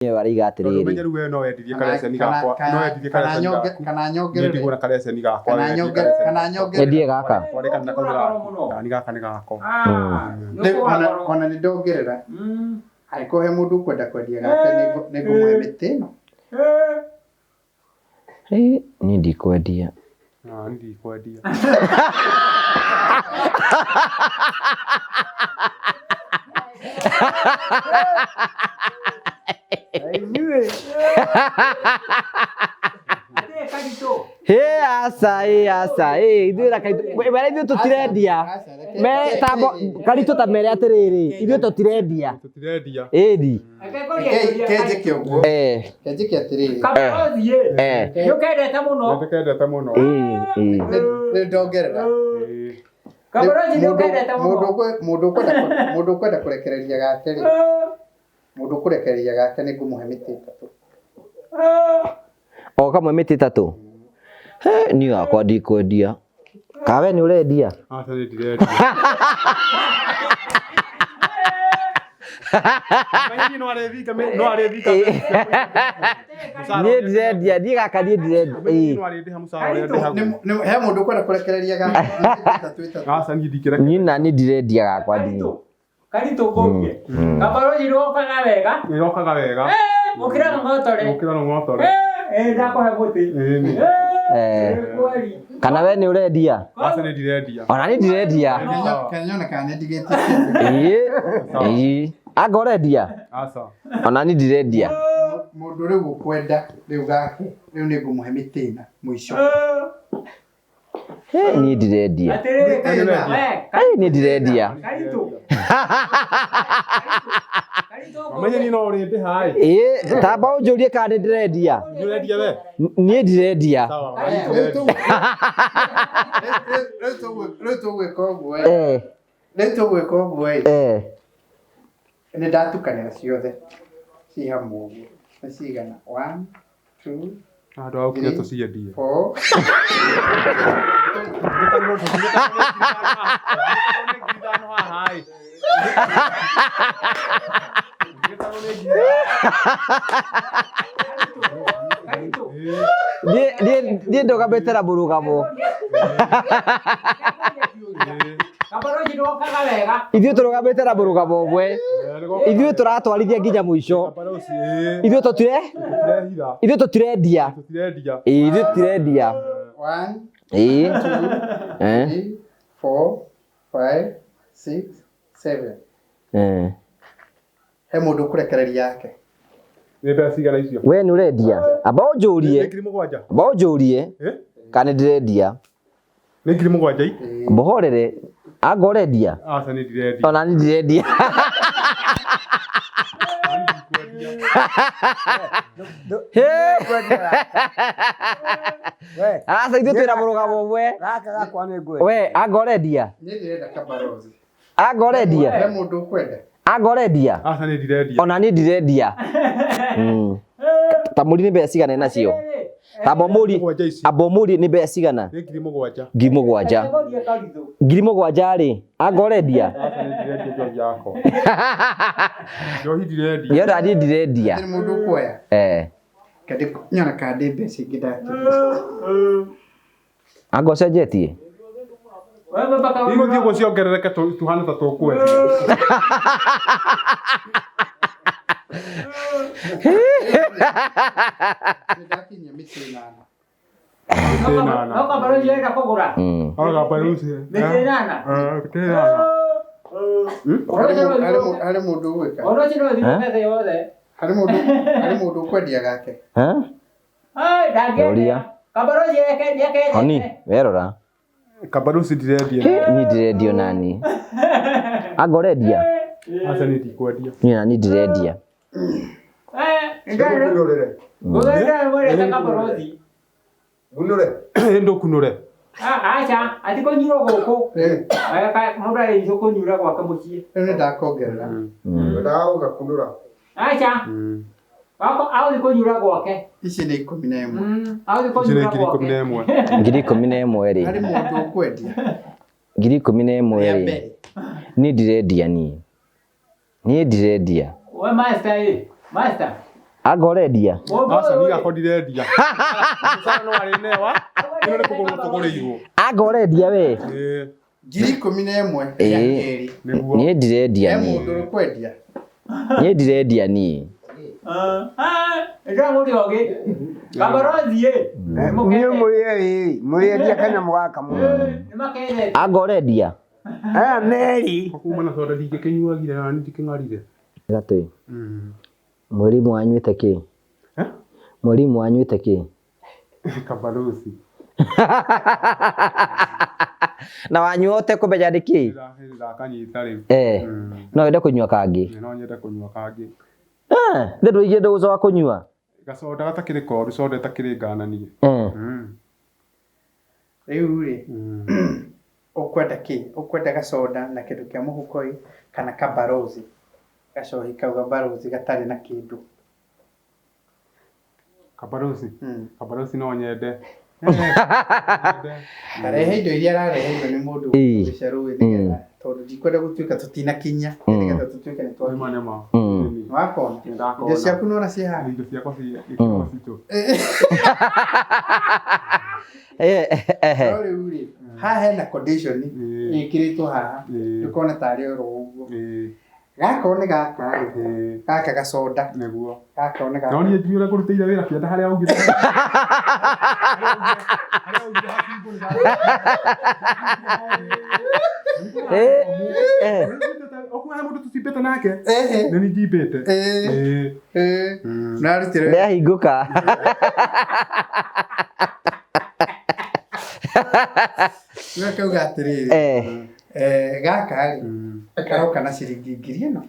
Mwenyewe araiga Tondũ atĩrĩrĩ. Menye rĩu we no wendirie kareceni gakwa, no wendirie kana kareceni nyonge gaku. Kana Niĩ nyongerere ndigũra kareceni gakwa, kana we wendie nyonge kareceni kana gakwa. nyongerere. Endie gaka. Tware kana kau nĩ gaku, nani gaka nĩ gakwa. Ona nĩ ndongerera, angĩkorwo he mũndũ ũkwenda kwendia gake, nĩngũmũhe mĩtĩ ĩno. Ĩ, niĩ ndikwendia. Na niĩ ndikwendia. Hĩ, aca, ĩ, aca, ĩ, ithuĩ na Karitũ, wera ithuĩ tũtirendia. Aca, reke- Me tambo Karitũ ta mere atĩrĩrĩ, ithuĩ tũtirendia. Tũtirendia. Ĩni. Reke njĩke ũguo. Reke njĩke atĩrĩrĩ. Nĩũkendete mũno. Nĩndĩkendete mũno. Ĩ, ĩ. Nĩ ndongerera. Ĩĩ. Kabarothi Mũndũ- nĩũkendete mũndũ mũno. mũndũ ũkwenda kũrekereria gake rĩ, mũndũ ũkũrekereria gake nĩ ngũmũhe mĩtĩ 3. O kamwe mĩtĩ 3. He, niĩ gakwa ndikwendia. Kawe nĩ ũrendia? Aca niĩ ndirendia. Menye niĩ no arĩthinga no arĩthinga Niĩ ndirendia, niĩ gaka niĩ ndirendia. Menye niĩ Ĩ. no arĩndĩha mũcara ũrĩa ndĩhagwo. He mũndũ ũkwenda kũrekereria gake mĩtĩ 3 3. Aca niĩ ndingĩrekereria. Niĩ na niĩ ndirendia gakwa ndiĩ. Karitũ ngũrie. Kabarothi nĩwokaga wega. Nĩrokaga wega. Gũkĩra ng'otore. Gũkĩra rũng'otore. Ĩ, ndakũhe mũtĩ. Ĩĩ nĩ. Kweli. Kana we nĩ ũrendia? Aca niĩ ndirendia. Ona niĩ ndirendia. Kana nyone kana nĩ ndigĩtie kĩndũ. Ĩ, ĩ. Anga ũrendia? Aca. Ona niĩ ndirendia. Mũndũ rĩu ũkwenda rĩu gake rĩu nĩ ngũmũhe mĩtĩ 4 mũico. He, niĩ ndirendia. Atĩrĩrĩ, Mĩtĩ ĩna. we, Ĩ, niĩ ndirendia. Karitũ. Karitũ Menye niĩ no ũrĩndĩha ĩ. Ĩ, tamba ũnjũrie kana nĩ ndĩrendia. Nĩ ũrendia we? Niĩ ndirendia. Sawa. Rĩu tũgwĩka ũguo ĩ. Rĩu tũgwĩka ũguo ĩ. Nĩ ndatukanĩra ciothe ci hamwe ũguo. Nĩ cigana? 1 2 Handũ ha gũkinya tũciendie. 4. Niĩ ndũgamĩte na mũrũgamo. Kabarothi nĩwokaga wega. Ithuĩ tũrũgamĩte na mũrũgamo ũmwe. Ithuĩ tũratwarithia nginya mũico. Ithuĩ tũtire? Ithuĩ tũtirendia. Ĩ, ithuĩ tũtirendia. 1 Ĩ. 2 3 4 5 6 7. He mũndũ ũkũrekereria yake. Nĩ mbeca cigana icio? We nĩ ũrendia? Amba ũnjũrie. Nĩ 7,000. Amba ũnjũrie kana nĩ ndĩrendia. Nĩ 7,000 i? Mũhorere. Anga ũrendia? Aca niĩ ndirendia. Ona niĩ ndirendia. Aca ithuĩ twĩna mũrũgamo ũmwe. Gaka gakwa nĩ ngwendia. We anga ũrendia? Niĩ ndĩrenda kabarothi. Anga ũrendia? He mũndũ ũkwenda. Anga ũrendia? Aca niĩ ndirendia. Ona niĩ ndirendia. Ta mũri nĩ mbeca cigana nacio? Amba mũri, Mũgwanja ici. amba mũri nĩ mbeca cigana? Nĩ 7,000. 7,000. 7,000 rĩ, anga ũrendia? Aca niĩ ndirendia njohi yakwa. Njohi ndirendia. Niĩ ona niĩ ndirendia. Hatirĩ mũndũ ũkuoya. Reke nyone kana ndĩ mbeca ingĩ ndatigia. Anga ũcenjetie? Igũthiĩ ũguo ciongerereke tuhane ta tũkwendia. Nĩ ndakinyia mĩtĩ 8. No kabarothi ũrenda kũgũra. No kabarothi. Mĩtĩ 8. Mĩtĩ 8. Harĩ mũndũ ũgwĩka. Ũndũ ũcio no ũthiĩ mbeca yothe. Harĩ mũndũ ũkwendia gake. Ndangĩendia. Kabarothi nĩakendia. Honi, werora. Kabarothi ndirendia. Niĩ ndirendia ona niĩ. Anga ũrendia? Aca niĩ ndikwendia. Niĩ ona niĩ ndirendia. Ngunũre. Kabarothi. Ngunũre. Ndũkunũre. Aca, ati kũnyurwo gũkũ. Mũndũ arĩithio kũnyura gwake mũciĩ. Rĩu nĩ ndakongerera. Wendaga gũgakunũra. Aca. Aũthi kũnyura gwake. Ici nĩ 11. Aũthi Ici nĩ kũnyura gwake. 11,000. 11,000 rĩ. Harĩ mũndũ ũkwendia. 11,000 rĩ. Niĩ ndirendia niĩ. Niĩ ndirendia. We master ĩ, master. Anga ũrendia? Aca niĩ gakwa ndirendia. Mũcara no arĩnewa, ĩno nĩ kũgũrwo tũgũrĩirwo. Anga ũrendia we? Ĩĩ. 11,000 rĩa kerĩ. Nĩguo. Niĩ ndirendia He niĩ. mũndũ ũkwendia? Niĩ ndirendia niĩ. Niĩ mũrĩe ĩ, mũrĩendia kanyamũ gaka mũno. Anga ũrendia? Aya meri. Kuma na soda ndingĩkĩnyuagire na niĩ ndikĩng'arire. Gatĩ. Mweri wanyuĩte kĩ? Mweri wanyuĩte kĩ? Kabarusi. Na wanyua ũtekũmenya nĩ kĩ? Ndakanyita rĩu. No wende kũnyua kangĩ? No nyende kũnyua kangĩ. Thĩ ndũigire ndũgũcoka kũnyua? Gacoda gatakĩrĩ koru, soda ĩtakĩrĩ ngananie. Rĩu rĩ, ũkwenda kĩ? Ũkwenda gacoda na kĩndũ kĩa mũhuko ĩ, kana kabarozi? Gacohi kau gabarozi gatarĩ na kĩndũ. Kabarozi? Kabarozi no nyende. Ndarehe indo iria arareheirwo nĩ mũndũ gũca rũĩ nĩgetha tondũ ndikwenda gũtuĩka tũtinakinya nĩgetha tũtuĩke nĩ twakinya. Nĩwakona? Indo ciaku nĩwona ciĩ haha? Indo ciakwa ciĩ gĩkĩro citũ. No rĩu rĩ, haha hena condition ĩkĩrĩtwo haha ndũkone tarĩ oro ũguo. Gaka nĩ gaka rĩ, gaka gacoda. Nĩguo. Gaka nĩ gaka. No niĩ ndiũĩ ũrĩa ngũrutĩire wĩra kĩanda harĩa augire. Ũkuo he mũndũ tũcimbĩte nake? Nĩ niĩ njimbĩte. Narutire. Nĩahingũka. Rĩu akauga atĩrĩrĩ, gaka rĩ, karoka na ciringi 10,000.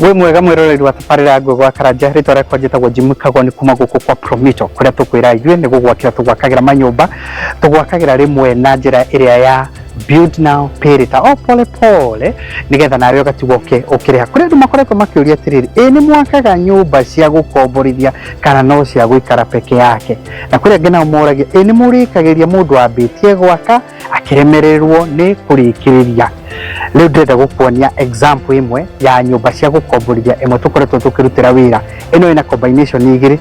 Wĩ mwega mwĩroreri wa tabarĩra ya Ngũĩ gwa Karanja, rĩtwa rĩakwa njĩtagwo Jimmy Kagwa, nĩ kuma gũkũ kwa Promito kũrĩa tũkwĩra ithuĩ nĩ gũgwakĩra tũgwakagĩra manyũmba, tũgwakagĩra rĩmwe na njĩra ĩrĩa ya build now pay later, o pole pole nĩgetha nawe ũgatigwo ũkĩrĩha. Kũrĩ andũ makoretwo makĩũria atĩrĩrĩ, ĩ nĩ mwakaga nyũmba cia gũkomborithia kana no cia gũikara peke yake? Na kũrĩ angĩ nao moragia, ĩ nĩ mũrĩkagĩria mũndũ ambĩtie gwaka akĩremererwo nĩ kũrĩkĩrĩria? Rĩu ndĩrenda gũkuonia example ĩmwe ya nyũmba cia gũkomborithia ĩmwe tũkoretwo tũkĩrutĩra wĩra. Ĩno ĩna combination igĩrĩ,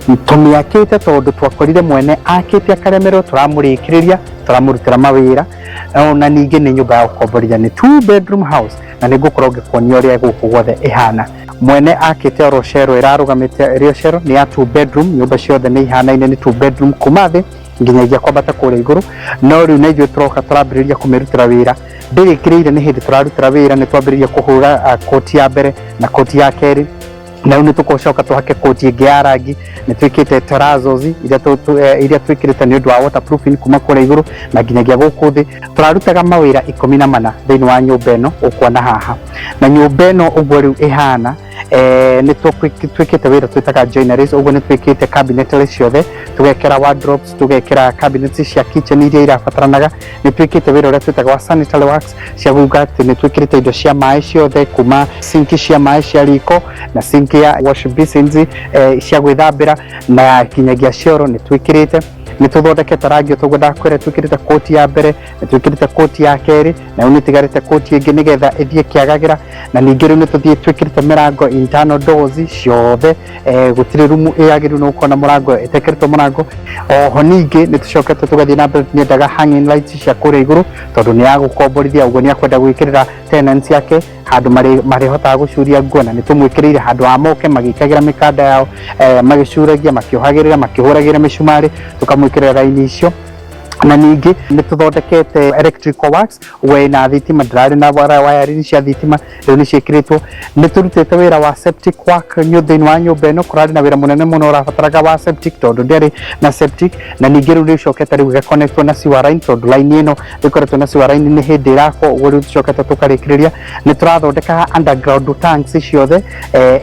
tũmĩakĩte tondũ twakorire mwene akĩte akaremererwo, tũramũrĩkĩrĩria, tũramũrutĩra mawĩra. Na ningĩ nĩ nyũmba ya gũkomborithia, nĩ 2 bedroom house, na nĩ ngũkorwo ngĩkuonia ũrĩa gũkũ guothe ĩhana. Mwene akĩte oro cero ĩrarũgamĩte ĩrĩ o cero, nĩ ya 2 bedroom, nyũmba ciothe nĩ ihanaine, nĩ 2 bedroom kuma thĩ nginyagia kwambata kũrĩa igũrũ. No rĩu na ithuĩ tũroka tũrambĩrĩria kũmĩrutĩra wĩra, ndĩrĩkĩrĩire nĩ hĩndĩ tũrarutĩra wĩra, nĩ twambĩrĩria kũhũra koti ya mbere na koti ya kerĩ, na rĩu nĩ tũgũcoka tũhake koti ĩngĩ ya rangi. Nĩ twĩkĩte terrazos iria twĩkĩrĩte nĩ ũndũ wa waterproofing kuma kũrĩa igũrũ na nginyagia gũkũ thĩ. Tũrarutaga mawĩra 14 thĩinĩ wa nyũmba ĩno ũkuona haha. Na nyũmba ĩno ũguo rĩu ĩhana, nĩ twĩkĩte wĩra twĩtaga joineries, ũguo nĩ twĩkĩte cabinetry ciothe, tũgekĩra wardrobes, tũgekĩra cabinets cia kitchen iria irabataranaga. Nĩ twĩkĩte wĩra ũrĩa twĩtaga wa sanitary works cia kuga atĩ nĩ twĩkĩrĩte indo cia maĩ ciothe, kuma sink cia maĩ cia riko na sink ya wash basins cia gwĩthambĩra na nginyagia cioro nĩ twĩkĩrĩte. Nĩ tũthondekete rangi ũguo ndakwĩra, twĩkĩrĩte koti ya mbere, nĩ twĩkĩrĩte koti ya kerĩ, na rĩu nĩ ĩtigarĩte koti ĩngĩ nĩgetha ĩthiĩ kĩagagĩra. Na ningĩ rĩu nĩ tũthiĩ twĩkĩrĩte mĩrango internal doors ciothe, gũtirĩ rumu ĩyagĩrĩirwo nĩ gũkorwo na mũrango ĩtekĩrĩtwo mũrango. Oho ningĩ nĩ tũcokete tũgathiĩ na mbere, nĩendaga hanging lights cia kũrĩa igũrũ tondũ nĩ ya gũkomborithia, ũguo nĩ akwenda gwĩkĩrĩra tenants yake handũ marĩhotaga gũcuria nguo, na nĩ tũmwĩkĩrĩire handũ ha moke magĩkagĩra mĩkanda yao, magĩcuragia, makĩohagĩrĩra, makĩhũragĩra mĩcumarĩ, tũkamwĩkĩrĩra raini icio. Na ningĩ nĩ tũthondekete electrical works, ũguo ĩna thitima, ndĩrarĩ na wiring cia thitima, rĩu nĩ ciĩkĩrĩtwo. Nĩ tũrutĩte wĩra wa septic work thĩinĩ wa nyũmba ĩno, kũrarĩ na wĩra mũnene mũno ũrabataraga wa septic tondũ ndĩarĩ na septic. Na ningĩ rĩu nĩ ĩcokete rĩu ĩgaconnectwo na sewer line, tondũ line ĩno ĩkoretwo na sewer line nĩ hĩndĩ ĩrakwo, ũguo rĩu tũcokete tũkarĩkĩrĩria. Nĩ tũrathondeka underground tanks ciothe,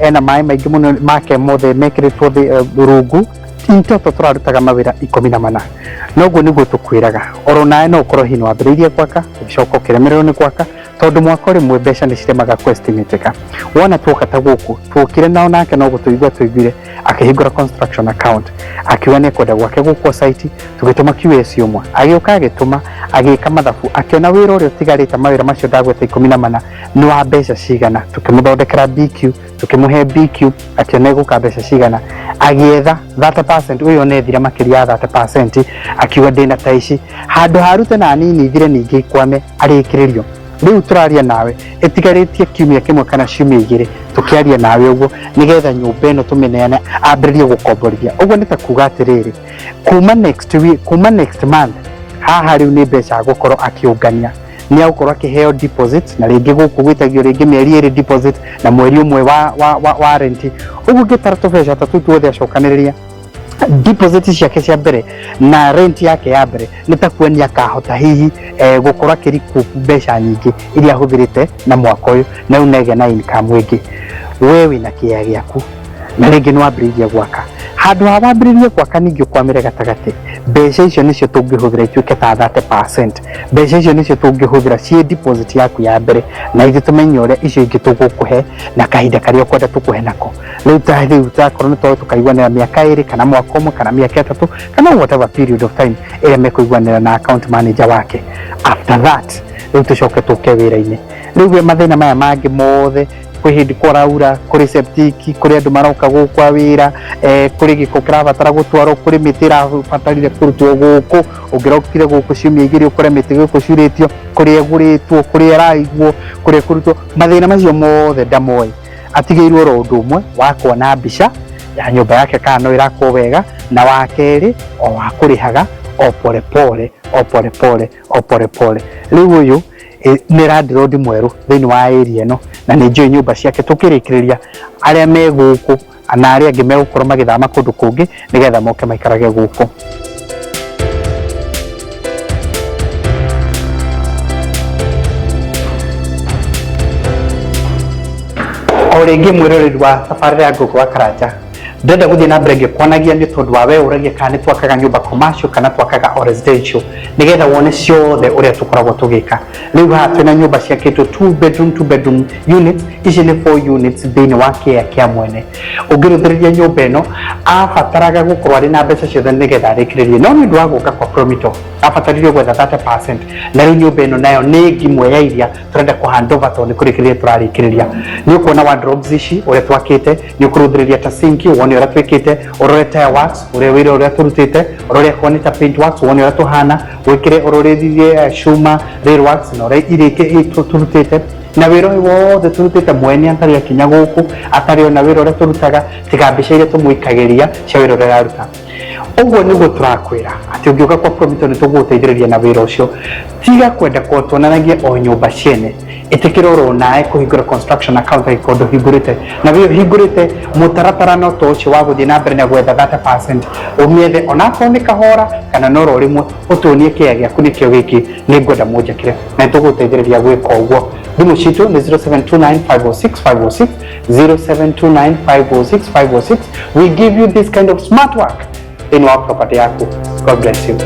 ena maĩ maingĩ mũno make mothe mekĩrĩtwo thĩ rungu. In total tũrarutaga mawĩra 14. Noguo nĩguo tũkwĩraga oro nawe no ũkorwo hihi nĩwambĩrĩirie gwaka ũgĩcoka ũkĩremererwo nĩ gwaka tondũ mwaka rĩmwe mbeca nĩ ciremaga kwestimatĩka. Wona tuoka ta gũkũ tuokire nao nake no gũtũigua tũiguire akĩhingũra construction account akiuga nĩ ekwenda gwake gũkũ site, tũgĩtũma QS ũmwe agĩũka agĩtũma agĩka mathabu akĩona wĩra ũrĩa ũtigarĩte mawĩra macio ndagweta 14 nĩ wa mbeca cigana, tũkĩmũthondekera BQ tũkĩmũhe BQ akĩona ĩgũka mbeca cigana, agĩetha 30% ũyũ ona ethire makĩria ya 30% akiuga ndĩna ta ici handũ harute na nini ithire ningĩ ikwame arĩkĩrĩrio. Rĩu tũraria nawe ĩtigarĩtie kiumia kĩmwe kana ciumia igĩrĩ tũkĩaria nawe ũguo nĩgetha nyũmba ĩno tũmĩneane ambĩrĩrie gũkomborithia. Ũguo nĩ ta kuga atĩrĩrĩ, kuma next week, kuma next month haha rĩu nĩ mbeca agũkorwo akĩũngania, nĩ agũkorwo akĩheo deposit na rĩngĩ gũkũ gwĩtagio rĩngĩ mĩeri ĩrĩ deposit na mweri ũmwe wa rent. Ũguo ngĩtara tũbeca ta tũu tuothe acokanĩrĩria deposit ciake cia mbere na rent yake ya mbere nĩ ta kuonia akahota hihi gũkorwo akĩrecoup mbeca nyingĩ iria ahũthĩrĩte na mwaka ũyũ na rĩu negĩa na income ĩngĩ. We wĩna kĩea gĩaku na rĩngĩ nĩ wambĩrĩirie gwaka, handũ ha wambĩrĩrie gwaka ningĩ ũkwamĩre gatagatĩ, mbeca icio nĩcio tũngĩhũthĩra ituĩke ta 30%. Mbeca icio nĩcio tũngĩhũthĩra ciĩ deposit yaku ya mbere na ithuĩ tũmenye ũrĩa icio ingĩ tũgũkũhe na kahinda karĩa ũkwenda tũkũhe nako. Rĩu ta rĩu takorwo nĩ tũkorwo tũkaiguanĩra mĩaka ĩrĩ kana mwaka ũmwe kana mĩaka 3 kana whatever period of time ĩrĩa mekũiguanĩra na account manager wake. After that rĩu tũcoke tũke wĩra-inĩ. Rĩu we mathĩna maya mangĩ mothe kwĩ hĩndĩ kũraura, kũrĩ septic, kũrĩ andũ maroka gũkũ a wĩra, kũrĩ gĩko kĩrabatara gũtwarwo, kũrĩ mĩtĩ ĩrabatarire kũrutwo gũkũ, ũngĩrokire gũkũ ciumia igĩrĩ ũkore mĩtĩ gũkũ ciurĩtio, kũrĩa ĩgũrĩtwo, kũrĩa ĩraigwo, kũrĩa ĩkũrutwo, mathĩna macio mothe ndamoĩ. Atigĩirwo oro ũndũ ũmwe wa kuona mbica ya nyũmba yake kana no ĩrakwo wega, na wa kerĩ o wa kũrĩhaga o pole pole o pole pole o pole pole. Rĩu ũyũ nĩ landlord mwerũ thĩinĩ wa area ĩno na nĩ njũĩ nyũmba ciake. Tũkĩrĩkĩrĩria arĩa me gũkũ na arĩa angĩ megũkorwo magĩthama kũndũ kũngĩ nĩgetha moke maikarage gũkũ. O rĩngĩ mwĩroreri wa tabarĩra ya Ngũgũ wa Karanja, ndĩrenda gũthiĩ na mbere ngĩkuonagia nĩ tondũ wa we ũragia kana nĩ twakaga nyũmba commercial kana twakaga o residential, nĩgetha wone ciothe ũrĩa tũkoragwo tũgĩka. Rĩu haha twĩna nyũmba ciakĩtwo 2 bedroom 2 bedroom units, ici nĩ 4 units thĩinĩ wa kĩea kĩa mwene. Ũngĩrũthĩrĩria nyũmba ĩno abataraga gũkorwo arĩ na mbeca ciothe nĩgetha arĩkĩrĩrie, no nĩ ũndũ wa gũka kwa Promito abataririo gwetha 30%, na rĩu nyũmba ĩno nayo nĩ ngimwe ya iria tũrenda kũ hand over tondũ nĩ kũrĩkĩrĩria tũrarĩkĩrĩria. Nĩ ũkuona wardrobes ici ũrĩa twakĩte, nĩ ũkũrũthĩrĩria ta sink wone ũrĩa twĩkĩte, ũrore tile works ũrĩa wĩra ũrĩa tũrutĩte, ũrore akorwo nĩ ta paint works wone ũrĩa tũhana, wĩkĩre ũrorĩrie cuma rail works na ũrĩa irĩkĩ tũrutĩte, na wĩra ũyũ wothe tũrutĩte mwene atarĩ akinya gũkũ, atarĩ ona wĩra ũrĩa tũrutaga, tiga mbica iria tũmũikagĩria cia wĩra ũrĩa araruta. Ũguo nĩguo tũrakwĩra atĩ ũngĩũka kwa Promito nĩ tũgũgũteithĩrĩria na wĩra ũcio. Tiga kwenda tuonanagie o nyũmba ciene, ĩtĩkĩra oro nawe kũhingũra construction account angĩkorwo ndũhingũrĩte, na wĩ ũhingũrĩte mũtaratara no ta ũcio wa gũthiĩ na mbere na gwetha 30%, ũmĩethe onakorwo nĩ kahora kana no ro rĩmwe, ũtuonie kĩea gĩaku nĩkĩo gĩkĩ, nĩ ngwenda mũnjakĩre na nĩtũgũteithĩrĩria gwĩka ũguo. Thimũ citũ nĩ 0729 506 506, 0729 506 506. We give you this kind of smart work thĩinĩ wa property yaku. God bless you.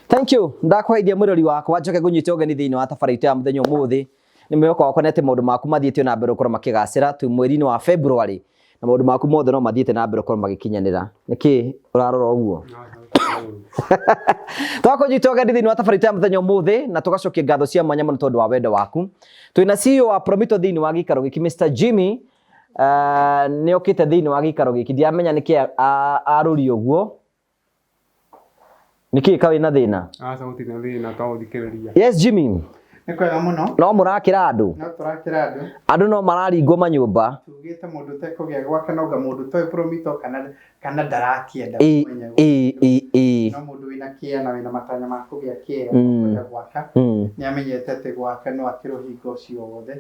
Thank you. Ndakwaithia mwĩrori wakwa njoke ngũnyite ũgeni thĩinĩ wa tabarĩra itũ ya mũthenya ũmũthĩ. Nĩ mwĩhoko wakwa nĩ atĩ maũndũ maku mathiĩte na mbere gũkorwo makĩgacĩra twĩ mweri-inĩ wa February na maũndũ maku mothe no mathiĩte na mbere gũkorwo magĩkinyanĩra. Nĩkĩ ũrarora ũguo? Twakũnyita ũgeni thĩinĩ wa tabarĩra itũ ya mũthenya ũmũthĩ na tũgacokia ngatho cia mwanya mũno tondũ wa wendo waku. Twĩna CEO wa Promito thĩinĩ wa gĩikaro gĩkĩ Mr. Jimmy. Nĩ okĩte thĩinĩ wa gĩikaro gĩkĩ, ndiramenya nĩkĩ arũri ũguo. Nĩkĩ ka wĩna thĩna? Aca gũtirĩ na thĩna twaũthikĩrĩria. Yes Jimmy. Nĩ kwega mũno. No mũrakĩra andũ? No tũrakĩra andũ. Andũ no mararingwo manyũmba. Tugĩte mũndũ ũtekũgĩa gwake no nga mũndũ ũtoĩ Promito kana ndarakĩenda kũmenya. No mũndũ wĩna kĩea na wĩna matanya ma kũgĩa kĩea kwenda gwaka, nĩ amenyete atĩ gwake no akĩrwo hingo ciothe.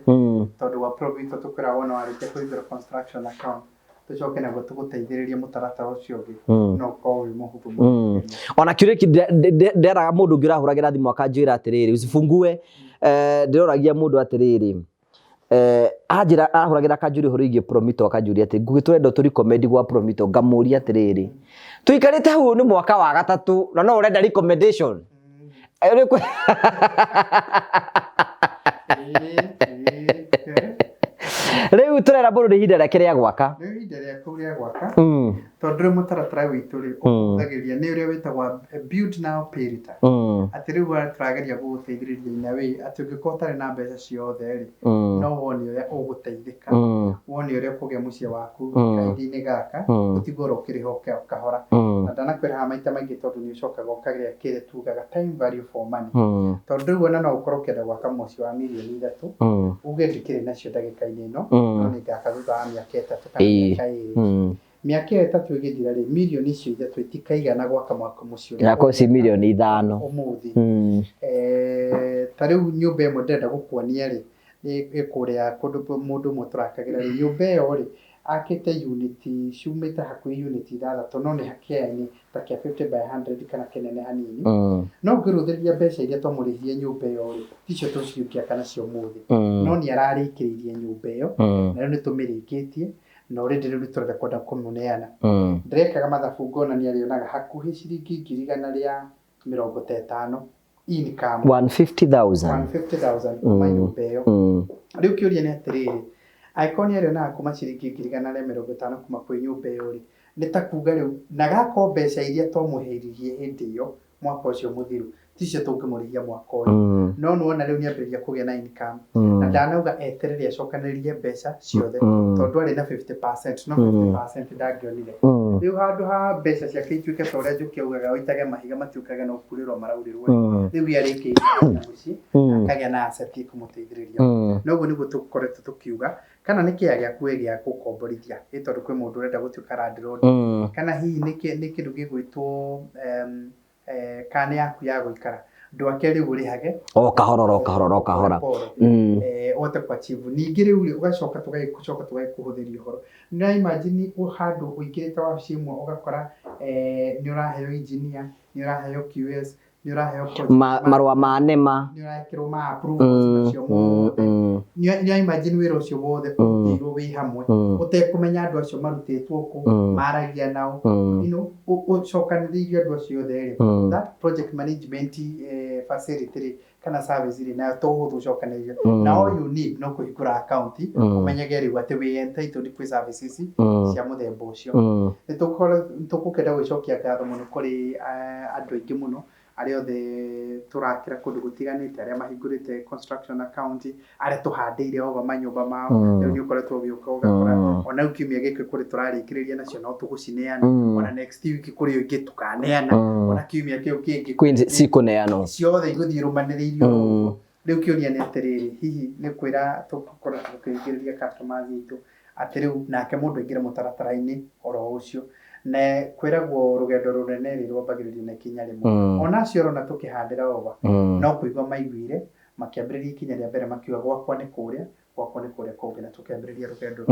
Tondũ gwa Promito tũkwĩra wona warĩkia kũhingũra construction account, tũcoke naguo tũgũteithĩrĩrie mũtaratara ũcio ũngĩ, no ũkorwo wĩ mũhũthũ mũno. Ona kĩũria kĩ nderaga mũndũ ũngĩ ũrahũragĩra thimũ akanjĩra atĩrĩrĩ, usifungue Ndĩroragia mũndũ atĩrĩrĩ, anjĩra ahũragĩra kanjũri ũhoro wĩgiĩ Promito, akanjũria atĩ ngũgĩ tũrenda tũ recommend gwa Promito, ngamũria atĩrĩrĩ, tũikarĩte hau nĩ mwaka wa gatatũ na no ũrenda recommendation. Rĩu tũrera mũndũ nĩ ihinda rĩake rĩa gwaka. Nĩ ihinda rĩaku rĩa gwaka. Tondũ rĩu mũtaratara witũ rĩ, ũhũthagĩria nĩ ũrĩa wĩtagwo build now pay later. Atĩ rĩu tũrageria gũgũteithĩrĩria in a way atĩ ũngĩkorwo ũtarĩ na mbeca ciothe rĩ, no wone ũrĩa ũgũteithĩka, wone ũrĩa ũkũgĩa mũciĩ waku kahinda-inĩ gaka, ũtigwo oro ũkĩrĩha o kahora. Na ndanakwĩra haha maita maingĩ tondũ nĩ ũcokaga ũkagĩa kĩrĩa tugaga time value for money. Tondũ rĩu ona no ũkorwo ũkĩenda gwaka mũciĩ wa mirioni 3, uge ndikĩrĩ nacio ndagĩka-inĩ ĩno, no nĩ ngaka thutha wa mĩaka 3 kana mĩaka 2. Mĩaka ĩyo 3 ĩgĩthira rĩ, mirioni icio 3 itikaigana gwaka mwaka mũciĩ ũrĩa Yako ci mirioni 5. Ũmũthĩ. Ta rĩu nyũmba ĩmwe ndĩrenda gũkuonia rĩ, ĩ kũrĩa kũndũ mũndũ ũmwe tũrakagĩra rĩ, nyũmba ĩyo rĩ, akĩte unit ciumĩte hakuhĩ unit 6, no nĩ kĩaya-inĩ ta kĩa 50 by 100 kana kĩnene hanini. No ngĩrũthĩrĩria mbeca iria twamũrĩhirie nyũmba ĩyo rĩ, ticio tũciũngĩaka nacio ũmũthĩ. No nĩ ararĩkĩrĩirie nyũmba ĩyo, na rĩu nĩ tũmĩrĩkĩtie, na already rĩu nĩ tũrenda kwenda kũmũneana. Ndĩrekaga mathabu ngona nĩ arĩonaga hakuhĩ ciringi 150,000 income. 150,000. 150,000 kuma nyũmba ĩyo. Rĩu kĩũria nĩ atĩrĩrĩ, angĩkorwo nĩ arĩonaga kuma ciringi 150,000 kuma kwĩ nyũmba ĩyo rĩ, nĩ ta kuga rĩu na gakorwo mbeca iria twamũheiririe hĩndĩ ĩyo mwaka ũcio mũthiru ticio tũngĩmũrĩhia mwaka ũyũ. No nĩwona rĩu nĩambĩrĩria kũgĩa na income. Na ndanauga eterere acokanĩrĩrie mbeca ciothe, tondũ arĩ na 50%, no 50% ndangĩonire. Rĩu handũ ha mbeca ciake ituĩke ta ũrĩa Njũkĩ augaga ũitage mahiga matuĩkage no kurĩrwo maraurĩrwo rĩ, rĩu arĩkĩirie na mũciĩ, akagĩa na asset ĩkũmũteithĩrĩria. Na ũguo nĩguo tũkoretwo tũkiuga, kana nĩ kĩaya gĩaku we gĩa gũkomborithia, ĩ tondũ kwĩ mũndũ ũrenda gũtuĩka landlord, kana hihi nĩ kĩndũ gĩgwĩtwo kana nĩ yaku ya gũikara, ndwake rĩu ũrĩhage o kahora o kahora o kahora. Pole. Ũhote ku achieve. Ningĩ rĩu rĩ, ũgacoka tũgagĩcoka tũgagĩkũhũthĩria ũhoro. Nĩ imagine handũ ũingĩrĩte wabici ĩmwe ũgakora nĩ ũraheo engineer, nĩ ũraheo QS, nĩ ũraheo project Marũa ma NEMA, nĩ ũrekĩrwo ma approvals macio mothe. Nĩ imagine wĩra ũcio wothe ũrutĩirwo wĩ hamwe, ũtekũmenya andũ acio marutĩtwo kũ, maragia nao, ũcokanĩrĩirie andũ acio othe rĩ, that project management facility rĩ, kana service rĩ, nayo to ũhũthũ ũcokanĩrĩrie. Na all you need no kũhingũra account, ũmenyage rĩu atĩ wĩ entitled kwĩ services cia mũthemba ũcio. Nĩ tũgũkenda gwĩcokia ngatho mũno kũrĩ andũ aingĩ mũno arĩa othe tũrakĩra kũndũ gũtiganĩte, arĩa mahingũrĩte construction account, arĩa tũhandĩire over manyũmba mao. Rĩu nĩ ũkoretwo ũgĩũka ũgakora ona rĩu kiumia gĩkĩ kũrĩ tũrarĩkĩrĩria nacio no tũgũcineana, ona next week kũrĩ ũngĩ tũkaneana, ona kiumia kĩu kĩngĩ Queen cikũneanwo. Ciothe igũthiĩ irũmanĩrĩirie oro ũguo. Rĩu kĩũria nĩ atĩrĩrĩ, hihi nĩ kwĩra tũkorwo tũkĩringĩrĩria customers aitũ atĩ rĩu nake mũndũ aingĩre mũtaratara-inĩ oro ũcio, na kwĩragwo rũgendo rũnene rĩ rwambagĩrĩria na ikinya rĩmwe. Ona acio ũrona tũkĩhandĩra over, no kũigua maiguire makĩambĩrĩria ikinya rĩa mbere, makiuga gwakwa nĩ kũrĩa, gwakwa nĩ kũrĩa kũngĩ, na tũkĩambĩrĩria rũgendo.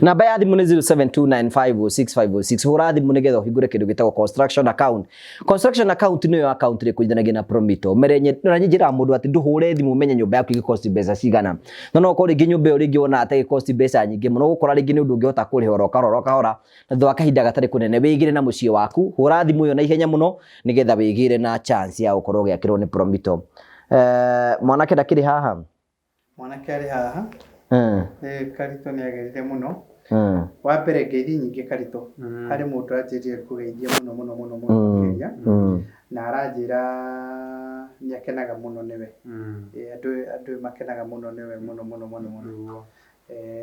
Namba ya thimũ nĩ 0729506506. Hũra thimũ nĩgetha ũhingũre kĩndũ gĩtagwo construction account. Construction account nĩyo account ĩrĩa ĩkũnyitanagia na Promito. Mere na niĩ njĩraga mũndũ atĩ ndũhũre thimũ ũmenye nyũmba yaku ĩgĩkosti mbeca cigana. No no ũkorwo rĩngĩ nyũmba ĩyo rĩngĩ wonaga ta ĩgĩkosti mbeca nyingĩ mũno, ũgũkora rĩngĩ nĩ ũndũ ũngĩhota kũrĩha oro kahora oro kahora, na thutha wa kahinda gatarĩ kũnene wĩigĩre na mũciĩ waku. Hũra thimũ ĩyo na ihenya mũno nĩgetha wĩgĩre na chance ya gũkorwo ũgĩakĩrwo nĩ Promito. Mwanake ndakĩrĩ haha? Mwanake arĩ haha. Karitũ nĩ agerire mũno. Wa mbere ngeithi nyingĩ Karitũ. Harĩ mũndũ anjĩrire ngũgeithie mũno mũno mũno mũno makĩria. Na aranjĩra nĩ akenaga mũno nĩwe. Andũ makenaga mũno nĩwe mũno mũno mũno mũno.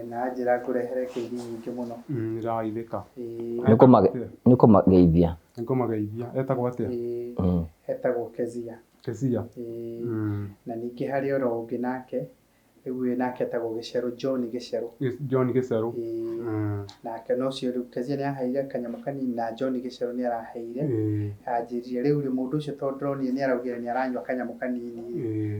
Na anjĩra ngũrehere ngeithi nyingĩ mũno. Nĩndĩrageithĩka. Nĩ ũkũmageithia. Nĩngũmageithia. Etagwo atĩa? Etagwo Kezia. Kezia. Na ningĩ harĩ oro ũngĩ nake, rĩu ũyũ nake etagwo Gĩcerũ, John Gĩcerũ. John Gĩcerũ. Nake no ũcio rĩu Kezia nĩ aheire kanyamũ kanini na John Gĩcerũ nĩ araheire. Anjĩrire rĩu rĩ mũndũ ũcio tondũ ndĩronire nĩ araugire nĩ aranyua kanyamũ kanini.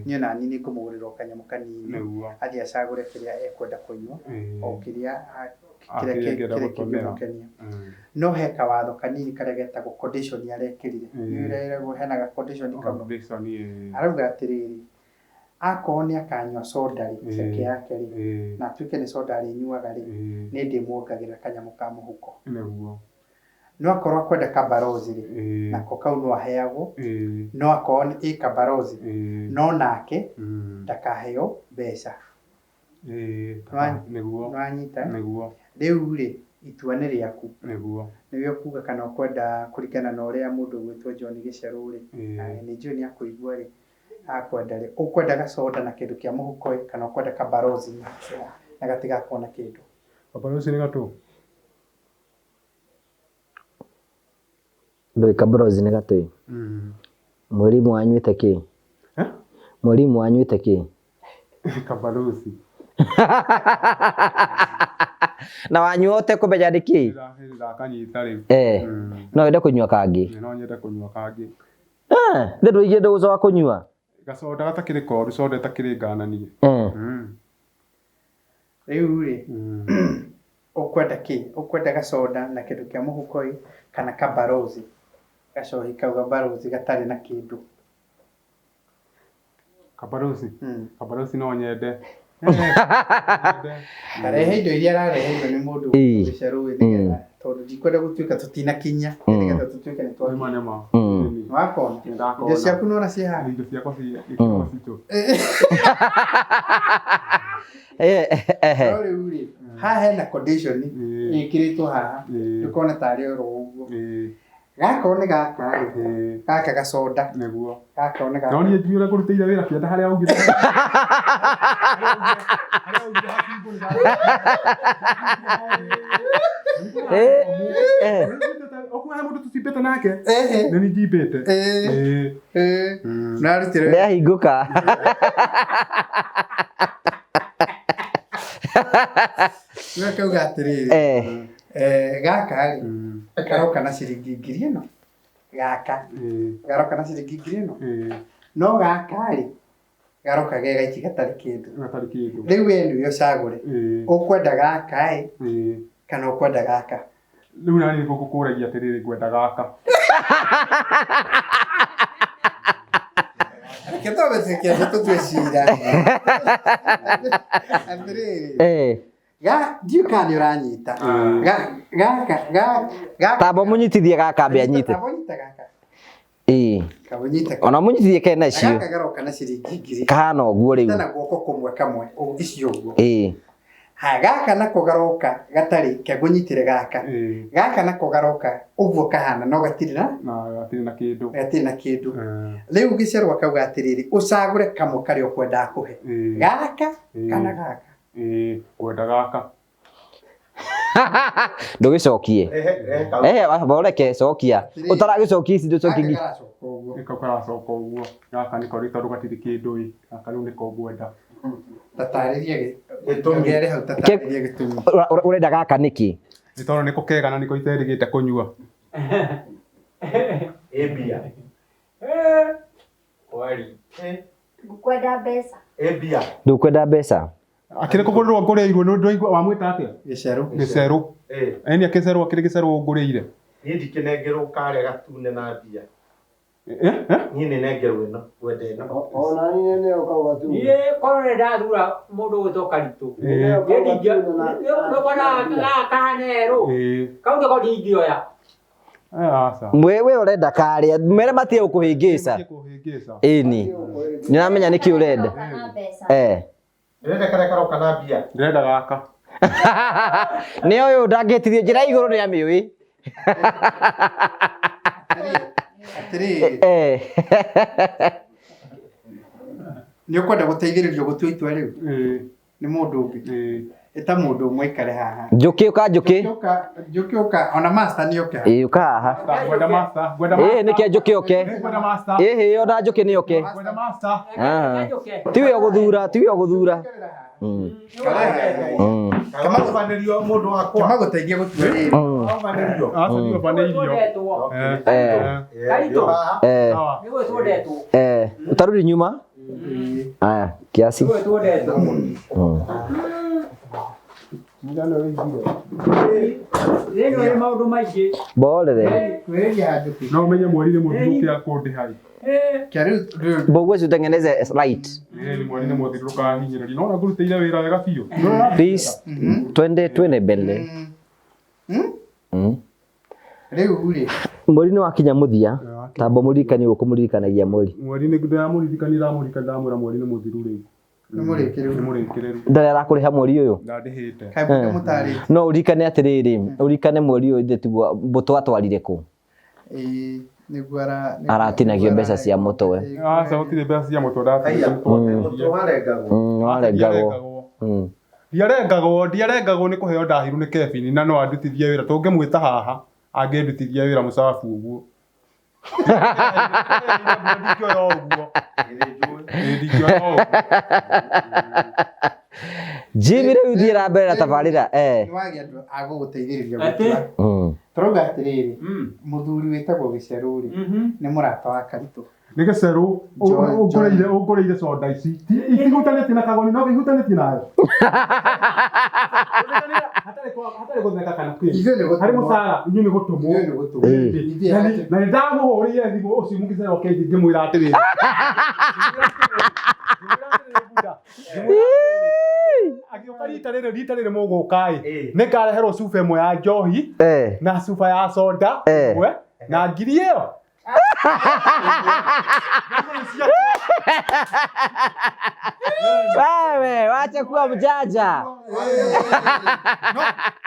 Niĩ ona niĩ nĩ ngũmũgũrĩra o kanyamũ kanini. Athiĩ acagũre kĩrĩa ekwenda kũnyua, o kĩrĩa Kĩrĩa angĩenda gũtũmĩra. Kĩngĩmũkenia. No he kawatho kanini karĩa getagwo condition arekĩrire. Nĩ ũrĩa ĩragwo hena ga condition kamwe. Condition, Arauga atĩrĩrĩ, Akorwo nĩ akanyua soda rĩ, ceke yake rĩ, na atuĩke nĩ soda arĩnyuaga rĩ, nĩ ndĩmuongagĩrĩra kanyamũ ka mũhuko. Nĩguo. No akorwo akwenda kabarozi rĩ, nako kau no aheagwo, no akorwo nĩ ĩ kabarozi, no nake ndakaheo mbeca. Nĩguo. Nĩwanyita? Nĩguo. Rĩu rĩ, itua nĩ rĩaku. Nĩguo. Nĩwe ũkuga kana ũkwenda kũringana na ũrĩa mũndũ ũgwĩtwo John Gĩcerũ rĩ, nĩ njũĩ nĩ akũigua rĩ, akwenda rĩ, ũkwenda gacoda na kĩndũ kĩa mũhuko ĩ, kana ũkwenda kabarozi na gatigakorwo na kĩndũ. Kabarozi nĩ gatũ? Ndũĩ kabarozi nĩ gatũ? Mweri ũmwe wanyuĩte kĩ? Mweri ũmwe wanyuĩte kĩ? Kabarozi. Na wanyua ũtekũmenya nĩ kĩ? Ndakanyita rĩu. No wende kũnyua kangĩ? No nyende kũnyua kangĩ. Nĩ ndũigire ndũgũcoka kũnyua? Gacoda gatakĩrĩ koru, soda ĩtakĩrĩ ngananie. Rĩu rĩ, ũkwenda kĩ? Ũkwenda gacoda na kĩndũ kĩa mũhuko ĩ, kana kabarozi? Gacohi kau gabarozi gatarĩ na kĩndũ. Kabarozi? Kabarozi no nyende. Karehe indo iria arareheirwo nĩ mũndũ Gĩcerũ ĩ, nĩgetha tondũ ndikwenda gũtuĩka tũtinakinya, nĩgetha tũtuĩke nĩ twakinya. Nĩma. Nĩwakona? Indo ciaku nĩwona ciĩ haha? Indo ciakwa ciĩ gĩkĩro citũ. No rĩu rĩ, haha hena condition ĩkĩrĩtwo haha, ndũkone tarĩ oro ũguo. Gakorwo nĩ gaka rĩ, gaka gacoda. Nĩguo. Gakorwo nĩ gaka. No niĩ ndiũĩ ũrĩa ngũrutĩire wĩra kĩanda harĩa augire. Ũkuo he mũndũ tũcimbĩte nake? Nĩ niĩ njimbĩte. Narutire. Nĩahingũka. Rĩu akauga atĩrĩrĩ, gaka rĩ, karoka na ciringi ngiri ĩno. Gaka garoka na ciringi ngiri ĩno. No gaka rĩ, garoka ge gaiki gatarĩ kĩndũ. Gatarĩ kĩndũ. Rĩu we nĩwe ũcagũre. Ũkwenda gaka ĩ, kana ũkwenda gaka? Rĩu nani nĩguo ngũkũragia atĩrĩrĩ, ngwenda gaka. Reke twambe kĩambe tũtue cira. Atĩrĩrĩ. Ndiũĩ kana nĩ ũranyita. Gaka gaka. Tamba mũnyitithie gaka ambe anyite. Tamba ũnyite gaka. Kamũnyite. Ona mũnyitithie ke nacio. Gaka garoka na ciringi ngiri. Kahana ũguo rĩu. Na guoko kũmwe kamwe, icio ũguo. Haya, gaka nako garoka gatarĩ, ke ngũnyitĩre gaka. Gaka nako garoka ũguo kahana no gatirĩ na? Na gatirĩ na kĩndũ. Gatirĩ na kĩndũ. Rĩu Gĩcerũ akauga atĩrĩrĩ, ũcagũre kamwe karĩa ũkwenda akũhe. Gaka kana gaka? Ngwenda gaka. Ndũgĩcokie. Ũreke cokia. Ũtaragĩcokia ici ndũcokie nginya. Gaka garacoka ũguo. Nĩko karacoka ũguo. Gaka nĩko rĩ tondũ gatirĩ kĩndũ ĩ. Gaka rĩu nĩko ngwenda. Tatarĩria gĩtũmi. Hau tatarĩria gĩtũmi. Ũrenda gaka nĩkĩ? Nĩ tondũ nĩko kega na nĩko iterĩgĩte kũnyua. Ĩ mbia. Kweli. Ngũkwenda mbeca. Ĩ mbia. Ndũkwenda mbeca? Akĩrĩ kũgũrĩrwo ngũrĩirwo nĩ ndwaigua wamwĩta atĩa? Gĩcerũ. Gĩcerũ. Ĩni akĩcerũ akĩrĩ gĩcerũ ngũrĩire. Niĩ ndikĩnengerwo karĩa gatune na mbia. Niĩ nĩ nengerwo ĩno, ngwenda ĩno. Ona niĩ nĩ kau gatune. Niĩ korwo nĩ ndathura mũndũ ũgwĩtwo Karitũ. Niĩ ndingĩona gaka nerũ. Kau nĩko ndingĩoya. Aca. We ũrenda karĩa, mere matige gũkũhĩngĩca. Ĩni. Nĩ ũramenya nĩkĩ ũrenda. Ndĩrenda karĩa karoka na mbia. Ndĩrenda gaka. Nĩ ũyũ ndangĩtithio njĩra igũrũ nĩ amĩũĩ. Atĩrĩrĩ. Nĩ ũkwenda gũteithĩrĩrio gũtua itua rĩu? Nĩ mũndũ ũngĩ? Ĩta mũndũ ũmwe aikare haha. Njũkĩ ũka njũkĩ. Njũkĩ ũka, ona master nĩ oke haha. Ĩĩ ũka haha. Ngwenda master, ngwenda master. Ĩĩ nĩkĩo njũkĩ oke. Ngwenda master. Ĩhĩ ona njũkĩ nĩ oke. Ngwenda master. Tiwe ũgũthura, tiwe ũgũthura. Kamaũbanĩrio mũndũ wakwa. Kĩmagũteithia gũtua rĩrĩ. Kamaũbanĩrio. Aca nĩ ũbanĩirio. Karitũ. Nĩ gwĩtwo ndetwo. Utarudi nyuma. Aya, kiasi. Nĩ gwĩtwo ndetwo. Mũigana ũingire. Rĩno nĩ maũndũ maingĩ. Borere. Kwĩrĩria handũ No ũmenye mweri nĩ mũthiru kĩa kũndĩha. Kĩa rĩu rĩu Mboguo ũcio utengeneze right. Ĩĩ mweri nĩ mũthiru ndũkahinyĩrĩrie. No ngũrutĩire wĩra wega biũ. Please twende twende mbele. Rĩu rĩ Mweri nĩ wakinya mũthia. Tamba mũririkanie gũkũ mũririkanagia mweri. Mweri nĩ ndĩramũririkania ndamũririkania ndamwĩra mweri nĩ mũthiru rĩu. Nĩ mũrĩkĩrĩru. Nĩ mũrĩkĩrĩru. Ndarĩ arakũrĩha mweri ũyũ. Ndandĩhĩte. Kaĩ mũndũ mũtarĩte. No ũririkane atĩrĩrĩ, ũririkane mweri ũyũ ithe tiguo mbũtũ atwarire kũ? Ĩĩ nĩguo ara Aratinagio mbeca cia mũtwe. Aca gũtirĩ mbeca cia mũtwe Mũtwe warengagwo. Warengagwo. Ndiarengagwo, ndiarengagwo nĩ kũheo ndahirwo nĩ Kevin na no andutithie wĩra tũngĩmwĩta haha angĩndutithia wĩra mũcabu ũguo. Ndingĩoya ũguo. Ndingĩoya ũguo. Jimmy rĩu thiĩ na mbere na tabarĩra. Eh. Nĩ wagĩa andũ a gũgũteithĩrĩria gũtua. Tũrauga atĩrĩrĩ, mũthuri wĩtagwo Gĩcerũ rĩ, nĩ mũrata wa Karitũ. Nĩ Gĩcerũ ũngũrĩire ũngũrĩire soda ici. Itihutanĩtie na kagoni no ihutanĩtie nayo. Hatarĩ gũtheka kana kĩ. Harĩ mũcara inyuĩ nĩ gũtũmwo. Na nĩ ndamũhũrĩire thimũ ũcio mũgĩcerũ akĩnjĩ ngĩmwĩra atĩrĩrĩ. Agĩũka rita rĩrĩ rita rĩrĩ mũgũka ĩ nĩ ngareherwo cuba ĩmwe ya njohi na cuba ya soda ĩmwe na ngiri ĩyo. Wewe wacha kuwa mjanja.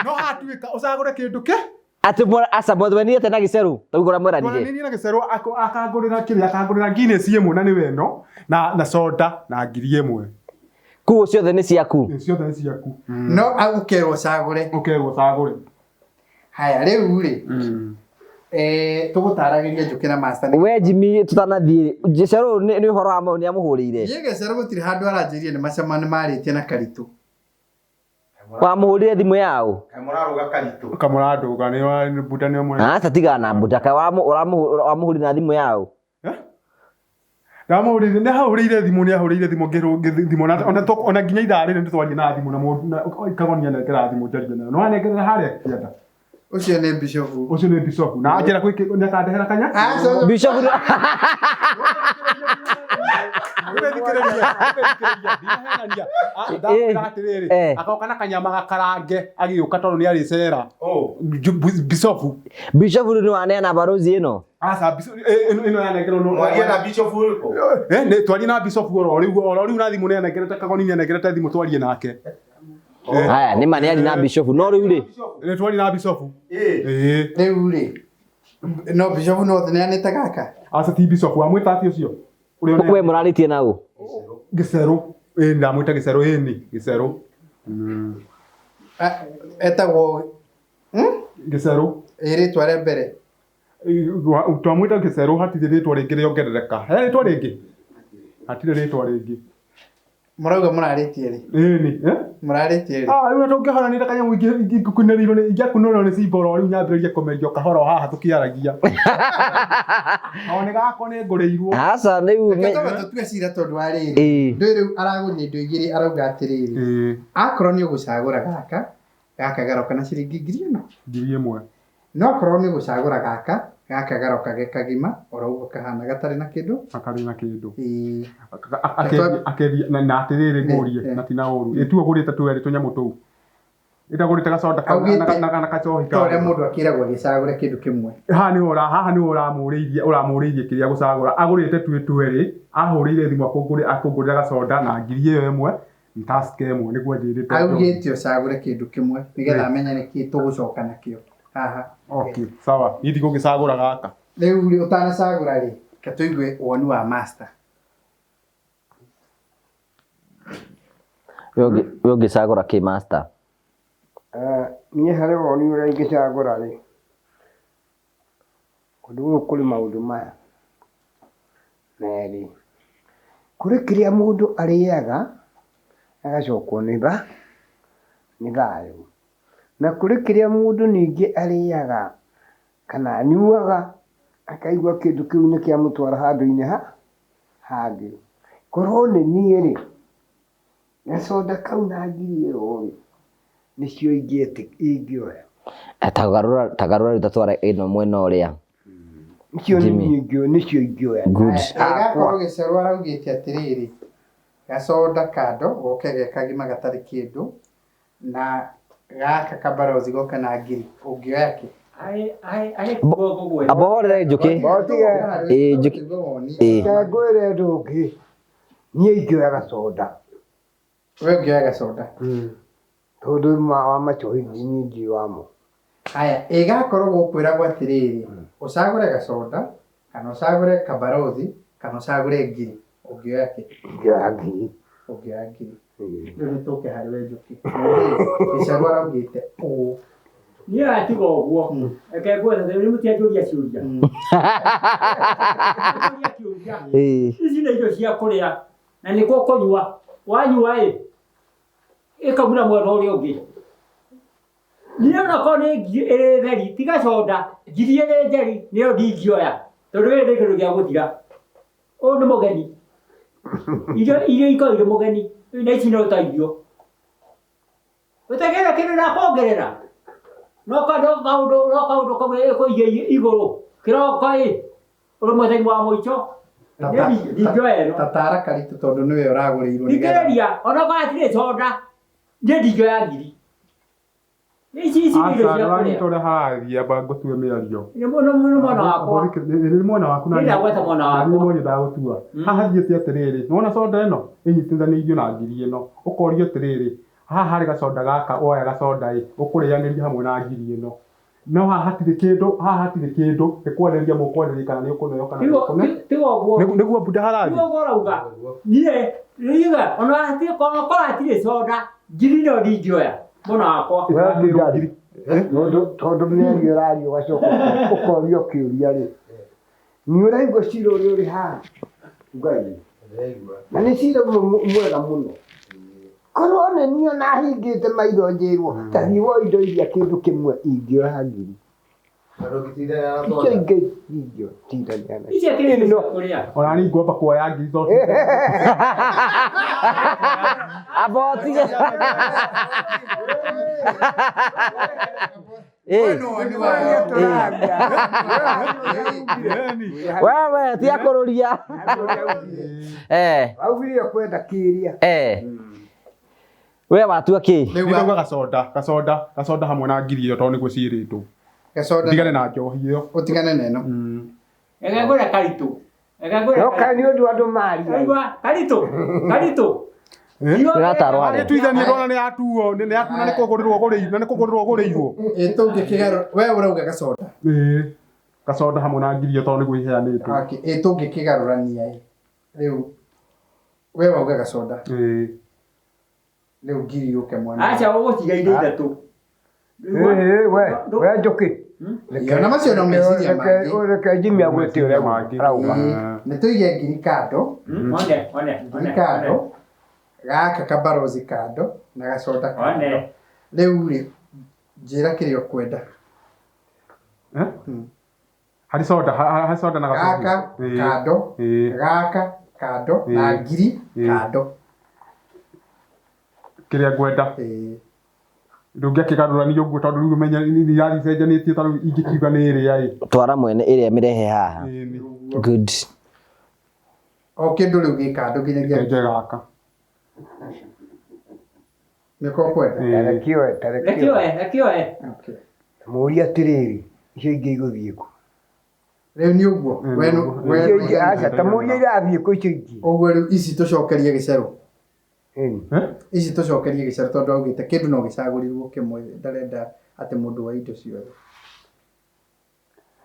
No hatuĩka ũcagũre kĩndũ kĩ Ati mwera aca mwethanĩte na Gĩcerũ taguo ũrĩa mweranire. Twaranĩirie na Gĩcerũ akangũrĩra kĩrĩa akangũrĩra Guinness ĩmwe na nĩwe ĩno na soda na ngiri ĩmwe. Kuo ciothe nĩ ciaku. Ciothe nĩ ciaku. No ũkerwo ũcagũre. Ũkerwo ũcagũre. Haya rĩu rĩ tũgũtaragĩria Njũkĩ na Master. We Jimmy tũtanathiĩ Gĩcerũ nĩ ũhoro wa mau nĩ amũhũrĩire. Niĩ Gĩcerũ gũtirĩ handũ aranjĩrire nĩ macama nĩ marĩtie na Karitũ. Wamũhũrĩire thimũ yaũ? Kamũrarũga Karitũ. Kamũrandũga nĩ Buda nĩ ũmwe. Aca tigana na Buda ka wamũhũrĩire na thimũ yaũ? Ndamũhũrĩire nĩ ahũrĩire thimũ nĩ ahũrĩire thimũ ngĩrũ thimũ na ona nginya ithaa rĩrĩ nĩtwaria na thimũ na mũndũ Kagoni anengera thimũ njarie nayo. No anengerera harĩa kĩanda. Ũcio nĩ Bishofu. Ũcio nĩ Bishofu. Na anjĩra kwĩ nĩ akandehera kanya? Bishofu Ndinahenania. Agoka na kanyama gakarange agĩũka tondũ nĩ arĩcera. Bishofu. Bishofu nĩ waneana barozi ĩno. Aca ĩno yanengerwo no. Mwaria na Bishofu ũrĩkũ? Nĩ twarie na Bishofu oro rĩu oro rĩu na thimũ nĩ anengerete Kagoni nĩ anengerete thimũ twarie nake. Haya nĩ ma nĩ ari na Bishofu no rĩu rĩ. Nĩ twarie na Bishofu. Ĩĩ. Rĩu rĩ no Bishofu no neanĩte gaka. Aca ti Bishofu amwĩta atĩ ũcio. We mũrarĩtie na ũ? Gĩcerũ. Ĩĩ ndamwĩta Gĩcerũ ĩni Gĩcerũ. Etagwo Gĩcerũ. Ĩ rĩtwa rĩa mbere. Twamwĩta Gĩcerũ hatirĩ rĩtwa rĩngĩ rĩongerereka. He rĩtwa rĩngĩ? Hatirĩ rĩtwa rĩngĩ. Mũrauga mũrarĩtie rĩ? Ĩni. Mũrarĩtie rĩ? Ah, rĩu tũngĩhoranĩra kanyamũ ingĩkunĩrĩirwo nĩ ingĩakunĩrĩirwo nĩ cimba oro rĩu nyambĩrĩrie kũmerio kahora o haha tũkĩaragia. O nĩ gakwa nĩ ngũrĩirwo. Aca rĩu Reke twambe tũtue cira tondũ wa rĩrĩ. Ndũĩ rĩu aragũrire indo igĩrĩ arauga atĩrĩrĩ. Akorwo nĩ ũgũcagũra gaka, gaka garoka na ciringi ngiri ĩno. Ngiri ĩmwe. No akorwo nĩ ũgũcagũra gaka, gaka garoka ge kagima oro ũguo kahana gatarĩ na kĩndũ. Gatarĩ na kĩndũ. Akendia na atĩrĩrĩ ngũrie na ti na ũru. Ĩ tu ũgũrĩte twerĩ tũnyamũ tũu. Ĩtagũrĩte gacoda na kacohi Ta ũrĩa mũndũ akĩragwo agĩcagũre kĩndũ kĩmwe. Haha nĩ ũra haha nĩ ũramũrĩirie ũramũrĩirie kĩrĩa gũcagũra. Agũrĩte twĩ twerĩ, ahũrĩire thimũ akũngũrĩra gacoda na ngiri ĩyo ĩmwe Tusker ĩmwe nĩguo anjĩrĩte. Augĩte ũcagũre kĩndũ kĩmwe nĩgetha amenye nĩkĩ tũgũcoka nakĩo haha. Okay, sawa. Niĩ ndigũgĩcagũra gaka. Rĩu rĩ ũtanacagũra rĩ, reke tũigue woni wa Master. We ũngĩcagũra kĩ Master? Niĩ harĩ woni ũrĩa ingĩcagũra rĩ, kũndũ gũkũ kũrĩ maũndũ maya merĩ. Kũrĩ kĩrĩa mũndũ arĩaga agacokwo nĩ thayũ. Na kũrĩ kĩrĩa mũndũ ningĩ arĩaga kana anyuaga akaigua kĩndũ kĩu nĩ kĩamũtwara handũ-inĩ hangĩ. Korwo nĩ niĩ rĩ, gacoda kau na ngiri ĩyo rĩ, Nĩcio ingĩoya. Tagarũra tagarũra rĩu tatwara ĩno mwena ũrĩa. Icio Jimmy. nĩcio ingĩoya. Good. Ĩgakorwo gĩcerwa araugĩte atĩrĩrĩ, gacoda kando goke ge kagima gatarĩ kĩndũ na gaka kabarothi goke na ngiri, ũngĩoya kĩ? Amba horere Njũkĩ. Ĩĩ Njũkĩ. Ĩĩ. Reke ngwĩre ũndũ ũngĩ, niĩ ingĩoya gacoda. We ũngĩoya gacoda? Tondũ wa macohi niĩ ndirĩ wamo. Haya, ĩgakorwo gũkwĩragwo atĩrĩrĩ, ũcagũre gacoda kana ũcagũre kabarothi kana ũcagũre ngiri, ũngĩoya kĩ? Ingĩoya ngiri. Ũngĩoya ngiri. Rĩu nĩ tũke harĩ we Njũkĩ. Gĩcarũ araugĩte ũũ. Niĩ atiga ũguo. Reke ngwethe nĩ mũtianjũria ciũria. Mũtianjũria kĩũria. Ici nĩ indo cia kũrĩa na nĩkuo kũnyua. Wanyua ĩ, ĩkaumĩra mwena ũrĩa ũngĩ. Niĩ onakorwo nĩ ngiri ĩrĩ theri, tiga soda, ngiri ĩrĩ njeri nĩyo ndingĩoya tondũ gĩkĩ nĩ kĩndũ gĩa gũthira. Ũyũ nĩ mũgeni. Irio iria ikoragwo irĩ mũgeni na ici no ta irio. Ũtagĩra kĩndũ na kuongerera. No kaũndũ no kaũndũ kamwe ĩkũiga igũrũ kĩroko ĩ ũrĩ mũthenya wa mũico. Ndingĩoya ĩno. Tatara karitũ tondũ nĩwe ũragũrĩirwo. Thikĩrĩria onakorwo hatirĩ soda niĩ ndingĩoya ngiri. Ici ici nĩ irio cia kũrĩa. Ũrĩa harathiĩ amba ngũtue mĩario. Nĩ mwena wakwa. Nĩ mwena waku na ndagweta mwena wakwa. Nĩ mwena ndagũtua. Haha hathiĩte atĩrĩrĩ, nĩwona soda ĩno ĩnyitithanĩirio na ngiri ĩno. Ũkorio atĩrĩrĩ, haha harĩ gacoda gaka woya gacoda ĩ, ũkũrĩanĩria hamwe na ngiri ĩno. No haha hatirĩ kĩndũ, haha hatirĩ kĩndũ, nĩ kwarĩria mũkwarĩria kana nĩ ũkũneo kana ndũkũneo. Tiga ũguo. Nĩguo mbunda harathiĩ. Tiga ũguo ũrauga. Niĩ niga ona hatirĩ korwo hatirĩ soda ngiri no ndingĩoya mwena wakwa. Tondũ mĩario ĩrario ũgacoka ũkorio kĩũria rĩ, nĩ ũraigua cira ũrĩa ũrĩ haha Ngai? Na nĩ cira mwega mũno. Korwo nĩ niĩ ona hingĩte maitho njĩrwo ta thiĩ woe indo iria kĩndũ kĩmwe ingĩoya ngiri. Icio ingĩ ingĩotindania nacio. Icio kĩndũ cia kũrĩa. Ona niĩ ngwamba kuoya ngiri tondũ Amba ũtige. Wewe tiga kũrũria. Augire ũkwenda kĩrĩa. We watua kĩ? Nĩ gacoda, gacoda, gacoda hamwe na ngiri ĩyo tondũ nĩguo ciĩrĩtwo. Gacoda. Ndigane na njohi ĩyo. Ũtigane na ĩno. Reke ngwĩre karitũ. Reke ngwĩre. No kaĩ nĩ ũndũ andũ maria. Aigua karitũ. Karitũ. Ndĩratarwo harĩa. Agĩtuithania ndona nĩ yatuo, nĩ yatuo na nĩ kũgũrĩrwo gũrĩirwo, na nĩ kũgũrĩrwo gũrĩirwo. Ĩ tũngĩkĩgarũra, we ũrauga gacoda. Ĩĩ. Gacoda hamwe na ngiri ĩyo tondũ nĩguo iheanĩtwo. Okay, ĩ tũngĩkĩgarũrania ĩ. Rĩu we wauga gacoda. Ĩĩ. Rĩu ngiri yũke mwena. Aca ũgũtiga indo ithatũ. We Njũkĩ. Ona macio no meciria mangĩ. Reke Jimmy agwĩte ũrĩa arauga. Nĩ tũige ngiri kando. One, one, Ngiri kando. Gaka kabarozi kando na gacoda kando. Rĩu rĩ, njĩra kĩrĩa ũkwenda. Harĩ soda, harĩ soda na gacoda. Gaka kando, gaka kando na ngiri kando. Kĩrĩa ngwenda. Ndũngĩakĩgarũrania ũguo tondũ rĩu ũmenye nĩ irathiĩ icenjanĩtie ta rĩu ingĩkiuga nĩ ĩrĩa ĩ. Twara mwene ĩrĩa mĩrehe haha. Good. O kĩndũ rĩu gĩ kando nginyagia. Reke njoe gaka. Nĩko ũkwenda? Reke oe, Reke oe, reke oe. Mũũrie atĩrĩrĩ, icio ingĩ igũthiĩ kũ? Rĩu nĩ ũguo. Icio ingĩ aca, ta mũũrie irathiĩ kũ icio ingĩ. Ũguo rĩu ici tũcokerie gĩcerũ. Ici tũcokerie gĩcerũ tondũ augĩte kĩndũ no gĩcagũrirwo kĩmwe ndarenda atĩ mũndũ wa indo ciothe.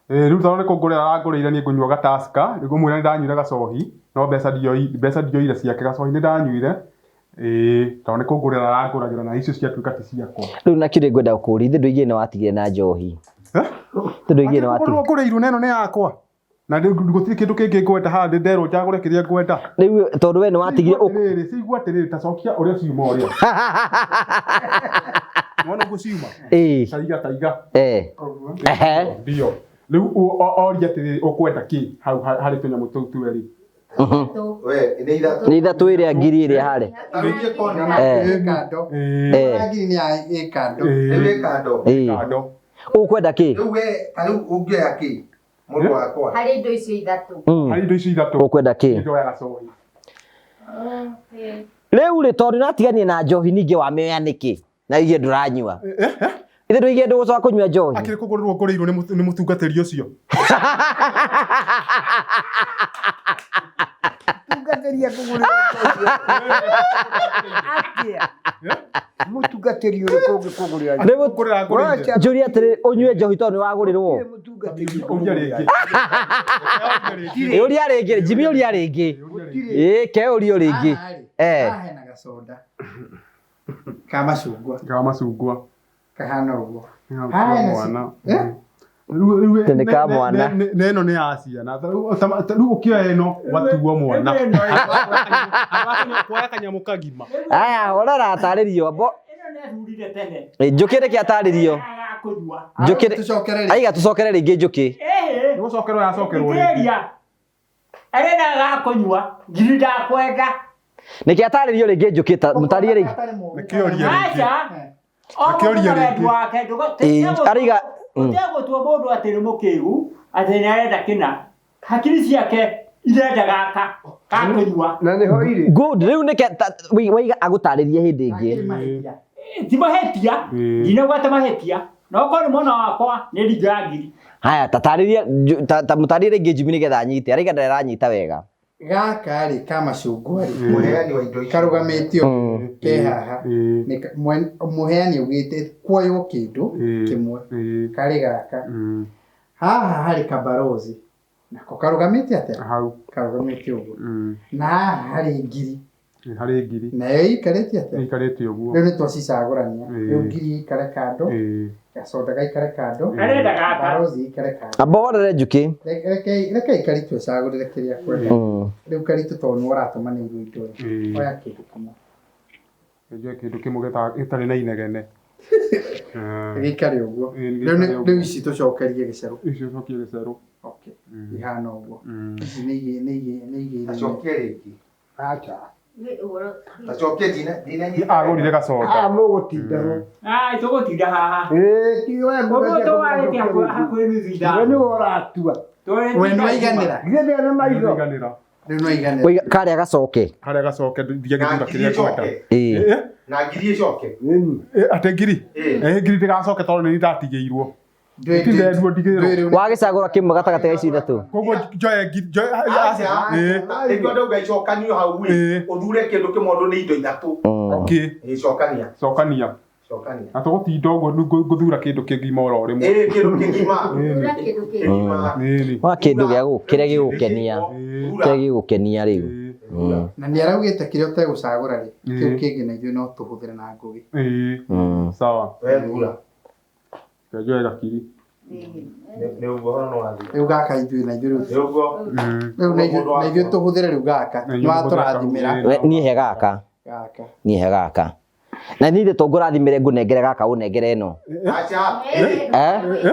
Rĩu tondũ nĩ kũngũrĩra arangũrĩire niĩ ngũnyua gataska, ngũmwĩra nĩ ndanyuire gacohi, no mbeca mbeca ndioire ciake, gacohi nĩ ndanyuire. Ĩĩ, tondũ nĩ kũngũrĩra arangũragĩra na icio ciatuĩka ti ciakwa. Rĩu na kĩrĩa ngwenda gũkũria, ithe ndũigire nĩ watigire na njohi. Ndũigire nĩ watigire. Kũgũrĩrwo ngũrĩirwo na ĩno nĩ yakwa. Na rĩu gũtirĩ kĩndũ kĩngĩ ngwenda haha nderwo njagũre kĩrĩa ngwenda. Rĩu tondũ we nĩ watigire Atĩrĩrĩ, cigua atĩrĩrĩ, ta cokia ũrĩa ciuma ũrĩa. Nĩwona ũguo ciuma? Ĩĩ. Taiga taiga. Ehe. Ndio. Rĩu oria atĩrĩrĩ, ũkwenda kĩ hau harĩ tũnyamũ tũu twerĩ? We nĩ ithatũ. Nĩ ithatũ ĩrĩa ngiri ĩrĩa harĩ. Ta rĩu niĩ korwo nĩ Eh. Ĩ kando. Eh. Na ngiri nĩ ya ĩ kando. Rĩu ĩ kando. Ĩĩ. Kando. Ũkwenda kĩ? Rĩu we ta rĩu ũngĩoya kĩ? Mũndũ wakwa. Harĩ indo icio ithatũ. Mm. Harĩ indo icio ithatũ. Ũkwenda kĩ? Ndoya gacohi. Rĩu rĩ tondũ natiganie na njohi ningĩ wamĩoya nĩkĩ? Na igie ndũranyua. Ithe ndũigie ndũgũcoka kũnyua njohi. Akĩrĩ kũgũrĩrwo ngũrĩirwo nĩ mũtu- nĩ mũtungatĩri ũcio. Mũtungatĩri akũgũrĩra atĩa? Mũtungatĩri ũrĩkũ ũngĩkũgũrĩra? Nĩ mũtu- Kũgũrĩra ngũrĩire. Njũria atĩrĩ ũnyue njohi tondũ nĩ wagũrĩrwo. Mũtungatĩri Ũria rĩngĩ. Ĩ, Ũria rĩngĩ, Jimmy ũria rĩngĩ. Ĩ ke ũrio rĩngĩ. Haha rĩ, Eh. haha hena gacoda ka macungwa Ka macungwa. kahana ũguo. Ka Haha hena mwana. Eh? Rĩu- rĩu- Tene ka ne- mwana. ne- ne ĩno nĩ ya ciana. Rĩu ta- rĩu ũkĩoya ĩno watuo mwana. Kuoya kanyamũ kagima. Aya, horera atarĩrio. Ambo Ĩno nĩ athurire tene. Ĩ, njũkĩ reke atarĩrio. Agakũnyua. Njũkĩ Tũcokere rĩ. aiga tũcokere rĩngĩ njũkĩ. Ĩhĩ. Nĩ gũcokerwo yacokerwo rĩngĩ. Thikĩrĩria. Arenda agakũnyua. Ngiri ndakwenda. Nĩkĩ atarĩrio rĩngĩ njũkĩ ta mũtarĩrie rĩngĩ. Nĩkĩoria rĩngĩ. Aca. O mũndũ Akĩũria na wendi rĩngĩ. wake. Ĩ, araiga Ũtegũtua mũndũ atĩ nĩ mũkĩgu, atĩ nĩ arenda kĩna. Hakiri ciake irenda gaka gakũnyua. Na nĩho irĩ. Good, rĩu nĩke ta- waiga agũtarĩrie hĩndĩ ĩngĩ. Ti mahĩtia. Ĩ. Ndinauga atĩ mahĩtia. No korwo nĩ mwana wakwa nĩ ndingĩoya ngiri. Haya, tatarĩrie ta mũtarĩrie rĩngĩ Jimmy nĩgetha anyite. Araiga ndaranyita wega. Gaka rĩ ka macungwa rĩ Mũheani wa indo icio. karũgamĩtio ke haha. Ĩ. Nĩ ka- Mũheani augĩte kuoywo kĩndũ Ĩ. kĩmwe Ĩ. karĩ gaka. Mm. Haha harĩ kabarozi nako karũgamĩte atĩa? Hau. Karũgamĩte ũguo. Mm. Na haha harĩ ngiri Harĩ ngiri. nayo ĩikarĩte atĩa? Ĩikarĩte ũguo. Rĩu nĩ twacicagũrania. Ĩ. Rĩu ngiri ĩikare kando, Ĩ. gacoda gaikare kando, Arenda gaka. barozi ĩikare kando. Amba horere njũkĩ. Reke Karitũ acagũrĩre kĩrĩa akwenda. Rĩu Karitũ tondũ nĩwe ũratũmanĩirwo indo rĩ, Ĩ. oya kĩndũ kĩmwe. Njoe kĩndũ kĩmwe gĩtarĩ na inegene. Gĩikare ũguo. Ĩ, Rĩu gĩikare ũguo. rĩu ici tũcokerie gĩcerũ. Icio cokie gĩcerũ. Okay. Ihana ũguo. Ici nĩ igĩ nĩ igĩ nĩ igĩ. Acokie rĩngĩ. Acha. Nĩ ũhoro. Acokie ndinanyita. Agũrire gacoda. Ah, mũgũtinda ho. Ai, tũgũtinda haha. Ĩ, ti we Ũguo tũwarĩte hakuhĩ nuthu We ithaa. nĩwe ũratua. We nĩ waiganĩra. Githĩ ndĩrĩ na maitho. Nĩwaiganĩra. Rĩu nĩ waiganĩra. Waiga karĩa gacoke. Karĩa gacoke ndige Na gĩthura ngiri kĩrĩa ngwenda. ĩcoke. Ĩ. Eh? Na ngiri ĩcoke. Ĩni. Eh, atĩ ngiri? Ĩ. Eh, ngiri ndĩgacoke tondũ nĩ ndatigĩirwo. Ndwĩ- Ndindenduo ndigĩrwo. ndwĩ rĩu Wagĩcagũra kĩmwe gatagatĩ ga ici ithatũ. Koguo njoe ngiri njoe Aca. Ĩ. Nĩkĩo ndauga icokanio hau ĩ. Ĩ. Ũthure kĩndũ kĩmwe ũndũ nĩ indo ithatũ. Okay. Ĩ cokania. Cokania. Cokania. Na tũgũtinda ũguo rĩu ngũthura kĩndũ kĩngima oro rĩmwe. Ĩ kĩndũ kĩgima. Thura kĩndũ kĩngĩ. Kĩgima. Ĩni. Wa kĩndũ gĩa kĩrĩa gĩgũkenia. Thura. Kĩrĩa gĩgũkenia rĩu. Na nĩ araugĩte kĩrĩa ũtegũcagũra rĩ, Ĩ. kĩu kĩngĩ na ithuĩ no tũhũthĩre na ngũgĩ. Ĩ. Sawa. We thura. Reke njoe gakiri. Nĩ ũguo ũhoro nĩ wathiĩ. Rĩu gaka ithuĩ na ithuĩ rĩu Nĩ ũguo. rĩu na ithuĩ na ithuĩ tũhũthĩre rĩu gaka. Na Nĩ inyuĩ watũrathimĩra mũhũthĩre We, niĩ he gaka. gaka. Niĩ he gaka. Na niĩ to ngũrathimĩre ngũnengere gaka ũnengere ĩno. Aca. Eh?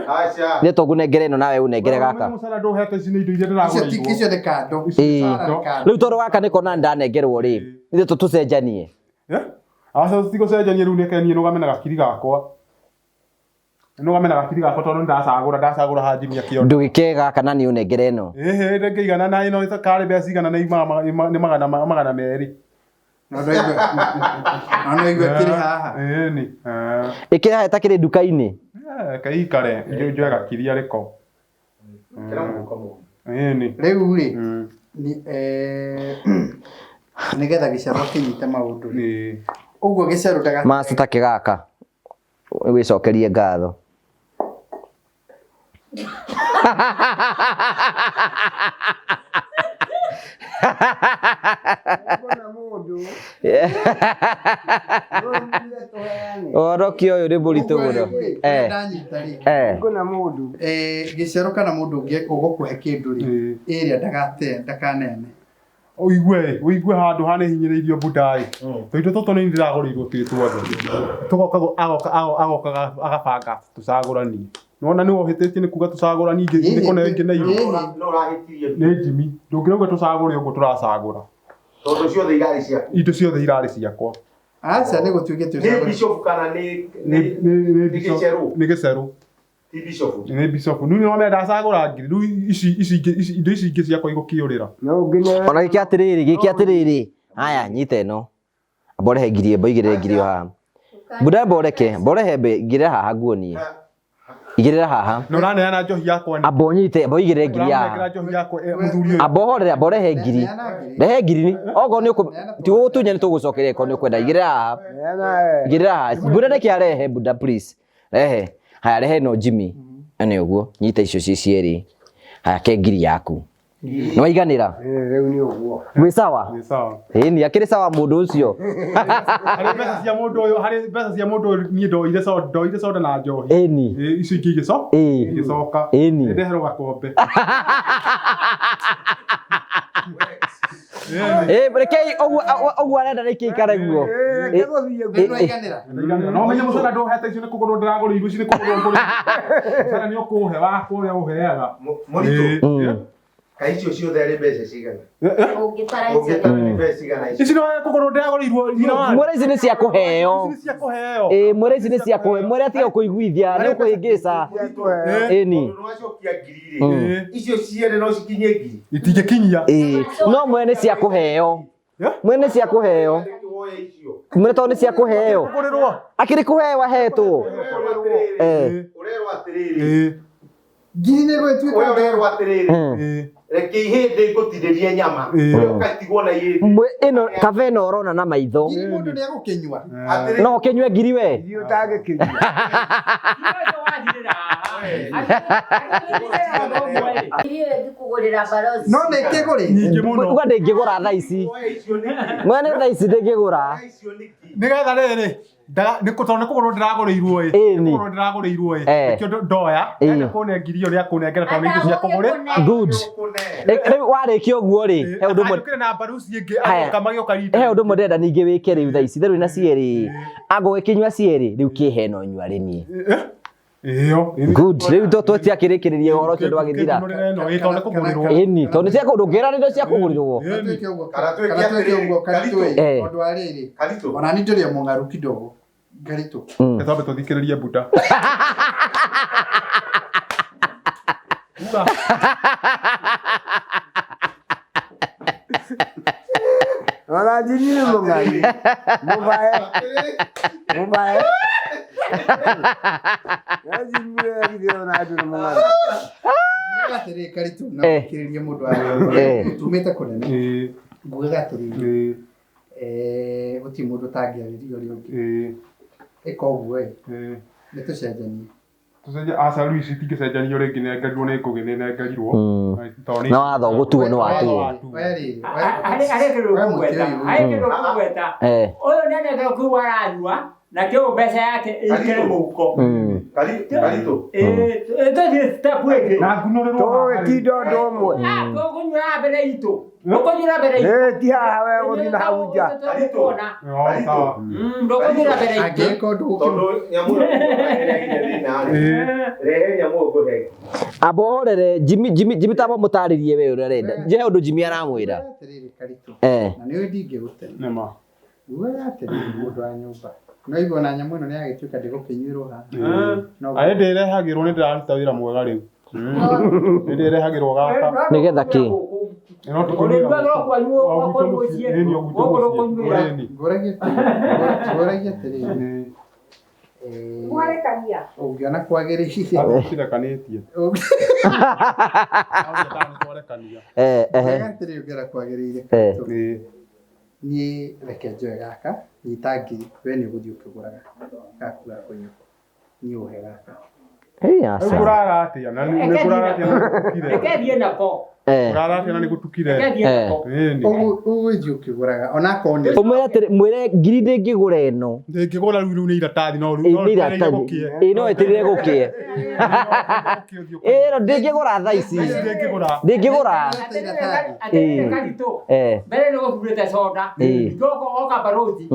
Aca. Niĩ to ngũnengere ĩno nawe ũnengere gaka. Mũcara ndũhete ici nĩ indo iria Icio ti ndĩragũrĩirwo. icio nĩ kando. Ĩ. Mũcara nĩ kando. Rĩu tondũ gaka nĩko na ndanengerwo rĩ. Ithuĩ tũcenjanie. Eh? Aca tigũcenjania rĩu nĩke niĩ nũgame na gakiri gakwa. Nũgame na gakiri gakwa tondũ nĩndacagũra ndacagũra hanjimia kĩondo. Ndũgĩke gaka na niĩ ũnengere ĩno. Ĩhĩ ndĩngĩigana na ĩno karĩ mbeca cigana nĩ nĩ magana magana merĩ. No ndwaigua. No ndwaigua kĩrĩ haha. Ĩni. Ĩkĩrĩ haha ĩtakĩrĩ nduka-inĩ. Kaikare njoe gakiri arĩko. Kĩra mũhuko mũndũ. Ĩni. Rĩu rĩ ni nĩgetha gĩcerũ kĩnyite maũndũ rĩ. Ũguo gĩcerũ ndaga Master ta kĩgaka. Wĩcokerie ngatho. Ngona mũndũ. Ũhonokio ũyũ nĩ mũritũ mũno. Eh. Ndanyita rĩ. Eh. Ngona mũndũ. Gĩcerũ kana mũndũ ũngĩ ũgũkũhe kĩndũ rĩ, ĩrĩa ndagate ndakaneane. Ũigue ũigue handũ hana hinyĩrĩirio budaĩ. Tũindo tũtũ nĩ ndĩragũrĩirwo twĩ tuothe. Tũgoka agoka agoka agabanga tũcagũranie. Nĩwona nĩwe ũhĩtĩtie nĩ kuga tũcagũra ningĩ Ĩĩ, nĩ kũnengeneirwo. ĩĩ. No ũrahĩtirie Nĩ Jimmy. Ndũngĩrauga tũcagũre ũguo tũracagũra. tondũ ciothe irarĩ ciaku. Indo ciothe irarĩ ciakwa. Aca nĩ gũtuĩkĩte Nĩ ũcagũre. bishop kana nĩ Nĩ nĩ nĩ nĩ gĩcerũ? Nĩ gĩcerũ. Ti bishop. Nĩ bishop. Rĩu nĩwona ndacagũra ngiri. Rĩu ici ici ingĩ ici indo ici ingĩ ciakwa igũkĩũrĩra. No nginya Ona gĩkĩ atĩrĩrĩ, gĩkĩ atĩrĩrĩ. Haya, nyita ĩno. Amba ũrehe ngiri ĩmwe igĩrĩre ngiri ĩyo haha. Buda mboreke, mborehe igĩrĩra haha nguonie. Igĩrĩra haha. Na ũraneana njohi yakwa nĩ. Amba ũnyite, amba ũigĩrĩre ngiri haha. Ũranengera njohi yakwa mũthuri ũyũ. Amba ũhorere, amba ũrehe ngiri. Neana ngiri. Rehe ngiri. Okorwo nĩ ũkũ ti gũgũtunya nĩ tũgũcokeria ĩkorwo nĩ ũkwenda. Igĩrĩra haha. neana Igĩrĩra haha. Buda nĩkĩ arehe Buda please. Rehe. Haya rehe ĩno Jimmy. Ĩno ũguo, nyita icio ciĩ cierĩ. Haya ke ngiri yaku. Nĩ waiganĩra? rĩu nĩ ũguo. Wĩ sawa? Nĩ sawa. Ĩni, akĩrĩ sawa mũndũ ũcio. Harĩ mbeca cia mũndũ ũyũ, harĩ mbeca cia mũndũ ũyũ niĩ ndoire soda, ndoire soda na njohi. Ĩni. Ĩ, icio ingĩ igĩco Ĩ. igĩcoka. Ĩni. Nĩndeherwo gakombe. Ĩ, rekei ũguo ũguo arenda reke ikare guo. Reke gũthiĩ Nĩ nwaiganĩra. No menye mũcara ndũhete icio nĩ kũgũrwo ndĩragũrĩirwo ici nĩ kũgũrwo ngũrĩirwo. Mũcara nĩ ũkũhe wakwa ũrĩa ũheaga. Mũritũ. Ĩ, Kaĩ icio ciothe arĩ mbeca cigana? Ũngĩtara icio Ũngĩtara nĩ mbeca cigana icio? Ici no kũgũrwo ndĩragũrĩirwo nyina wa. Mwĩre ici nĩ cia kũheo. Ici nĩ cia kũheo. Ĩ, mwĩre ici nĩ cia kũheo. Mwĩre atige kũiguithia, nĩ ũkũhĩngĩca. Ĩni. Tondũ nĩwacokia ngiri rĩ. Icio cierĩ no cikinyie ngiri. Itingĩkinyia. Ĩ, no mwĩre nĩ cia kũheo. Mwĩre nĩ cia kũheo. Woe icio. Mwĩre tondũ nĩ cia kũheo. Kũgũrĩrwo. Akĩrĩ kũheo ahetwo. Eh. Ũrerwo atĩrĩrĩ. Ĩ, Ngiri nĩ ĩgũtuĩka We ũrerwo atĩrĩrĩ. ĩ. Reke ihĩndĩ ngũtinĩrie nyama. Ĩ. Ũrĩa ũgatigwo na ihĩndĩ. Ĩno kabe ĩno ũrona na maitho. Ngiri mũndũ nĩ egũkĩnyua. Atĩrĩrĩ. No ũkĩnyue ngiri we. Ithuĩ ũtangĩkinyia. Ngiri ĩyo ĩngĩkũgũrĩra barozi. No nĩ ĩkĩgũrĩte. Nyingĩ mũno. Uga ndĩngĩgũra thaa ici. Woe icio nĩkĩ? Mwene thaa ici ndĩngĩgũra. Woe icio nĩkĩ? Nĩgetha rĩrĩ nĩ tondũ nĩ kũgũrwo ndĩragũrĩirwo ĩ. Ĩni. Nĩ kũgũrwo ndĩragũrĩirwo ĩ. Eh. Nĩkĩo ndoya. Ĩ. Enda kũne ngiri ĩyo nĩakũnengera tondũ nĩ indo cia kũgũrĩ. Good. Rĩu warĩkia ũguo rĩ, he ũndũ ũmwe Agĩũkĩre na mbaruci ĩngĩ Haya. agĩũka magĩũka rita. he ũndũ ũmwe ndĩrenda ningĩ wĩke rĩu thaa ici therũ na cierĩ anga ũgĩkĩnyua cierĩ rĩu kĩhe no nyua rĩ niĩ Ĩyo. Good rĩu to twetiakĩrĩkĩrĩria ũhoro ũcio ndwagĩthira Kĩnũrĩre ĩno ĩ tondũ nĩ kũgũrĩrwo. ĩni tondũ nĩ cia kũndũ ngĩra nĩ indo cia kũgũrĩrwo Kana twĩke ũguo. Kana twĩke Kana twĩke atĩrĩrĩ, ũguo Karitũ ĩ. Eh. Tondũ wa rĩrĩ. Karitũ. Ona niĩ ndĩrĩ o mũng'aru kidogo. Karitũ. Reke twambe tũthikĩrĩrie Buda. Uga. Ona Jimmy nĩ mũng'ari. Mũbae. Mũbae. Na Jimmy we githĩ ona andũ nĩ mũng'ari. Ngugaga atĩrĩrĩ Karitũ na Eh. ũkĩrĩrie mũndũ wa Eh. tumĩte kũnene. Ĩ, Ngugaga atĩrĩrĩ. ĩ, Gũtirĩ mũndũ ũtangĩarĩria ũrĩa ũngĩ. ĩ, Ĩka ũguo ĩ. ĩ. Nĩ tũcenjanie. Tũcenjie aca rĩu ici itingĩcenjanio rĩngĩ nengerirwo nĩ ngũgĩ nĩ nengerirwo. Tondũ nĩ Na watho gũtuo nĩ watuo. We rĩ. Harĩ kĩndũ We ũkũgweta, mũtĩ ũyũ. harĩ kĩndũ ũkũgweta. Eh. Ũyũ nĩ anengera kĩu aranyua na kĩu mbeca yake ĩikare mũhuko. Karitũ. Ĩ, tũthiĩ step ĩngĩ. Na ngunũrĩrwo haha rĩ. Tũgĩtinda ũndũ ũmwe. Ah, tũkũnyuĩra mbere itũ. Tũkũnyuĩra mbere itũ. Ĩ ti haha we gũthiĩ na hau nja. Tũkuona. Yo, sawa. Ndũkũnyuĩra mbere itũ. Angĩka ũndũ ũkĩ Tondũ nyamũ ĩyo nĩkũrehe thĩna rĩ. Rehe nyamũ ĩyo ngũhe. Amba ũhorere Jimmy Jimmy Jimmy tamba mũtarĩrie we ũrĩa arenda. Nje he ũndũ Jimmy aramwĩra. Atĩrĩrĩ Karitũ. Eh. Na nĩ ũĩ ndingĩgũte. Nĩ ma. Ngugaga atĩrĩrĩ mũndũ wa nyũmba. No igua ona nyamũ ĩno nĩ yagĩtuĩka ndĩgũkĩnyuĩrwo haha. No Arĩ ndĩrehagĩrwo nĩ ndĩraruta wĩra mwega rĩu. Nĩ ndĩrehagĩrwo gaka. Nĩgetha kĩ? No tũkũnyuĩra Ũrĩnyuagĩra kwanyu O gwaku gwitũ mũciĩ. mũciĩ. Ĩni, o gwitũ Gũkũ mũciĩ. ndũkũnyuĩra. Ĩni. Ngũragia atĩrĩrĩ. Ĩ. Mwarekania. Ũngĩona kwagĩrĩire. Andũ cirekanĩtie. Twarekania. Eh Ngugaga eh. atĩrĩrĩ ũngĩona kwagĩrĩire. Eh. Ĩ. Niĩ reke njoe gaka nyita ngiri we nĩ ũgũthiĩ ũkĩgũraga gaku ga kũnyua. Niĩ ũhe gaka. Hey Rĩu aca. kũrara atĩa? Na nĩ kũrara atĩa na nĩ gũtukire? Reke thiĩ nako. Eh. Kũrara atĩa na nĩ gũtukire? Reke thiĩ nako. Ĩni. Ũgũthiĩ ũkĩgũraga onakorwo nĩ Ũmwĩre atĩrĩ mwĩre ngiri ndĩngĩgũra ĩno. Ndĩngĩgũra rĩu rĩu nĩ iratathi no rĩu Ĩ no nĩ rĩu iratathi. gũkĩe. Ĩ no ĩtĩrĩre gũkĩe. Ĩ no ndĩngĩgũra thaa ici. Ndĩngĩgũra. Ndĩngĩgũra. Atĩrĩrĩ Karitũ. Eh. Mbere nĩ gũthurĩte soda. Ĩ. Njoka oka barothi.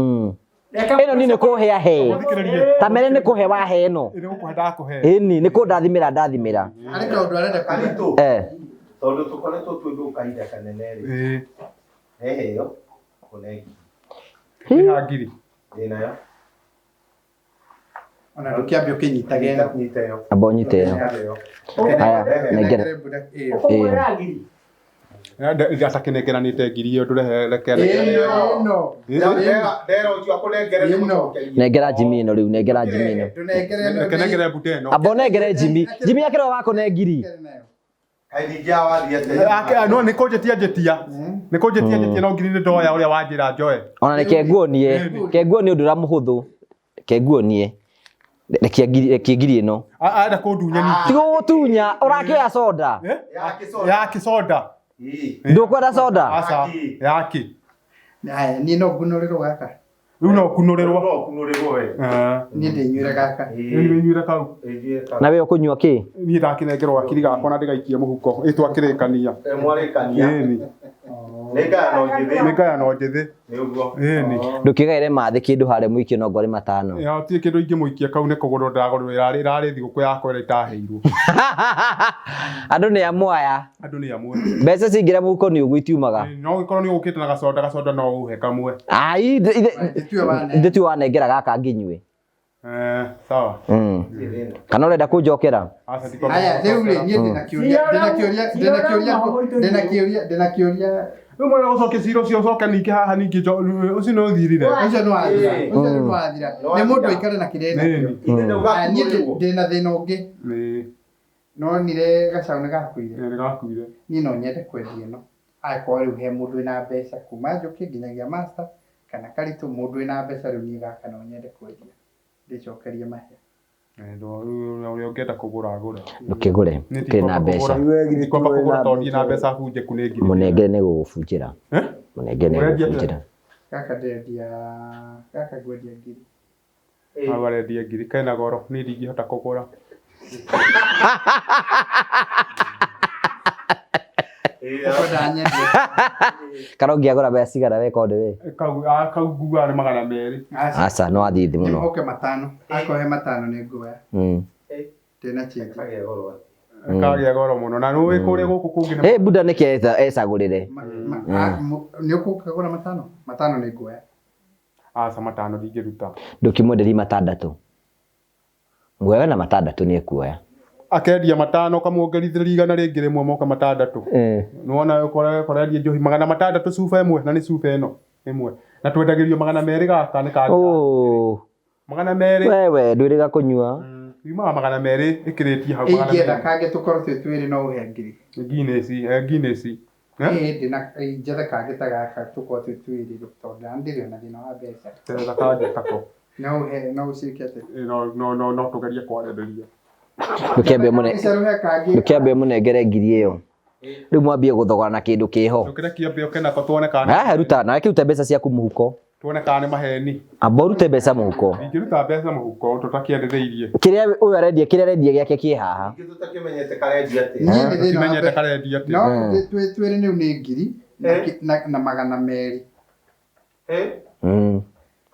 Ĩno ni nĩ kũhe ahe. Thikĩrĩrie. Ta mere nĩ kũhe wahe ĩno. Nĩ gũkũhe ndakũhe. Ĩni nĩ kũndathimĩra ndathimĩra. Arĩ kaũndũ arenda kuga. Karitũ. Eh. Tondũ tũkoretwo twĩ ndũgũ kahinda kanene rĩ. Ĩĩ. Rehe ĩyo. Ũne Nĩ ha ngiri. ngiri. Ndĩnayo. Ona ndũkĩambe ũkĩnyitage ĩno. Nyita ĩyo. Amba ũnyite ĩno. Haya, nengera. Nengere mbura ĩyo. Ũkũmwĩra ngiri. Atakĩnengeranĩte ngiri ĩyo ndũrehe reke. Ĩno ĩno. Ndera ũcio akũnengere Ĩno. nĩgũcokeria. Nengera Jimmy ĩno rĩu, nengera Jimmy ĩno. Ndũnengere ĩno. Reke nengere mbunda ĩno. Amba ũnengere Jimmy. Jimmy akĩrwo wakũne ngiri. Nengere nayo. Kaĩ ningĩ wathiĩ atĩa? Ake no nĩ kũnjĩtia njĩtia. Nĩ kũnjĩtia njĩtia no ngiri nĩ ndoya ũrĩa wanjĩra njoe. Ona reke nguonie. Ke nguonie ũndũ ũrĩa mũhũthũ. Ke nguonie. Rekia ngiri, rekia ngiri ĩno. Arenda kũndunya ningĩ. Ti gũgũtunya, ũrakĩoya soda. Eh? Yake soda. Yake soda. Ĩĩ. Ndũkwenda soda? Aca. Yake. Haya, niĩ no ngunũrĩrwo gaka. Rĩu no kunũrĩrwo. No ũkunũrĩrwo we. Eh. Niĩ ndĩnyuĩre gaka. Rĩu nĩ nyuire kau. Ĩĩ. Na we ũkũnyua kĩ? Niĩ ndakĩnengerwo gakiri gakwa na ndĩgaikie mũhuko. Ĩ twakĩrĩkania. Mwarĩkania. Ĩni. Nĩ ngayano njĩthĩ. Nĩ ngayano njĩthĩ. Nĩ ũguo. Ĩni. Ndũkĩgaĩre mathĩ kĩndũ harĩa mũikie no ngorĩ matano. Ya gũtirĩ kĩndũ ingĩmũikia kau nĩ kũgũrwo ndagũrwo ĩrarĩ ĩrarĩ thigũkũ yakwa ĩrĩa itaheirwo. Andũ nĩ amwe aya. Andũ nĩ amwe. Mbeca ciaingĩra mũhuko nĩ ũguo itiumaga. No gĩkorwo nĩ ũgũkĩte na gacoda gacoda no ũhe kamwe. Ai, Ndĩtue wanengera. ndĩtue wanengera gaka nginyue. Eh, sawa. Kana ũrenda kũnjokera? Aca ndikwamba Haya, rĩu rĩ, niĩ ndĩna kĩũria, ndĩna kĩũria, ndĩna kĩũria, ndĩna kĩũria, ndĩna kĩũria. Rĩu mwena gũcokia cira ũcio ũcoke ningĩ haha ningĩ ũcio nĩ ũthirire. Ũcio nĩ wathira, ũcio nĩ wathira. Nĩ mũndũ aikare na kĩrĩa enakĩo. Nĩni. Haya, niĩ ndĩna thĩna ũngĩ. Nĩ. Nonire gacaũ nĩ gakuire. Nĩ gakuire. Niĩ no nyende kwendia ĩno. Angĩkorwo rĩu he mũndũ wĩna mbeca kuma njũkĩ nginyagia master kana karitũ mũndũ wĩna mbeca rĩu niĩ gaka no nyende kwendia. Ndĩcokerie mahĩa. Ũrĩa ũngĩenda kũgũra agũre. Ndũkĩgũre. Niĩ Ũkĩrĩ na ndikwamba mbeca. kũgũra- Ndikwamba kũgũra tondũ ndirĩ na mbeca bunjĩku nĩ ngiri. Mũnengere nĩ gũgũbunjĩra. Eh? Mũnengere nĩ Ũrendia atĩa? gũgũbunjĩra. Gaka ndĩrendia gaka ngwendia ngiri. Hau arendia ngiri kena goro niĩ ndingĩhota kũgũra. Ũkwenda nyendie. Kana ũngĩagũra mbeca cigana we konde we? Kau ah, kau ngugaga nĩ 200. Aca. Aca, no wathiĩ thĩ mũno. Nĩũke matano. Akorwo he matano nĩ nguoya. Ndĩna change. Kagĩa goro mũno na nĩũĩ kũrĩa gũkũ kũngĩ nĩ Ĩ Buddha nĩkĩ ecagũrĩre? Nĩ ũkũgũra matano? Matano nĩ nguoya. Aca matano ndingĩruta. Ndũkĩmwenderie matandatũ. Nguoya na matandatũ nĩ ekuoya. Akendia matano ũkamwongerithĩria igana rĩngĩ rĩmwe moka matandatũ. Nĩwona ũkorendia njohi 600 cuba ĩmwe na nĩ cuba ĩno ĩmwe. Na twendagĩrio 200 gaka nĩ kangĩ. 200. Wewe ndwĩrĩga kũnyua. Yumaga 200 ĩkĩrĩtie hau magana Ingĩetha merĩ. kangĩ tũkorwo twĩ twĩrĩ no ũhe ngiri. Guinness, Guinness. Ĩĩ ndĩna njethe kangĩ ta gaka tũkorwo twĩ twĩrĩ tondũ na ndirĩ ona thĩna wa mbeca. Etha kangĩ tako. No ũhe no ũciĩke atĩa? No no no no tũgerie kwarĩrĩria. Ndũkĩambe mũne Icarũhe kangĩ. ndũkĩambe mũnengere ngiri ĩyo. Rĩu mwambie gũthogora na kĩndũ kĩho. Ndũkĩrekie mbĩ ũke nako tuone kana Haha ruta nawe kĩrute mbeca ciaku mũhuko. tuone kana nĩ maheni. Amba ũrute mbeca mũhuko. Ingĩruta mbeca mũhuko tũtakĩendithĩirie. Kĩrĩa ũyũ arendia kĩrĩa arendia gĩake kĩ haha. Ningĩ tũtakĩmenyete karendia atĩa. Niĩ nĩ thĩna wa Tũtimenyete mbeca. karendia atĩa. No twĩrĩ rĩu nĩ ngiri na 200.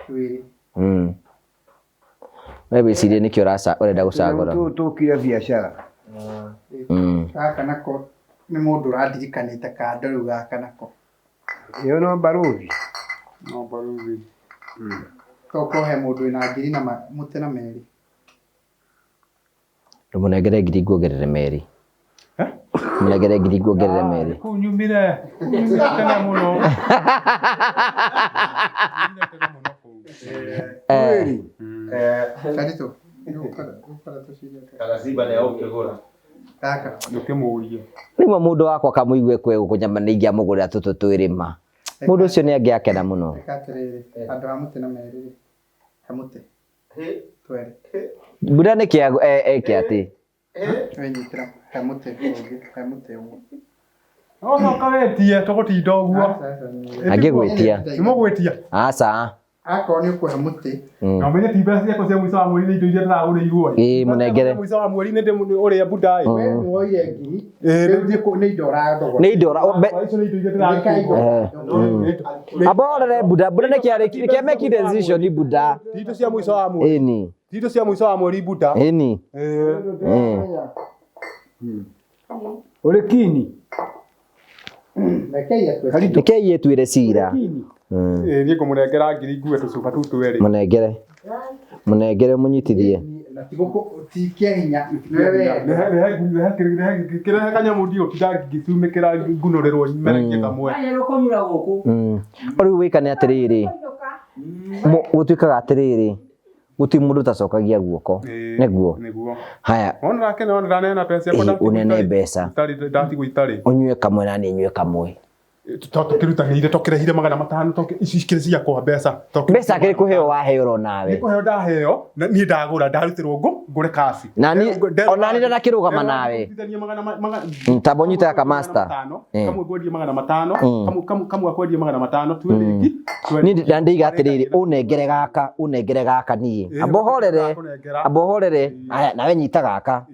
Twĩrĩ. We wĩcirie nĩkĩ ũrenda gũcagũra. Tũkire biacara. Gaka nako nĩ mũndũ ũrandirikanĩte kando rĩu gaka nako. Ĩyo no barũthi. No barũthi. Tokorwo he mũndũ wĩna ngiri na mũtĩ na merĩ. Ndũmũnengere ngiri nguongerere merĩ. Mũnengere ngiri nguongerere merĩ. Kũu nyumire. Kũu nyumire tene mũno. Karitũ. Ũkora tũcirie atĩa? Kana Simba nĩ ũkĩgũra. Gaka. Ndũkĩmũrie. Rĩmwe mũndũ wakwa kamũigue kwe gũkũ nyama nĩ ingĩamũgũrĩra tũtũ twĩrĩ ma. Mũndũ ũcio nĩ angĩakena mũno. Ĩka atĩrĩrĩ, handũ ha mũtĩ na merĩ rĩ, he mũtĩ. Twerĩ. Mbura nĩkĩ eke atĩ? Wĩnyitĩra he mũtĩ ũngĩ, he mũtĩ ũmwe. No coka wetie tũgũtinda ũguo. Angĩgwĩtia. Nĩmũgwĩtia. Aca. Akorwo nĩ ũkũhe mũtĩ. Na ũmenye ti mbeca ciakwa cia mũico wa mweri nĩ indo iria ndĩragũrĩirwo ĩ. Ĩĩ, mũnengere. Mũico wa mweri nĩ ndĩ ũrĩa buda ĩ. We nĩ woire ngiri. Ĩĩ, Rĩu nĩ indo ũrathogora. Nĩ indo ũra- Icio nĩ indo iria ndĩragũrĩirwo. Amba orere buda, buda nĩ kĩarĩ kĩa make decision buda. Ti indo cia mũico wa mweri. Ĩni. Ti indo cia mũico wa mweri buda. Ĩni. Ĩĩ. Ũrĩ kini. Rekei atue. Rekei etuĩre cira. Ĩĩ, niĩ ngũmũnengera ngiri ngue tũcuba tũu twĩrĩ. Mũnengere. Mũnengere mũnyitithie. Na ti gũkũ ti kĩa hinya. Nĩwe wenda. Kĩrehe kanyamũ ndigũtinda ngĩcumĩkĩra ngunũrĩrwo merekie kamwe. Aya rũkũnyura gũkũ. Rĩu wĩkane atĩrĩrĩ. Gũtuĩkaga atĩrĩrĩ. Gũtirĩ mũndũ ũtacokagia guoko. Nĩguo. Nĩguo. Haya. Wona ndakena wona ndaneana mbeca ciakwa Ĩĩ, ndatigwo ũneane itarĩ. mbeca. Itarĩ ndatigwo itarĩ. Ũnyue kamwe na niĩ nyue kamwe. Tũkĩrutanĩire tũkĩrehire 500 ici cikĩrĩ ciakwa mbeca. Mbeca akĩrĩ kũheo waheo oro nawe. Nĩ kũheo ndaheo na niĩ ndagũra ndarutĩrwo ngũ ngũre kaci. Ona niĩ ndanakĩrũgama nawe. Tamba ũnyite gaka master. Kamwe ngwendie 500, kamwe akwendie 500 tuwe rĩngĩ. Niĩ ndĩiga atĩrĩrĩ, ũnengere gaka, ũnengere gaka niĩ. Amba ũhorere, amba ũhorere. Haya, nawe nyita gaka.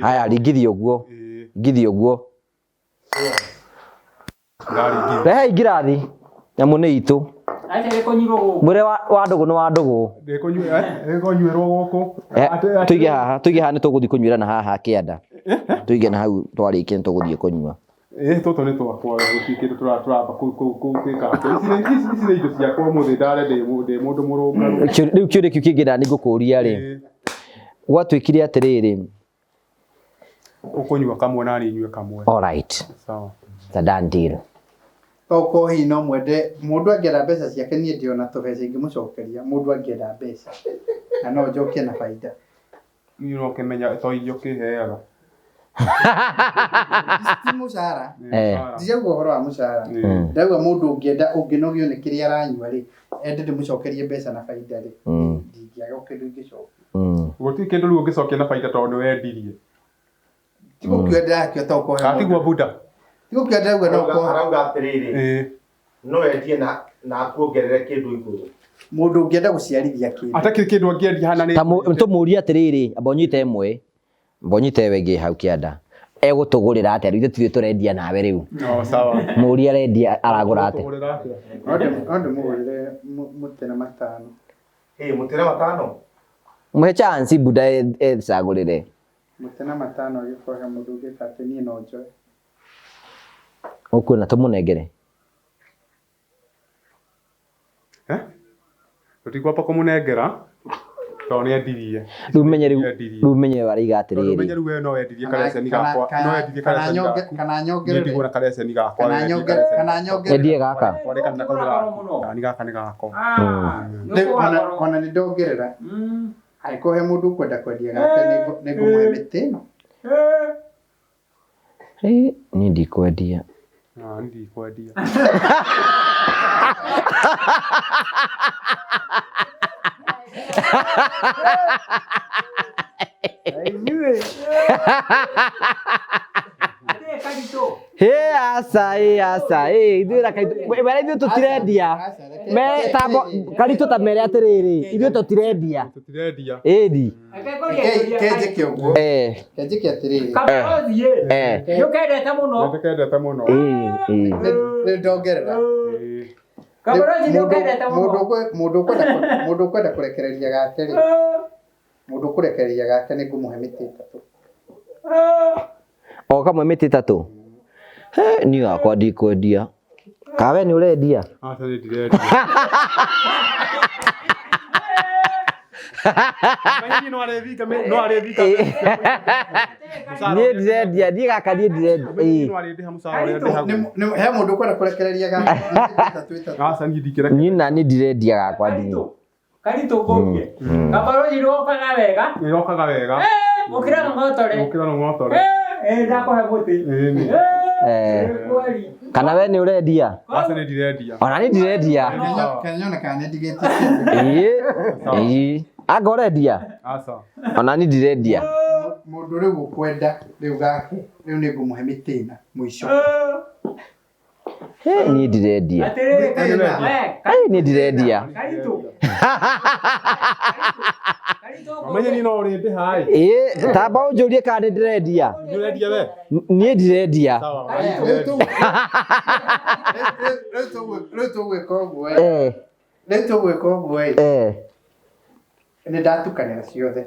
Haya, ringithia ũguo. Ringithia ũguo. Rehei ngirathi. Nyamũ nĩ itũ. Acha rĩkũnyurwo gũkũ. Mwĩre wa ndũgũ nĩ wa ndũgũ. Ĩkũnyuĩrwo gũkũ. Tũige haha, tũige haha nĩ tũgũthiĩ kũnyuĩra na haha kĩanda. Tũige na hau twarĩkia nĩ tũgũthiĩ kũnyua. Ĩĩ tũtũ nĩ twakwa gũtirĩ kĩndũ tũramba gwĩka. Ici nĩ indo ciakwa ũmũthĩ ndare ndĩ mũndũ mũrũngaru. Rĩu kĩũria kĩu kĩngĩ nani ngũkũria rĩ. Gwatuĩkire atĩrĩrĩ. Ũkũnyua kamwe na niĩ nyue kamwe. All right. Sawa. It's a done deal. Okorwo hihi no mwende mũndũ angĩenda mbeca ciake niĩ ndĩ ona tũbeca ingĩmũcokeria mũndũ angĩenda mbeca na no njokie na baida. Niĩ no kĩmenya to irio kĩheaga. Ti mũcara. Ndirauga ũhoro wa mũcara. Ndauga mũndũ ũngĩenda ũngĩnogio nĩ kĩrĩa aranyua rĩ, ende ndĩmũcokerie mbeca na baida rĩ, ndingĩaga kĩndũ ingĩcokia. Gũtirĩ kĩndũ rĩu ũngĩcokia na baida tondũ nĩ wendirie. Ti gũkua ndĩrakua to kũhe mũndũ. Atigua buda. Ti gũkua ndĩrauga no kũhe. Arauga atĩrĩrĩ, no endie na akuongerere kĩndũ igũrũ. Mũndũ ũngĩenda gũciarithia kĩndũ. Atakĩrĩ kĩndũ angĩendia hana nĩ. Tũmũrie atĩrĩrĩ, amba ũnyite ĩmwe. Amba ũnyite ĩyo ĩngĩ hau kĩanda. Egũtũgũrĩra atĩa? Rĩu ithuĩ tithuĩ tũrendia nawe rĩu. No, sawa. Mũũrie arendia aragũra atĩa? No ndĩmũgũrĩre mũtĩ na 5. Ĩĩ, mũtĩ na 5? Mũhe chance buda ecagũrĩre. Mũtĩ na 5 agĩkorwo he mũndũ ũngĩka atĩ niĩ no njoe. Ũkuona tũmũnengere? Tũtikwamba kũmũnengera tondũ nĩ endirie. Rĩu menye rĩu menye araiga atĩrĩrĩ. Tondũ menye rĩu we no wendirie kareceni gakwa, no wendirie kareceni gaku. Kana nyongerere. Niĩ ndigũra kareceni gakwa. Kana nyongerere. Endie gaka. Kana gaka nĩ gakwa. Ona nĩ ndongerera. Angĩkorwo he mũndũ ũkwenda kwendia gake nĩ ngũmũhe mĩtĩ ĩno. Niĩ ndikwendia. Niĩ ndikwendia. Hĩ aca, hĩ aca, hĩ ithuĩ na Karitũ, wera ithuĩ tũtirendia. Me tambo Karitũ ta mere atĩrĩrĩ, ithuĩ tũtirendia. Tũtirendia. Ĩni. Kenjĩke ũguo. Kenjĩke atĩrĩrĩ. Kabarothi ĩ. Nĩũkendete mũno. Nĩndĩkendete mũno. Rĩu ndongerera. Kabarothi nĩũkendete mũno. Mũndũ ũkwenda kũrekereria gake rĩ. Mũndũ ũkũrekereria gake nĩ ngũmũhe mĩtĩ 3. O kamwe mĩtĩ 3. Niĩ wakwa ndikwendia. Kawe nĩ ũrendia? Aca niĩ ndirendia. Niĩ ndirendia, niĩ gaka niĩ ndirendia. He mũndũ ũkwenda kũrekereria gake mĩtĩ 3. Aca niĩ ndingĩrekereria. Niĩ na niĩ ndirendia gakwa ndiĩ. Karitũ ngũrie. Kabarothi nĩwokaga wega. Nĩrokaga wega. Gũkĩra ng'otore. Gũkĩra ng'otore. Ndakũhe mũtĩ. Kweli. Kana we nĩ ũrendia? Aca niĩ ndirendia. Ona niĩ ndirendia. Kana nyone kana nĩ ndigĩtie. Ĩĩ. Ĩĩ. Anga ũrendia? Aca. Ona niĩ ndirendia. Mũndũ rĩu ũkwenda rĩu gake rĩu nĩ ngũmũhe mĩtĩ ĩna mũico. Niĩ ndirendia. Atĩrĩrĩ, Mĩtĩ we, Niĩ ndirendia. Karitũ. Karitũ, Mamenye niĩ no ũrĩndĩha ĩ. Ĩĩ, tamba ũnjũrie kana nĩ ndĩrendia. Nĩ ũrendia we? Niĩ ndirendia. Sawa. Rĩu rĩu tũgwĩka ũguo ĩ. Rĩu tũgwĩka ũguo ĩ. Nĩ ndatukanĩra ciothe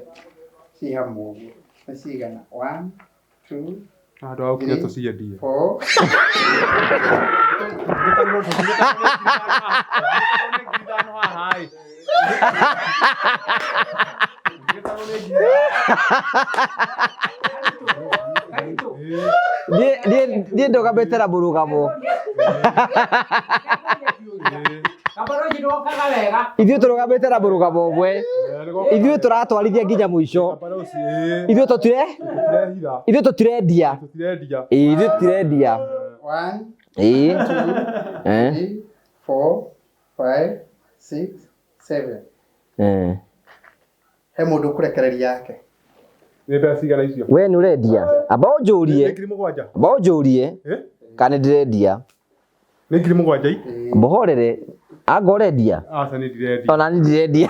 ci hamwe ũguo. Nĩ cigana? 1 2 Handũ ha gũkinya tũciendie. 4. Karitũ. Niĩ ndũgamĩte na mũrũgamo. Kabaroci ndwokaga wega. Ithuĩ tũrũgamĩte na mũrũgamo ũmwe. Ithuĩ tũratwarithia nginya mũico. Ithuĩ tũtire ithuĩ tũtirendia. Ĩĩ, ithuĩ tũtirendia. 1 Ĩĩ. 3 4 5 6 7. He mũndũ ũkũrekereria yake. Nĩ mbeca cigana icio? We nĩ ũrendia? Amba ũnjũrie. Nĩ 7,000. Amba ũnjũrie kana nĩ ndĩrendia. Nĩ 7,000 i? Mũhorere. Anga ũrendia? Aca nĩ ndirendia. Ona niĩ ndirendia.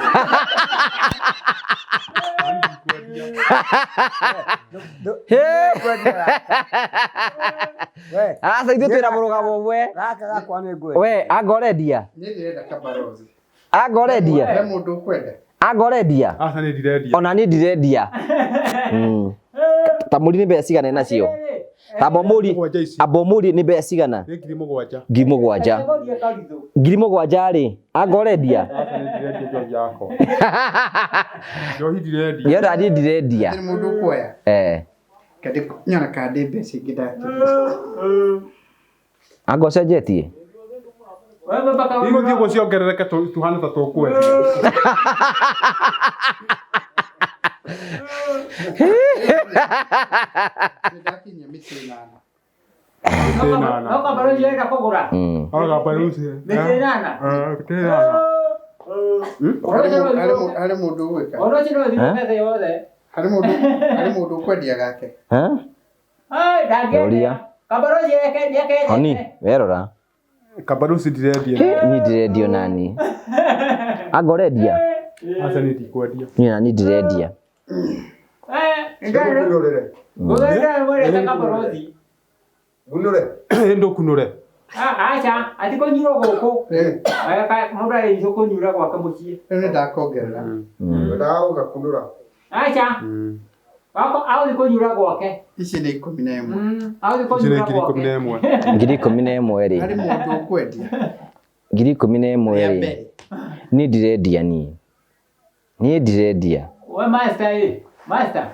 Aca ithuĩ twĩna mũrũgamo ũmwe. Gaka gakwa nĩ ngwendia. We anga ũrendia? Niĩ ndĩrenda kabaroci. Anga ũrendia? He mũndũ ũkwenda. Anga ũrendia? Aca nĩ ndirendia. Ona niĩ ndirendia. Ta mũri nĩ mbeca cigana nacio? Amba mũri, amba mũri nĩ mbeca cigana? Nĩ 7,000. 7,000. 7,000 rĩ, anga ũrendia? Aca nĩ ndirendia njohi yakwa. Njohi ndirendia. Niĩ ona niĩ ndirendia. Hatirĩ mũndũ ũkuoya. Kende nyona kana ndĩ mbeca ingĩ ndatigia. Anga ũcenjetie? Igũthiĩ ũguo ciongerereke tuhane ta tũkwendia. Nĩ ndakinyia mĩtĩ ĩnana. No kabaroci ũrenda kũgũra. O kabaroci. Mĩtĩ ĩnana. Mĩtĩ ĩnana. Harĩ mũndũ ũgwĩka. Ũndũ ũcio no ũthiĩ mbeca yothe. Harĩ mũndũ harĩ mũndũ ũkwendia gake. Ai, ndangĩendia. Ũria. Kabaroci nĩakendete. Honi, werora. Kabaroci ndirendia. Niĩ ndirendia ona niĩ. Anga ũrendia? Aca niĩ ndikwendia. Niĩ ona niĩ ndirendia. Ngũthondekera kabaroci. Ngunũre. Ndũkunũre. Aca, ati kũnyurwo gũkũ. Mũndũ arĩithio kũnyura gwake mũciĩ. Rĩu nĩ ndakongerera. Wendaga gũgakunũra. Aca. Wako aũthi kũnyura gwake. Ici nĩ 11. Aũthi Ici nĩ kũnyura gwake. 11,000. 11,000 rĩ. Harĩ mũndũ ũkwendia. 11,000 rĩ. Niĩ ndirendia niĩ. Niĩ ndirendia. We master ĩ, master.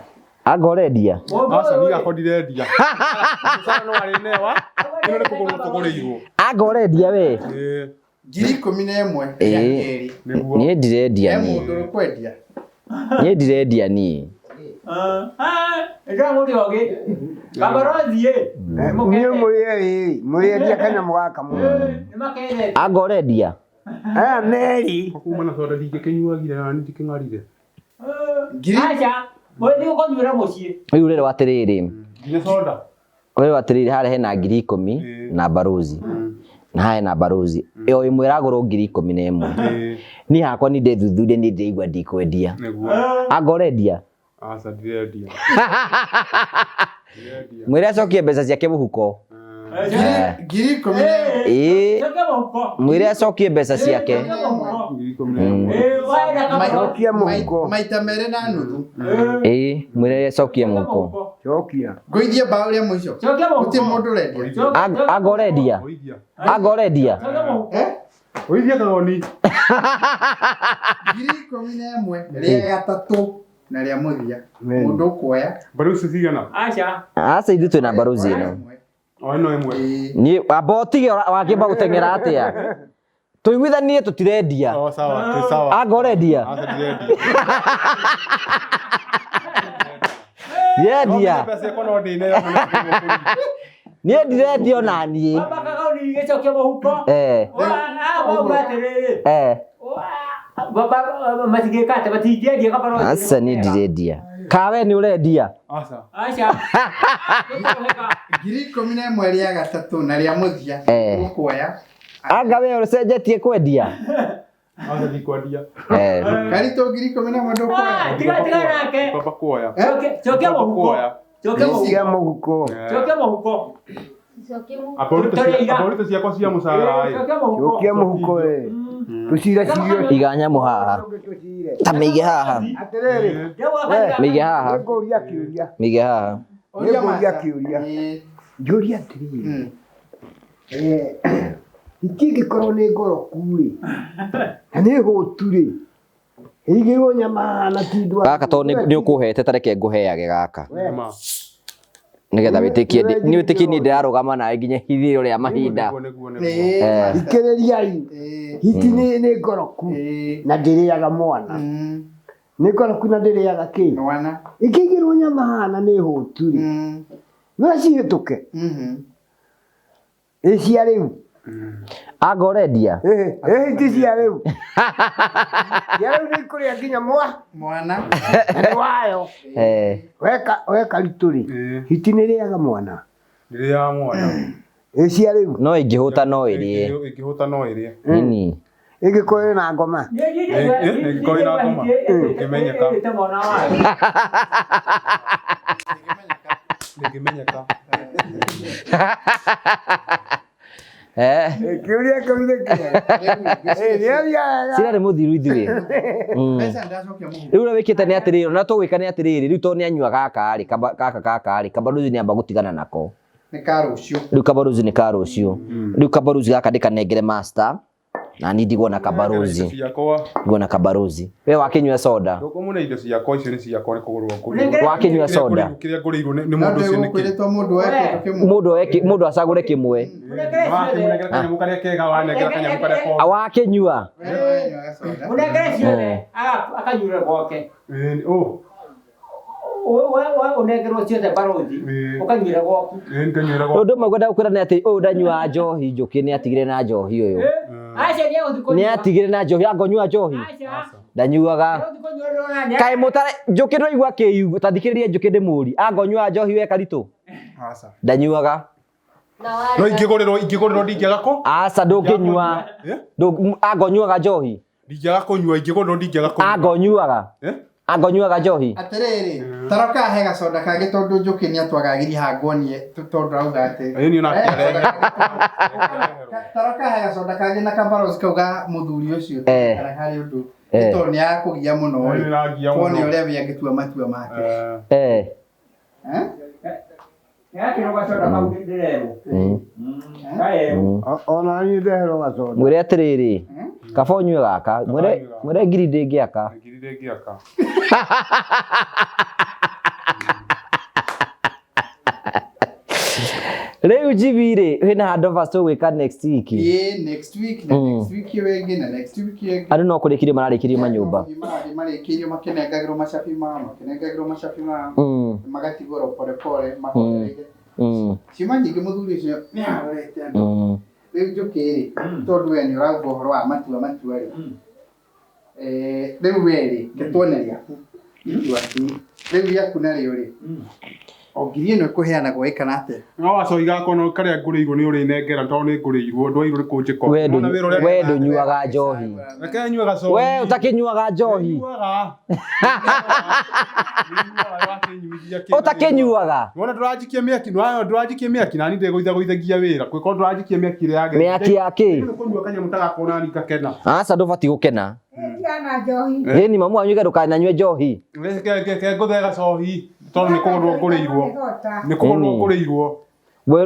Anga ũrendia? Aca niĩ gakwa ndirendia. Mũcara no arĩnewa. Ĩno nĩ kũgũrwo tũgũrĩirwo. Anga ũrendia we? 11,000 rĩa kerĩ. Niĩ ndirendia He niĩ. mũndũ ũkwendia. Niĩ ndirendia niĩ. Ndĩra mũndũ ũngĩ. Kabaroci ĩ. Niĩ mũrĩe ĩ, mũrĩendia kanyamũ gaka mũno. Nĩmakendete. Anga ũrendia? Aya meri. Kuma na soda ndingĩkĩnyuagire na ndikĩng'arire. Aca, mũrĩthi ũkũnyuĩra mũciĩ. Rĩu ũrerwo atĩrĩrĩ. Nginya soda. Ũrerwo atĩrĩrĩ harĩa hena 10,000 na barozi. Na haha hena barozi. Ĩyo ĩmwe ĩragũrwo 11,000. Niĩ hakwa nĩ ndethuthuria niĩ ndĩraigua ndikwendia. Nĩguo. Anga ũrendia? Aca ndirendia. Mwĩre acokie mbeca ciake mũhuko. 11,000. Ĩĩ. Cokia mũhuko. Mwĩre acokie mbeca ciake. Cokia mũhuko. Maita merĩ na nuthu. Ĩĩ, mwĩre acokie mũhuko. Cokia. Ngũithie mbaũ rĩa mũico. Cokia mũhuko. Gũtirĩ mũndũ ũrendia. Anga ũrendia? Anga ũrendia? Ũithie kagoni. 11,000 rĩa gatatũ na rĩa mũthia. Mũndũ ũkuoya. Baruci cigana? Aca. Aca ithuĩ twĩna baruzi ĩno. O ĩno ĩmwe. Niĩ amba ũtige wakĩamba gũteng'era atĩa? Tũiguithanie tũtirendia. O sawa, twĩ sawa. Anga ũrendia? Aca ndirendia. Ndirendia. Mbeca ciakwa no ndĩneo. Niĩ ndirendia ona niĩ. Baba kagoni gĩcokia mũhuko. Wauga atĩrĩrĩ. Baba matingĩka atĩ matingĩendia kabaroci. Aca niĩ ndirendia. Kawe nĩ ũrendia? Aca. Aca. 11,000 rĩa gatatũ na rĩa mũthia ũkuoya. Anga we ũcenjetie kwendia? Aca ndikwendia. Karitũ 11,000 ndũkuoya. Tiga tiga nake. Kwamba kuoya. Cokia mũhuko. Cokia mũhuko. Cokia mũhuko. Aborito ciakwa cia mũcara ĩ. Cokia mũhuko ĩ. Tucire cirio. Iga nyamũ haha. Ta mĩige haha. Atĩrĩrĩ. Mĩige haha. Nĩngũria kĩũria. Mĩige haha. Nĩngũria kĩũria. Njũria atĩrĩrĩ. Itingĩkorwo nĩ ngoroku rĩ. Na nĩ hũtu rĩ. Ĩigĩrwo nyama na ti ndwa. Gaka tondũ nĩ ũkũhete ta reke ngũheage gaka. Nigetha wĩtĩkie nĩ wĩtĩkie niĩ ndĩrarũgama nawe nginya ithirĩro rĩa mahinda. Thikĩrĩriai. Hiti nĩ ngoroku na ndĩrĩaga mwana. Nĩ ngoroku na ndĩrĩaga kĩ? Mwana. Ĩkĩigĩrwo nyama haha na nĩ hũtu rĩ. No cihĩtũke. Ĩ cia rĩu. Anga ũrendia? Ĩ hiti cia rĩu. Cia rĩu nĩ ikũrĩa nginya mwana. Nĩ wayo. We Karitũ rĩ, hiti nĩ ĩrĩaga mwana. Ndĩrĩaga mwana. Ĩ cia rĩu. No ĩngĩhũta no ĩrĩe. Ĩngĩhũta no ĩrĩe. Nini. Ĩngĩkorwo ĩna ngoma. Ĩngĩkorwo ĩna ngoma. Ĩngĩmenyeka. Ndĩngĩmenyeka. Kĩũria kĩu nĩ kĩega. Cira nĩ mũthiru ithuĩ. Rĩu ũrĩa wĩkĩte nĩ atĩrĩrĩ, ona tũgwĩka nĩ atĩrĩrĩ, rĩu tondũ nĩ anyua gaka rĩ, gaka gaka rĩ, kabaruzi nĩ amba gũtigana nako. Nĩ ka rũciũ. Rĩu kabaruzi nĩ ka rũciũ. Rĩu kabaruzi gaka ndĩkanengere master na niĩ ndigwo na kabaruzi. Ndigwo na kabaruzi. We wakĩnyua soda? Ndũkũmũne indo ciakwa icio nĩ ciakwa nĩ kũgũrwo ngũrĩirwo. Wakĩnyua soda? Kĩrĩa ngũrĩirwo nĩ mũndũ ũcio nĩ kĩ? Mũndũ oe mũndũ acagũre kĩmwe. Wakĩmũnengera kanyamũ karĩa kega wanengera kanyamũ karĩa koru. Wakĩnyua? Mũnengere ciothe akanyuĩra gwake. Ũnengerwo ciothe barothi ũkanyuĩra gwaku. Ũndũ ũmwe ngwenda gũkwĩra nĩ atĩ ũyũ ndanyuaga njohi Njũkĩ nĩ atigire na njohi ũyũ. Nĩ atigire na njohi, anga ũnyua njohi? Ndanyuaga. Kaĩ mũtare Njũkĩ ndũraigua kĩigu, ta thikĩrĩria Njũkĩ ndĩmũrie. Anga ũnyuaga njohi we Karitũ? Ndanyuaga. No ingĩgũrĩrwo ingĩgũrĩrwo ndingĩaga kũ? Aca ndũngĩnyua. Anga ũnyuaga njohi? Ndingĩaga kũnyua ingĩgũrĩrwo ndingĩaga kũnyua. Anga ũnyuaga? Anga ũnyuaga njohi? Atĩrĩrĩ, taroka he gacoda kangĩ tondũ Njũkĩ nĩ atwagagirie hanguonie tondũ arauga atĩ. Ĩĩ niĩ onake Taroka he gacoda kangĩ na kabarosi kau ga mũthuri ũcio kana harĩ ũndũ. Tondũ nĩ akũgia mũno rĩ. Tuone ũrĩa we angĩtua matua make. Ona niĩ ndeherwo gacoda. Mwĩre atĩrĩrĩ, kaba ũnyue gaka, mwĩre ngiri ndĩngĩaka. Ngiri ndĩngĩaka. Rĩu Jimmy rĩ, wĩna handovers tũgwĩka next week. Ĩĩ next week na next week ĩyo ĩngĩ na next week ĩyo ĩngĩ. Andũ no kũrĩkĩrio mararĩkĩrio manyũmba. Marathiĩ marĩkĩirio makĩnengagĩrwo macabi mao, makĩnengagĩrwo macabi mao, magatigwo oro pore pore mahoreire. Ciuma nyingĩ mũthuri ũcio nĩ arorete andũ. Rĩu Njũkĩ rĩ, tondũ we nĩ ũrauga ũhoro wa matua matua rĩ. Rĩu we rĩ, ke tuone rĩaku. Itua. Rĩu rĩaku narĩo rĩ, o ngiri ĩno ĩkũheanagwo ĩkana atĩa? No gacohi gakwa no karĩa ngũrĩirwo nĩ ũrĩnengera tondũ nĩ ngũrĩirwo ndwairwo nĩ kũnjĩka. We ndũnyuaga njohi. Reke nyue gacohi. We ũtakĩnyuaga njohi. Ũtakĩnyuaga. Wona ndũranjikia mĩaki, ndũranjikia mĩaki na niĩ ndĩgũithagũithagia wĩra. Kwĩkorwo ndũranjikia mĩaki ĩrĩa yagĩrĩire. Mĩaki ya kĩ? Nĩ kũnyua kanyamũ ta gaka ona niĩ ngakena. Aca ndũbatiĩ gũkena. Tigana njohi. Ĩni mamu wanyu ndũkananyue njohi. Reke ngũthe gacohi tondũ nĩ kũgũrwo ngũrĩirwo. Nĩ kũgũrwo ngũrĩirwo.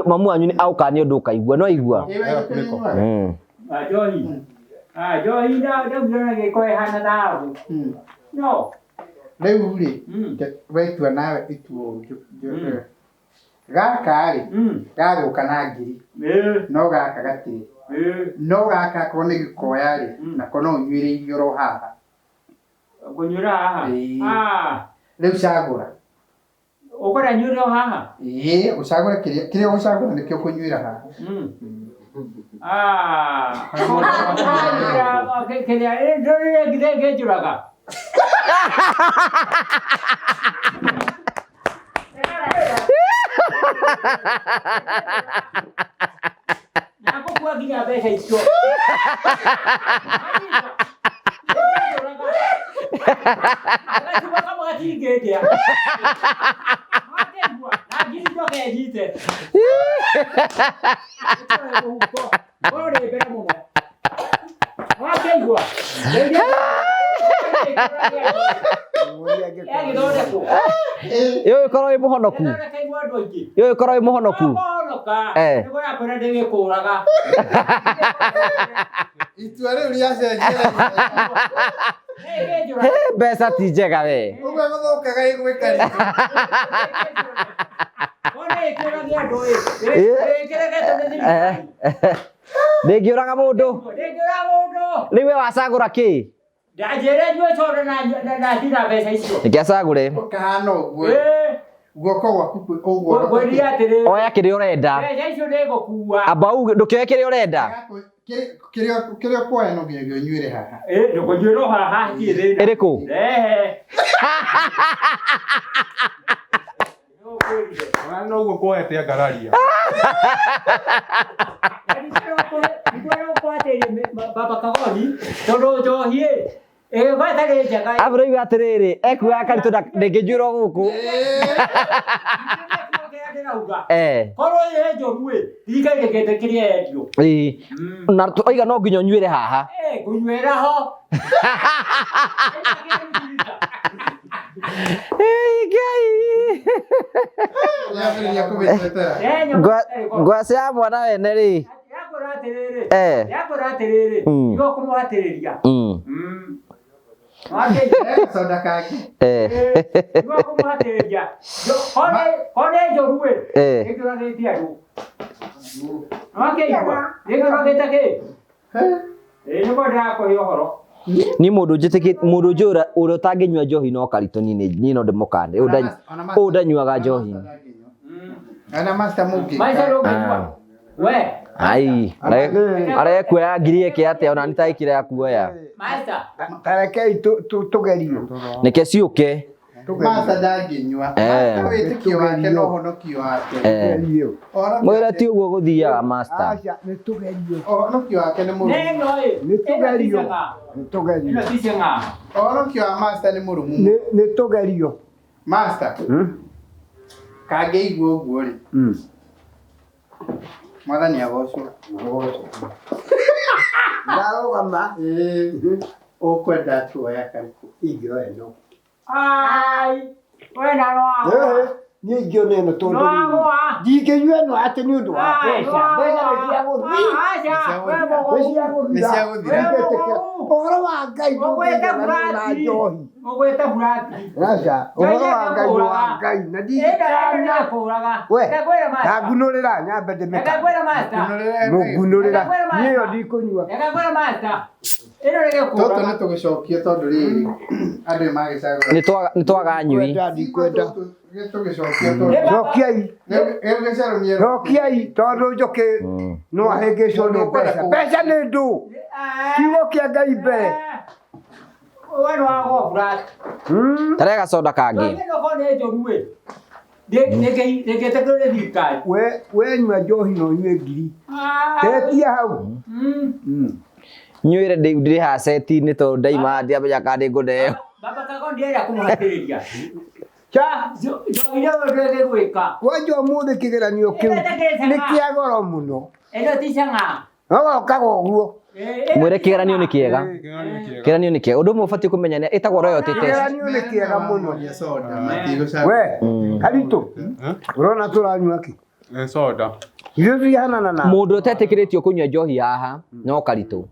Mamu wanyu nĩ aũkania ũndũ ũkaigua, no aigua? Njohi. Njohi ndaugire na gĩko ĩhana thahabu. No. Rĩu rĩ, wetua nawe itua gaka rĩ, gagũka na ngiri. No gaka gatirĩ. No gaka akorwo nĩ gĩkoya rĩ, nako no ũnyuĩrĩirie oro haha. Ngũnyuĩra haha? Rĩu cagũra. Ũkwenda nyuĩre o haha? Ĩĩ, ũcagũre kĩrĩa ũgũcagũra nĩkĩo ũkũnyuĩra haha. Kĩrĩa ndũrĩre ngĩnjũraga. Na ngũkua nginya mbeca icio. Gacuba kamwe gatingĩndĩa. Wakĩigua? Na ngiri njoke nyite. Ĩtware mũhuko. Korwo nĩ mbere mũno. Wakĩigua? Yagĩthondekwo. Ĩyo ĩkorwo ĩ mũhonoku. Ĩthondekeirwo andũ aingĩ. Ĩyo ĩkorwo ĩ mũhonoku. Ũkũhonoka. Eh. Nĩguo yakwĩra ndĩgĩkũraga. Itua rĩu rĩacenjia. Ĩngĩnjũraga. He, mbeca ti njega we. Ũguo gũthũkaga ĩgwĩka ritũ. Wona ĩkĩũragia andũ ĩ. Ĩkĩregetwo nĩ thirikari. Ndĩngĩũraga mũndũ. Ndĩngĩũraga mũndũ. Rĩu we wacagũra kĩ? Ndanjĩre nyue soda na na na mbeca icio. Reke acagũre. Ũkahana ũguo. Ĩ. Guoko gwaku kwĩ ũguo. Ngwĩrire atĩrĩrĩ. Oya kĩrĩa ũrenda. Mbeca icio nĩngũkua. Amba uge ndũkĩoe kĩrĩa ũrenda. Kĩrĩa kĩrĩa ũkuoya no nginyagia ũnyuĩre haha. Ĩ ndũkũnyuĩrwo haha hatirĩ thĩna. Ĩrĩkũ? Rehe. Ona noguo kuoete angararia. Baba Kagoni tondũ njohi ĩ ĩgĩkorwo ĩtarĩ njega ĩ. Abro iga atĩrĩrĩ, ekuoya karitũ ndĩngĩnjuĩrwo gũkũ. Kĩrĩa ndĩrauga. Eh. Korwo ĩ njũru ĩ thirikari ndĩngĩtĩkĩria yendio. Ĩĩ. Na oiga no nginya ũnyuĩre haha. Ĩ ngũnyuĩra ho. Ĩĩ Ngai. Yambĩrĩria kũmĩtetera. Ngwacĩ ya mwana wene rĩ. Yakwĩra atĩrĩrĩ. Eh. Yakwĩra atĩrĩrĩ. Tiga kũmũhatĩrĩria. He soda kangĩ. Eh. Tiga kũmũhatĩrĩria. Korwo nĩ njũru ĩ. Eh. Ĩkĩũragĩte andũ. Nĩwakĩigua? Ĩkĩũragĩte kĩ? Ĩ nĩguo ndĩrakũhe ũhoro. Niĩ mũndũ njĩtĩkĩtie mũndũ njũĩ ũrĩa ũtangĩnyua njohi no karitũ niĩ no ndĩmũkane. Ũyũ ndanyuaga njohi. Ona master mũngĩ. Master ndũngĩnyua. We. Ai, arekuoya ngiri ĩkĩ atĩa ona nĩ ta ĩkĩra ya kuoya. Master. Tarekei tũgerio. Nĩke ciũke. Master ndangĩnyua. Eh. Master wĩtĩkio wake na ũhonokio wake. Eh. Mwĩre ti ũguo gũthiaga master. Aca, nĩ tũgerio. Ũhonokio wake nĩ mũrũmu. Neno ĩ. Nĩ tũgerio. Nĩ tũgerio. Ĩno ti ceng'a. Ũhonokio wa master nĩ mũrũmu. Nĩ tũgerio. Master. Kangĩigua ũguo rĩ. Mwathani agocwo. Ndarũgama. Ũkwenda tuoya karĩkũ? Ingĩoya ĩno. Ai. We na no. Niĩ ingĩona ĩno tondũ Nĩwagũa. ndingĩnyua ĩno atĩ nĩ ũndũ wa Ai, mbeca. Mbeca nĩ cia gũthira. Aca, we Nĩ mũgũu. cia gũthira. Nĩ cia gũthira. Ndingĩtĩkĩra. Ũhoro wa Ngai Ũgwĩte ndũngĩigananio na burati. njohi. Ũgwĩte burati. Aca, ũhoro wa Ngai nĩ wa Ngai na ndingĩkana. We, tangunũrĩra nyambe ndĩmĩkane. Reke master. Mũngunũrĩra. Niĩ ĩyo ndikũnyua. Reke ngwĩre master. Ĩno nĩ Tũtũ gĩkũraga. nĩ tũgĩcokie tondũ rĩrĩ andũ nĩ magĩcagũra. Nĩ twaga nyui. Ndikwenda, ndikwenda. Tũgĩcokia tondũ Cokiai. rĩu gĩcerũ nĩ Cokiai tondũ njũkĩ no ahĩngĩcwo nĩ mbeca. Mbeca nĩ ndũ. Kiugo kĩa Ngai mbere. We nĩ wagũa burati. Tarega gacoda kangĩ. Njohi ĩno korwo nĩ njũru ĩ. Ndĩngĩtĩkĩrio nĩ thirikari. We we nyua njohi no ũnyue ngiri. Tetia hau. Nyuĩre ndĩ haha seti-inĩ tondũ ndaima ndiamenya kana nĩngũneo. Baba Kago ndienda kũmũhatĩrĩria. Cha. Njohi ĩno ndĩngĩgwĩka. Kwanja ũmũthĩ kĩgeranio kĩu nĩ kĩa goro mũno. Ĩno ti cang'a. Ũgokaga ũguo. Mwĩre kĩgeranio nĩ kĩega. Kĩgeranio nĩ kĩega. Ũndũ ũmwe ũbatiĩ kũmenya nĩ ĩtagwo royalty test. Kĩgeranio nĩ kĩega mũno. Soda matigũcagũra. We, Karitũ, ũrona tũranyua kĩ? Soda. Ithuĩ tũtihanana na. Mũndũ ũtetĩkĩrĩtio kũnyua njohi haha no Karitũ.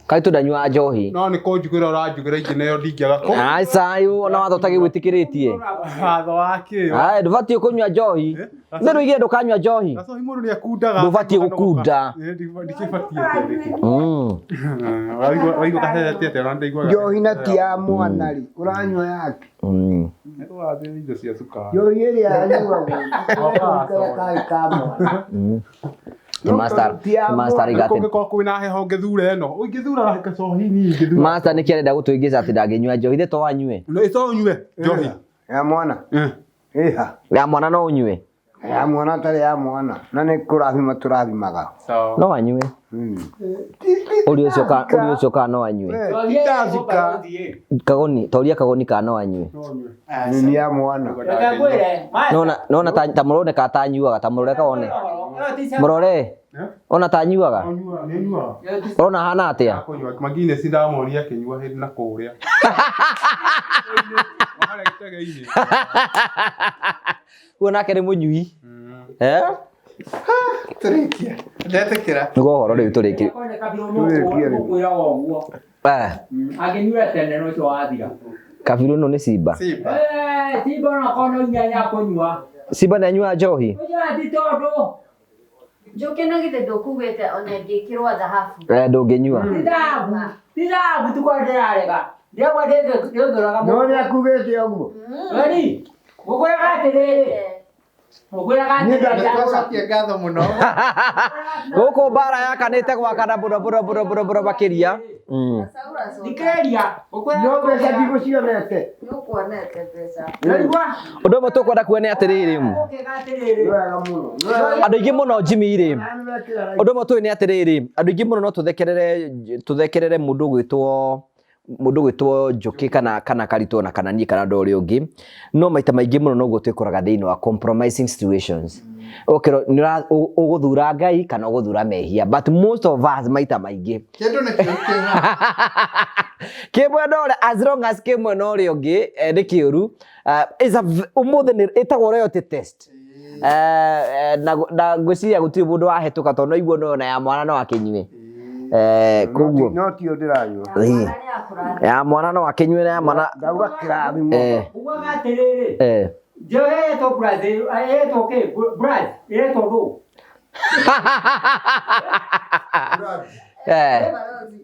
Karitũ ndanyuaga njohi. No nĩ kũnjugĩra ũranjugĩra ingĩ nayo ndingĩaga kũ. Aca yũ ona watho ũtagĩgwĩtĩkĩrĩtie. Watho wa kĩ? Ai ndũbatiĩ kũnyua njohi. Nĩ rũigire ndũkanyua njohi. Gacohi mũndũ nĩ akundaga. Ndũbatiĩ gũkunda. Ndikĩbatiĩ nĩkĩ. Waigua gacecete atĩa ona ndaiguaga. Njohi na ti ya mwana rĩ, ũranyua yake. Ũrathĩ indo cia cukari. Njohi ĩrĩa yanyuagwo karĩ ka mwana. Master master igate. Kũngĩkorwo kwĩna heho ngĩthure ĩno. Ũngĩthura gacohi niĩ ingĩthura. Master nĩkĩ arenda gũtũingĩca atĩ ndangĩnyua njohi ithe to anyue. No ĩto ũnyue njohi. Ya mwana. Ĩha. Ya mwana no ũnyue. Ya mwana tarĩ ya mwana. Na nĩ kũrathima tũrathimaga. No anyue. Ũria ũcio ka ũria ũcio ka no anyue. Titazika. Kagoni toria kagoni ka no anyue. Nĩ ya mwana. Nona nona ta ta mũrore ka tanyuaga ta mũrore kawone. Mũrore. Ona tanyuaga. Ũrona hana atĩa? Kũnyua magine si ndamuonia akĩnyua hĩndĩ na kũrĩa. Harĩa gĩtege-inĩ. Huo nake nĩ mũnyui. Eh? Tũrĩkie. Ndetĩkĩra. Nĩguo ũhoro rĩu tũrĩkie. Mũkwĩraga ũguo. Eh, Angĩnyua tene no ũcio wathira. Kabiru ĩno nĩ Simba. Simba. Eh, Simba onakorwo no inyanya akũnyua. Simba nĩ anyuaga njohi? Ũnyua ti tondũ. Njũkĩ na githĩ ndũkugĩte ona ĩngĩkĩrwo thahabu. Eh, ndũngĩnyua. Ti thahabu. Ti thahabu ti kwa ndĩrarega. Ndĩrauga ndĩngĩũraga No nĩ akugĩte ũguo. Weni, ngũkwĩraga atĩrĩrĩ. Ngũkwĩraga atĩrĩrĩ. Twacokia ngatho mũno. Gũkũ mbara yakanĩte gwakana mũno mũno mũno mũno mũno makĩria. Thikĩrĩria. No mbeca ndigũcionete. Nĩũkuonete mbeca. Ũndũ ũmwe tũkwenda kuona nĩ atĩrĩrĩ. Wega mũno. Andũ aingĩ mũno Jimmy rĩ. Ũndũ ũmwe tũĩ nĩ atĩrĩrĩ, andũ aingĩ mũno no tũthekerere tũthekerere mũndũ ũgwĩtwo mũndũ ũgwĩtwo Njũkĩ kana kana Karitũ ona kana niĩ kana andũ ũrĩa ũngĩ, no maita maingĩ mũno noguo twĩkoraga thĩinĩ wa compromising situations. Ũkerwo ũgũthura Ngai kana ũgũthura mehia, but most of us maita maingĩ Kĩndũ nĩ kĩũru kĩ haha. kĩ mwena ũrĩa as long as kĩ mwena ũrĩa ũngĩ nĩ kĩũru. Ũmũthĩ nĩ ĩtagwo royalty test. Na ngwĩciria gũtirĩ mũndũ wahĩtũka tondũ no igua no ona ya mwana no akĩnyue. Koguo No tio ndĩranyua. Ya mwana no akĩnyue na ya mwana. Ndauga kĩrathimo. Ugaga atĩrĩrĩ. Njohi ĩretwo Brazil, ĩretwo kĩ? Brazil, ĩretwo ndũ?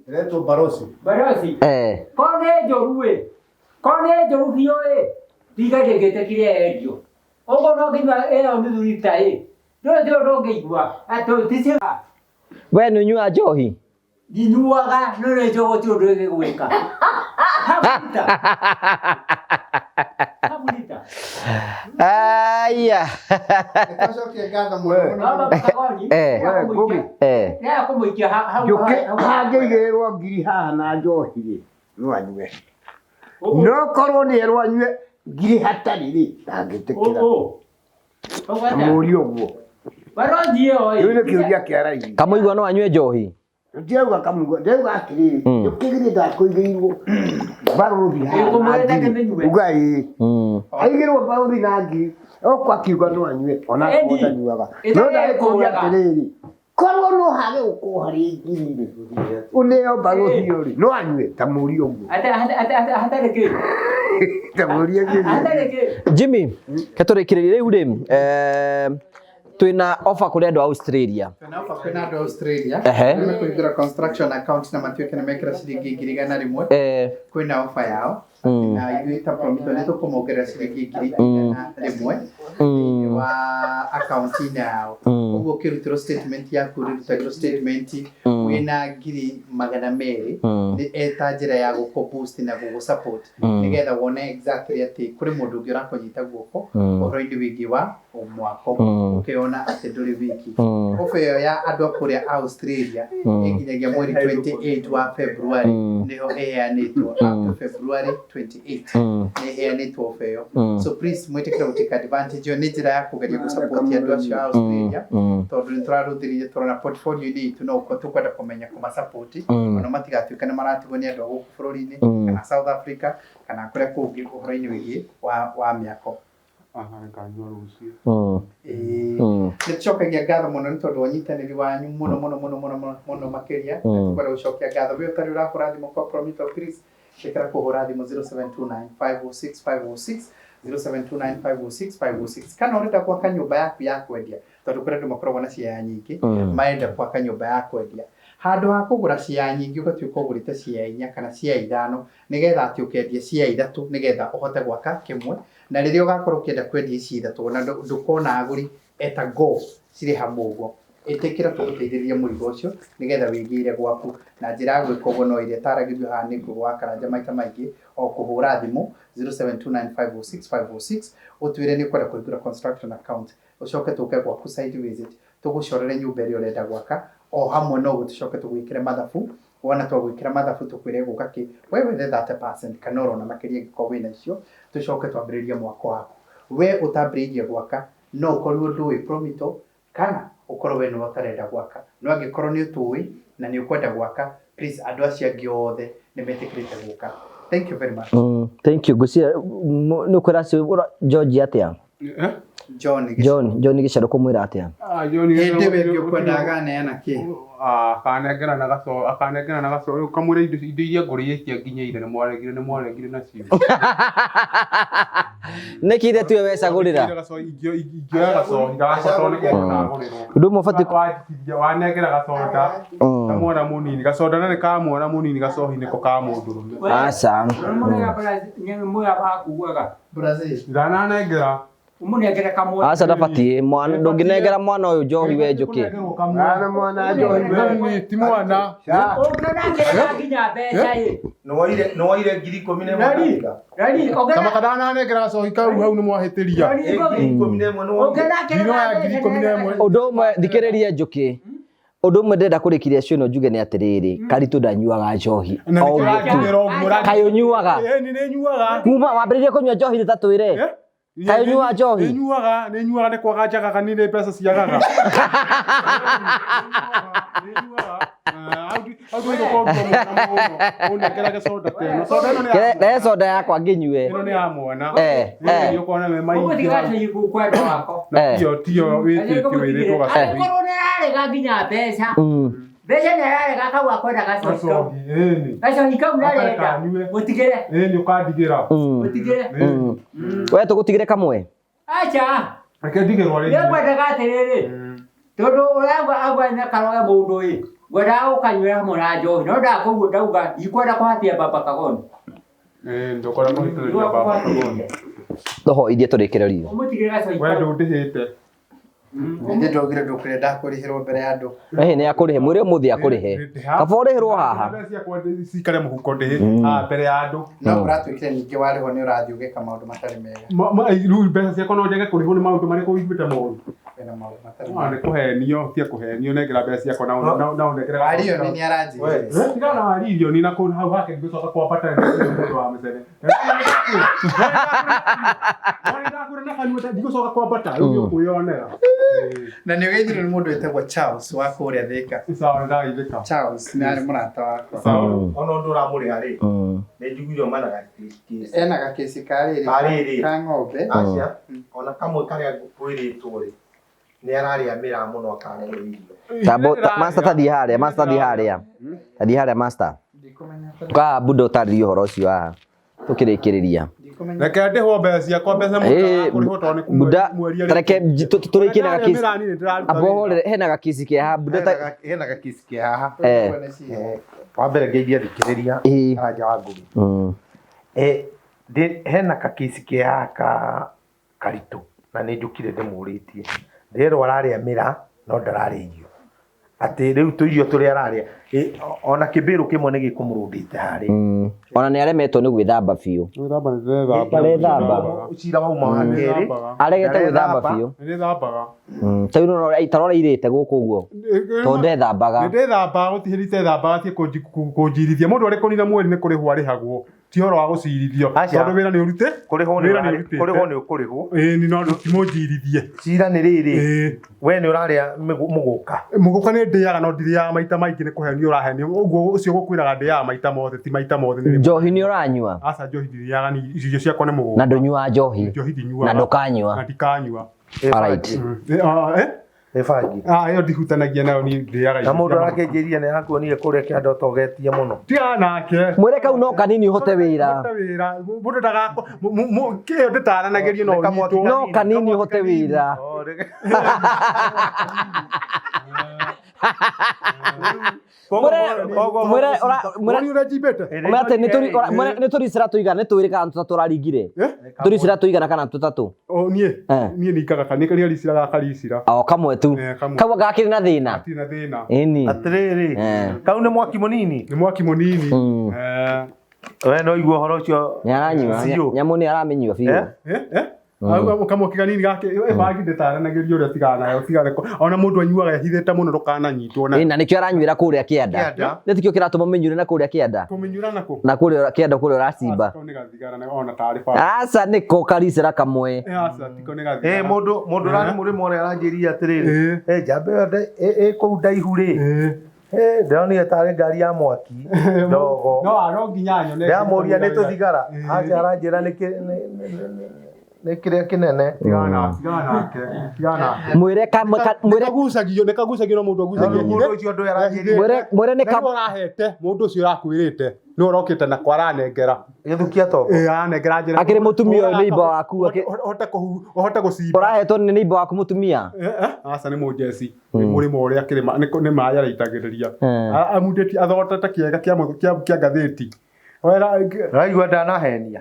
Ĩretwo barosi. Barosi. Korwo nĩ njũru ĩ. Korwo nĩ njũru biũ ĩ. Tiga ndĩngĩtĩkire yendio. Ũguo no nginya ĩyo nuthu rita ĩ. Ndũrĩ ti ũndũ ũngĩigua. Atĩ ti cia. We nĩ ũnyuaga njohi? Ndinyuaga no nĩ njũĩ gũtirĩ ũndũ ĩgĩgwĩka. Aya. Twacokia ngatho mũno mũno. Ngugi. Kũmũikia hau. Njũkĩ hangĩigĩrĩrwo ngiri haha na njohi rĩ, no anyue. No korwo nĩ erwo anyue ngiri hatarĩ rĩ, ndangĩtĩkĩra. Kamũria ũguo. Barothi ĩyo ĩ. Kĩu nĩ kĩũria kĩa raithi. Kamũigua no anyue njohi? Ndĩrauga kamũigua, ndĩrauga atĩrĩrĩ, Njũkĩ githĩ ndakũigĩirwo barũthi haha na ngiri. Uga ĩĩ. Aigĩrwo barũthi na ngiri, okorwo akiuga no anyue, ona akorwo ndanyuaga. No ndagĩkũria atĩrĩrĩ, korwo no hage gũkorwo harĩ ngiri rĩ, ũneo barũthi ĩyo rĩ, no anyue, ta mũrie ũguo. Hatarĩ kĩ. Ta mũrie kĩũria. Hatarĩ kĩ. Jimmy, ke tũrĩkĩrĩrie rĩu rĩ, twĩna offer kũrĩ andũ a Australia. Twĩna offer kwĩna andũ a Australia. Ehe. Arĩa mekũhingũra construction account na matuĩke nĩ mekĩra ciringi 100,000. Kwĩna offer yao. Na ithuĩ ta Promito nĩ tũkũmongerera ciringi 100,000 thĩinĩ wa akaunti-inĩ yao. Ũguo ũkĩrutĩrwo statement yaku ũrĩrutagĩrwo statement wĩna 200,000 nĩ eta njĩra ya gũkũ boost na gũgũ support nĩgetha wone exactly atĩ kũrĩ mũndũ ũngĩ ũrakũnyita guoko ũhoro-inĩ wĩgiĩ wa mwako ũkĩona atĩ ndũrĩ wiki. Offer ĩyo ya andũ a kũrĩa Australia ĩnginyagia mweri 28 wa February nĩho ĩheanĩtwo up to February 28 nĩ ĩheanĩtwo offer ĩyo. So please mwĩtĩkĩre gũ take advantage ĩyo nĩ njĩra ya kũgeria gũ support andũ acio a Australia tondũ nĩ tũrarũthĩrĩria tũrona portfolio-inĩ itũ no ũkorwo tũkwenda kũmenya kũma support ona matigatuĩka nĩ maratigwo nĩ andũ a gũkũ bũrũri-inĩ kana South Africa kana kũrĩa kũngĩ ũhoro-inĩ wĩgiĩ wa mĩako. Nganyua rũciũ. Nĩ tũcokagia ngatho mũno nĩ tondũ wa ũnyitanĩri wanyu mũno mũno mũno mũno mũno mũno makĩria. Tũkwenda gũcokia ngatho we ũtarĩ ũrahũra thimũ kwa Promito please ĩkĩra kũhũra thimũ 0729 506 506 0729 506 506 kana ũrenda gwaka nyũmba yaku ya kwendia tondũ kũrĩ andũ makoragwo na ciaya nyingĩ marenda gwaka nyũmba ya kwendia handũ ha kũgũra ciaya nyingĩ ũgatuĩka ũgũrĩte ciaya 4 kana ciaya 5 nĩgetha atĩ ũkendia ciaya 3 nĩgetha ũhote gwaka kĩmwe na rĩrĩa ũgakorwo ũkĩenda kwendia ici 3 na ndũkona agũri eta go cirĩ hamwe ũguo. Ĩtĩkĩra tũgũteithĩrĩrie mũrigo ũcio nĩgetha wĩgĩre gwaku. Na njĩra ya gwĩka ũguo no ĩrĩa ĩtaragĩrio haha nĩ Ngũgũ wa Karanja maita maingĩ o kũhũra thimũ 0729506506 ũtwĩre nĩ ũkwenda kũhingũra construction account, ũcoke tũke gwaku site visit tũgũcorere nyũmba ĩrĩa ũrenda gwaka o hamwe na ũguo tũcoke tũgwĩkĩre mathabu. Wona twagwĩkĩra mathabu tũkwĩre gũka kĩ we wethe 30% kana orona makĩria angĩkorwo wĩna icio, tũcoke twambĩrĩrie mwako waku. We ũtambĩrĩirie gwaka no ũkorirwo ndũĩ Promito kana ũkorwo we nĩwe ũtarenda gwaka, no angĩkorwo nĩ ũtũĩ na nĩ ũkwenda gwaka, please andũ acio angĩ othe nĩ metĩkĩrĩte gũka. Thank you very much. Thank you. Ngwĩciria nĩ ũkwĩra acio George atĩa? Eh? John John John Gĩcaru kũmwĩra atĩa? Ah, John Hĩndĩ ĩyo ĩngĩ ũkwenda aganeana kĩ? Ah, akanengera na gaco akanengera na gaco rĩu kamwĩre indo indo iria ngũrĩtie nginyaire nĩ mwaregire nĩ mwaregire nacio. Nĩkĩ ithe tuwe wecagũrĩra? Ingĩoya gacohi gakwa tondũ nĩko ndagũrĩrwo. Ũndũ ũmwe ũbatiĩ Wanengera gacoda ka mwana mũnini gacoda na nĩ ka mwana mũnini gacohi nĩko ka mũndũrũme. Aca. Brazil. Ndananengera. Ũmũnengere kamwe. Aca ndabatiĩ mwana ndũngĩnengera mwana ũyũ njohi we njũkĩ. Mwana mwana njohi. Nĩ ti mwana. Ũngĩonangerera nginya mbeca ĩ. Nĩwoire 11,000 Rari, rari, Kama ongerera kandananengera gacohi kau hau nĩ mwahĩtĩria. Rari, 11,000 nĩwoire. ũngĩonangerera Ndinoya 11,000. Ũndũ ũmwe thikĩrĩria njũkĩ. Ũndũ ũmwe ndĩrenda kũrĩkĩria cio no njuge nĩ atĩrĩrĩ Karitũ ndanyuaga njohi. Na O nĩkĩo ũguo tu. ũranjĩra ũguo, ũranjĩra- Kaĩ ũnyuaga? Ĩĩ, nĩ nyuaga. Kuma wambĩrĩrie kũnyua njohi nĩ ta twĩre. Eh? Kaĩ ũnyuaga njohi? Nĩ nyuaga, nĩ nyuaga nĩ kwaga njagaga nĩ nĩ mbeca ciagaga. Nĩ nyuaga. Ah, hau ndũhĩire ũkorwo mwana mũno. Ũnengerage soda ta ĩno. Soda ĩno nĩ ya Rehe mwana. soda yakwa ngĩnyue. Ĩno nĩ ya mwana. Eh, Nĩ eh. ũkona me maingĩ. Ũgũtiga gacohi kwenda wako. Na tio tio wĩtĩtio wĩrĩtwo gacohi. Angĩkorwo nĩ ararega nginya mbeca. Mbeca nĩ ararega kau akwenda gacohi kau. Gacohi, ĩni. Gacohi kau Gatarĩ nĩarenda. kanyue. Mũtigĩre. Ĩni ũkandigĩra. Mũtigĩre. We tũgũtigĩre kamwe. Aca. Reke ndigĩrwo rĩngĩ. Nĩ ngwendaga atĩrĩrĩ. Tondũ ũrauga auga nĩ karoge mũndũ ĩ. Ngwendaga gũkanyuĩra hamwe na njohi. No ndakũguo ndauga ndikwenda kũhatia baba Kagoni. Ĩĩ, ndũkwenda kũhĩtĩrĩria baba Kagoni. Tũhoithie tũrĩkĩrĩrie. Ũmũtigĩre gacohi We kau. ndũndĩhĩte. Nĩ ndogire ndũkũrĩa ndakũrĩhĩrwo mbere ya andũ. Ĩhĩ nĩ akũrĩhe mwĩre ũmũthĩ akũrĩhe. Kaba ũrĩhĩrwo haha. Mbeca ciakwa cikare mũhuko ndĩhĩ haha mbere ya andũ. No ũratuĩkire ningĩ warĩhwo nĩ ũrathiĩ ũgeka maũndũ matarĩ mega. Rĩu mbeca ciakwa no njage kũrĩhwo nĩ maũndũ marĩkũ ũiguĩte moru? Wĩna maũndũ matarĩ Ah, nĩ mega. kũhenio, tia kũhenio nengera mbeca ciakwa na na ũnengere Wario nĩ nĩaranjĩrire. Eh, tigana na waririo ni na kũu hau hake ngĩcoka kwambata nĩ mũndũ wa mĩcene. Ndakwĩra na kanua ndigũcoka kwambata rĩu nĩ ũkwĩyonera. Na nĩ ũgeithirio nĩ mũndũ wĩtagwo Charles wa kũrĩa Thĩka. Sawa nĩ ndageithĩka. Charles nĩ arĩ mũrata wakwa. Ona ũndũ ũramũrĩha rĩ, nĩ njiguire ũmana gakĩsi. Ena gakĩci ka rĩrĩ Ka rĩrĩ. ka ng'ombe. Aca, ona kamwe karĩa ngwĩrĩtwo rĩ, nĩ ararĩa mĩraa mũno akaga kũrĩa irio. Tambo master tathiĩ harĩa, master tathiĩ harĩa. Tathiĩ harĩa master. Ka buda ũtarĩrie ũhoro ũcio haha. Tũkĩrĩkĩrĩria. Reke ndĩhwo mbeca ciakwa mbeca Ĩĩ, mũndũ tondũ nĩ Buda mweri tareke tũrĩkie na gakĩci. Mĩraa niĩ nĩndĩraruta Amba wĩra. ũhorere hena gakĩci ke haha buda ta Hena gakĩci ke haha. Eh. Wa mbere ngeithia thikĩrĩria Ĩĩ. Karanja wa Ngũgĩ. Eh, hena gakĩci ke haha ka karitũ na nĩ njũkire ndĩmũrĩtie. Ndĩrerwo ararĩa mĩraa no ndararĩa irio. Atĩ rĩu tũirio tũrĩa ararĩa ona kĩmbĩrũ kĩmwe nĩ gĩkũmũrũndĩte harĩa. Ona nĩ aremetwo nĩ gwĩthamba biũ. Gwĩthamba nĩ ndĩrethamba. Arethamba. Cira wauma wa kerĩ. Aregete gwĩthamba biũ. Nĩ ndĩthambaga. Ta rĩu tarora irĩte gũkũ ũguo. Tondũ ndethambaga. Nĩ ndĩthambaga gũtirĩ hĩndĩ itethambaga tie kũnjirithia. Mũndũ arĩ kũnina mweri nĩ kũrĩhwo arĩhagwo. Ti ũhoro wa gũcirithio. Tondũ wĩra nĩ ũrute. Kũrĩhwo wĩra nĩ ũrutĩte. kũrĩhwo nĩ ũkũrĩhwo. Ĩĩ ni no ti mũnjirithie. Cira nĩ rĩrĩ. We nĩ ũrarĩa mũgũka. Mũgũka nĩ ndĩaga no ndirĩaga maita maingĩ nĩ kũhenio ũrahenio. Ũguo ũcio gũkwĩraga ndĩaga maita mothe ti maita mothe. nĩ rĩmwe. Njohi nĩ ũranyua? Aca njohi ndirĩaga ni irio ciakwa nĩ mũgũka. Na ndũnyuaga njohi? Njohi ndinyuaga. Na ndũkanyua? Na ndikanyua. Alright. Eh? Nĩ bangi. Ah, ĩyo ndihutanagia nayo niĩ ndĩaga Na irio mũndũ cia mũgũka. arakĩnjĩria nĩ arakuonire kũrĩa kĩanda ũtogetie mũno. Tigana nake. Mwĩre kau no kanini ũhote wĩra. Ũhote wĩra. Mũndũ ndagako kĩyo ndĩtaranagĩrio no ũnyitwo. No kanini ũhote wĩra. Mwĩre mwĩre Woni ũrĩa njimbĩte? Mwĩre atĩ nĩ tũricĩra tũigana nĩ twĩrĩ kana tũtatũ ũraringire. Eh? Tũricĩra tũigana kana tũtatũ. O niĩ Eh. niĩ ningaga ka nĩ karicira ga karicira. O kamwe tu. Eh, kamwe. Kau gakĩrĩ na thĩna. Gatirĩ na thĩna. Ĩni. Atĩrĩrĩ, Eh. kau nĩ mwaki mũnini. Nĩ mwaki mũnini. Mm. Eh. We no igua ũhoro ũcio. Nĩ aranyua. Biũ. Nyamũ nĩ aramĩnyua biũ. Eh? Eh? Eh? Au kamwaki kanini gake bangi ndĩtaranagĩrio ũrĩa tigana nayo tigana ona mũndũ anyuaga ehithĩte mũno ndũkananyitwo na Ĩ, na nĩkĩo aranyuĩra kũrĩa kĩanda. Kĩanda. Nĩ tikĩo kĩratũma mĩnyuĩre na kũrĩa kĩanda. kũmĩnyuĩra nakũ Na kũrĩa kĩanda kũrĩa ũracimba. Kau nĩ gathigara na ona tarĩ baba. Aca nĩko karicĩra kamwe. Eh, aca tiko nĩ gathigara. Eh, mũndũ mũndũ ũrarĩ mũrĩmo ũrĩa aranjĩrire atĩrĩrĩ, Eh. eh, njamba ĩyo ĩ kũu ndaihu rĩ, Eh. eh, ndĩronire tarĩ ngari ya mwaki ndogo. No no nginya nyone. Ndĩramũria nĩ tũthigara, Eh. aca aranjĩra nĩ nĩ kĩrĩa kĩnene. Tigana tigana nake. Tigana nake. Mwĩre kamwe mwĩre Nĩkagucagio nĩkagucagio no mũndũ agucagia Mũndũ ũcio ndũĩ aranjĩrire mwĩre mwĩre nĩ Na nĩwe ũrahete mũndũ ũcio ũrakwĩrĩte nĩwe ũrokĩte na kwaranengera gĩthukia tombo. ĩ aranengera njĩra Akĩrĩ mũtumia ũyũ nĩ iba waku, ũhote kũhu ũhote gũcimba ũrahetwo nĩ neighbor waku mũtumia. Eh, eh, aca nĩ mũjeci nĩ mũrĩmo ũrĩa akĩrĩma nĩ maĩ araitagĩrĩria Mm. Amundĩtie athondete kĩega kĩa kĩa ngathĩti wera Ũraigua ndanahenia.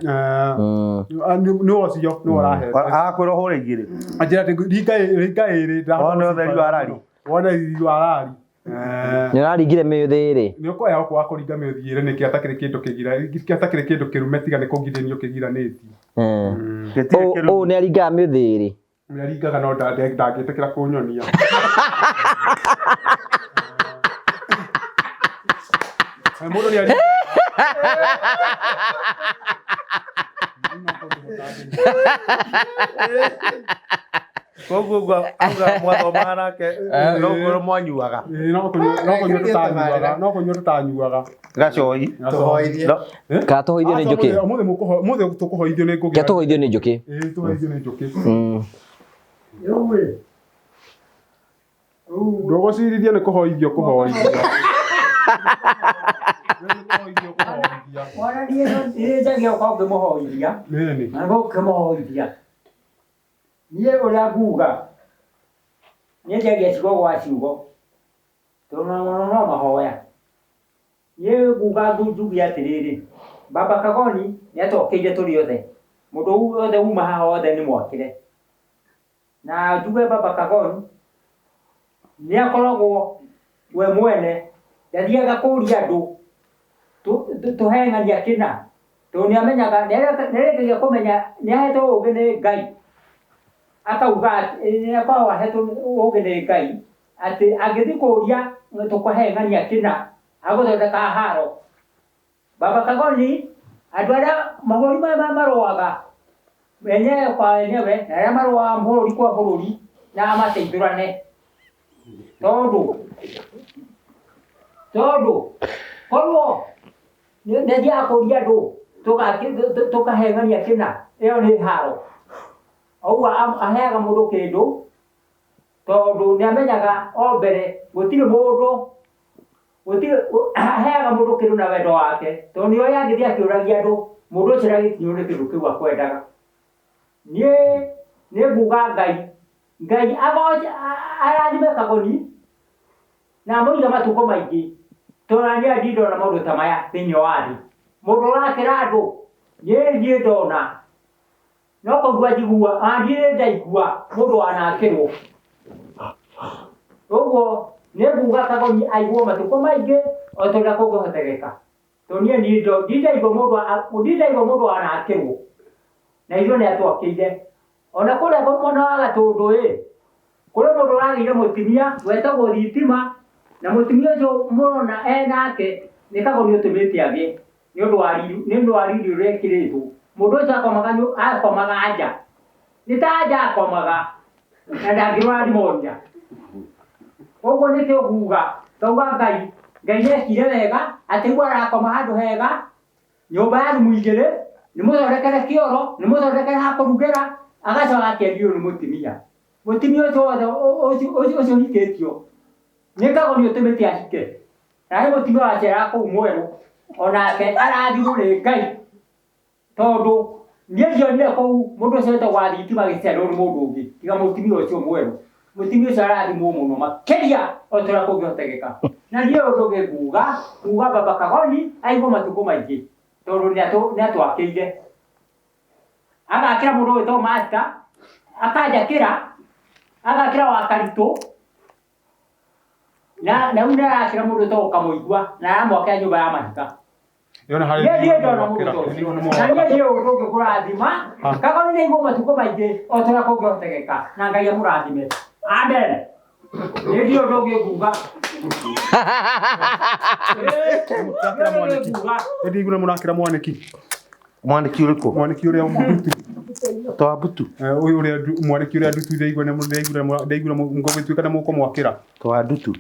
Mm. nĩ ũcio nĩ ũrahete Arakwĩra ũhũre igĩrĩ. anjĩra atĩ ringa ringa ĩrĩ Wone ũtheri wa rari. wone ũtheri wa rari Eh. Nĩ ũraringire mĩũthĩ ĩrĩ. nä å koya gũkũ wa kũringa mĩthiĩre nĩ kĩ atakĩrĩ kĩndũ kĩgira kĩ atakĩrĩ kĩndũ kĩrume tiga nĩ kũgiranio kĩgiranĩtio Gĩtirĩ Ũũ kĩrumi. ũũ nĩ aringaga mĩũthĩ ĩrĩ. nĩ aringaga no ndangĩtĩkĩra kũnyonia Eh, mũndũ nĩ aringaga Koguo ũguo auga mwathomaga nake no ũguo mwanyuaga. Ĩĩ, no kũnyua no kũnyua tũtanyuaga no kũnyua tũtanyuaga Gacoi. Tũhoithie. No. Kana tũhoithio nĩ njũkĩ. Ũmũthĩ ũmũthĩ tũkũhoithio nĩ ngũgĩ Kĩa tũhoithio nĩ njũkĩ. Ĩĩ, tũhoithio nĩ njũkĩ Mm. Rĩu ĩ, rĩu ndũgũcirithio nĩ kũhoithio kũhoithio Nĩ kũhoithio kũhoithia ona niĩ niĩ njagia gũkorwo ngĩmũhoithia Nĩni. na gũkĩmũhoithia niĩ ũrĩa nguga niĩ njagia ciugo gwa ciugo tondũ na mũno no mahoya niĩ nguga njuge atĩrĩrĩ baba Kagoni nĩ atwakĩire tũrĩ othe mũndũ wothe uma haha othe nĩ mwakĩre na njuge baba Kagoni nĩ akoragwo we mwene ndathiaga kũria andũ tũheng'ania kĩna tondũ nĩ amenyaga nĩ arĩkagia kũmenya nĩ ahetwo ũũgĩ nĩ Ngai akauga atĩ nĩ akoragwo ahetwo ũũgĩ nĩ Ngai atĩ angĩthiĩ kũria tũkũheng'ania kĩna agũthondeka haro baba Kagoni andũ arĩa mabũrũri maya marũaga wenyewe kwa wenyewe na arĩa marũaga bũrũri kwa bũrũri na amateithũrane tondũ tondũ korwo nĩ thiaga kũria andũ tũkaheng'ania kĩna ĩyo nĩ haro ũguo aheaga mũndũ kĩndũ tondũ nĩ amenyaga o mbere gũtirĩ mũndũ gũtirĩ aheaga mũndũ kĩndũ na wendo wake tondũ nĩ oĩ angĩthiĩ akĩũragia andũ mũndũ ũcio ndagĩkinywo nĩ kĩndũ kĩu akwendaga niĩ nĩ nguga Ngai Ngai arathime Kagoni na amũige matukũ maingĩ tondũ na niĩ ndirĩ ndona maũndũ ta maya thĩinĩ wa thĩ mũndũ ũrakĩra andũ niĩ ndirĩ ndona no kũigua njigua ona ndirĩ ndaigua mũndũ wanakĩrwo ũguo nĩ nguga Kagoni aigwo matukũ maingĩ o ta ũrĩa kũngĩhotekeka tondũ niĩ ndirĩ ndaigua mũndũ ndirĩ ndaigua mũndũ wanakĩrwo na ithuĩ nĩ atwakĩire ona kũrĩa mwena wa Gatũndũ ĩ kũrĩ mũndũ ũragĩire mũtumia wetagwo Thitima na mũtumia ũcio mũrona enake nĩ Kagoni ũtũmĩte agĩe nĩ ũndũ wa riri nĩ ũndũ wa riri ũrĩa ekĩrĩtwo mũndũ ũcio akomaga akomaga nja nĩ ta nja akomaga na ndangĩrwara pneumonia ũguo nĩkĩo nguga ngauga Ngai Ngai nĩekire wega atĩ rĩu arakoma handũ hega nyũmba ya rumu igĩrĩ nĩ mũthondekere kĩoro nĩ mũthondekere ha kũrugĩra agacoka akendio nĩ mũtumia mũtumia ũcio wothe ũcio ũhikĩtio nĩ Kagoni ũtũmĩte ahike na he mũtumia waceraga kũu mwerũ onake arathimwo nĩ Ngai tondũ niĩ ndionire kũu mũndũ ũcio wetagwo wa thitima agĩcererwo nĩ mũndũ ũngĩ tiga mũtumia ũcio mwerũ Mũtumia ũcio arathimwo mũno makĩria o ta ũrĩa kũngĩhotekeka. Na niĩ ũndũ ũngĩ nguga, nguga baba Kagoni aigwo matukũ maingĩ tondũ nĩatwakĩire. Agakĩra mũndũ ũgwĩtwo Master, akanjakĩra, agakĩra wa Karitũ, na rĩu nĩarakĩra mũndũ wĩtagwo Kamũigua na aramwakĩra nyũmba ya mahiga. Yona harĩ Niĩ ndiĩ ndona mũndũ ta ũcio. Na niĩ ndiĩ ũndũ ũngĩ kũrathima. Kagoni nĩ aigwo matukũ maingĩ o ta ũrĩa kũngĩhotekeka na Ngai amũrathime. Amen. Niĩ ndiĩ ũndũ ũngĩ nguga. Mũrakĩra mwanĩki. Ĩndĩ iguna mũrakĩra mwanĩki. Mwanĩki ũrĩkũ? Mwanĩki ũrĩa mbutu. Toa mbutu. Ũyũ ũrĩa mwanĩki ũrĩa ndutu ndaigua ndaigua ndaigua ngũgĩtuĩka nĩ mũkũmwakĩra. Toa ndutu.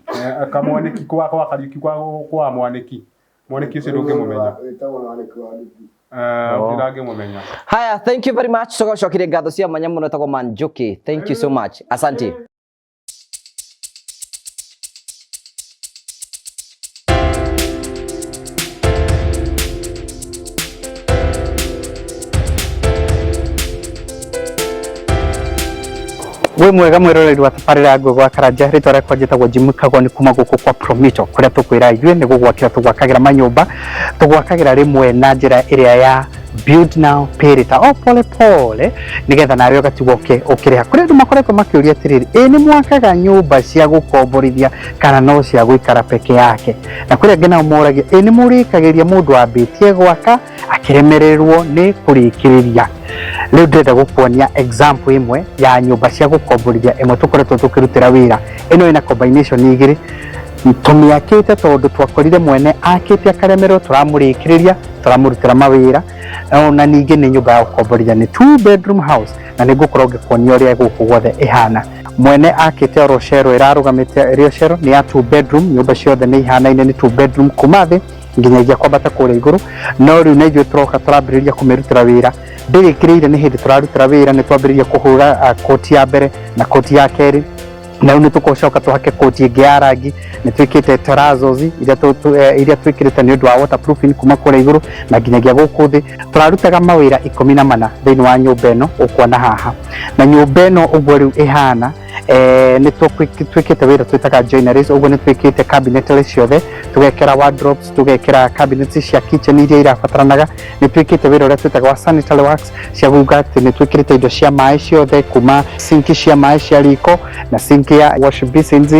Kamwanĩki kwa kwa Kariuki kwa kwa mwanĩki. Mwanĩki ũcio ndũngĩmũmenya. Wĩtagwo mwanĩki wa ndutu. Ũcio ndangĩmũmenya. Haya, thank you very much. Tũgacokeria ngatho cia mwanya mũno etagwo Manjuki. Thank you so much. Asante. Wĩ mwega mwĩroreri wa tabarĩra ya Ngũĩ gwa Karanja, rĩtwa rĩakwa njĩtagwo Jimmy Kagoni kuma gũkũ kwa Promito kũrĩa tũkwĩra ithuĩ nĩ gũgwakĩra tũgwakagĩra manyũmba, tũgwakagĩra rĩmwe na njĩra ĩrĩa ya build now pay later, o pole pole nĩgetha nawe ũgatigwo ũkĩrĩha. Kũrĩ andũ makoretwo makĩũria atĩrĩrĩ, ĩ nĩ mwakaga nyũmba cia gũkomborithia kana no cia gũikara peke yake? Na kũrĩ angĩ nao moragia, ĩ nĩ mũrĩkagĩria mũndũ wambĩtie gwaka akĩremererwo nĩ kũrĩkĩrĩria? Rĩu ndĩrenda gũkuonia example ĩmwe ya nyũmba cia gũkomborithia ĩmwe tũkoretwo tũkĩrutĩra wĩra. Ĩno ĩna combination igĩrĩ, tũmĩakĩte tondũ twakorire mwene akĩte akaremererwo, tũramũrĩkĩrĩria, tũramũrutĩra mawĩra. Na ningĩ nĩ nyũmba ya gũkomborithia, nĩ 2 bedroom house, na nĩ ngũkorwo ngĩkuonia ũrĩa gũkũ guothe ĩhana. Mwene akĩte oro cero ĩrarũgamĩte ĩrĩ o cero, nĩ ya 2 bedroom, nyũmba ciothe nĩ ihanaine, nĩ 2 bedroom kuma thĩ nginyagia kwambata kũrĩa igũrũ. No rĩu na ithuĩ tũroka tũrambĩrĩria kũmĩrutĩra wĩra, ndĩrĩkĩrĩire nĩ hĩndĩ tũrarutĩra wĩra, nĩ twambĩrĩria kũhũra koti ya mbere na koti ya kerĩ, na rĩu nĩ tũgũcoka tũhake koti ĩngĩ ya rangi. Nĩ twĩkĩte terrazos iria twĩkĩrĩte nĩ ũndũ wa waterproofing kuma kũrĩa igũrũ na nginyagia gũkũ thĩ. Tũrarutaga mawĩra 14 thĩinĩ wa nyũmba ĩno ũkuona haha, na nyũmba ĩno ũguo rĩu ĩhana. Nĩ twĩkĩte wĩra twĩtaga joineries, ũguo nĩ twĩkĩte cabinetry ciothe, tũgekĩra wardrobes, tũgekĩra cabinets cia kitchen iria irabataranaga. Nĩ twĩkĩte wĩra ũrĩa twĩtaga wa sanitary works cia kuga atĩ nĩ twĩkĩrĩte indo cia maĩ ciothe, kuma sink cia maĩ cia riko na sink ya wash basins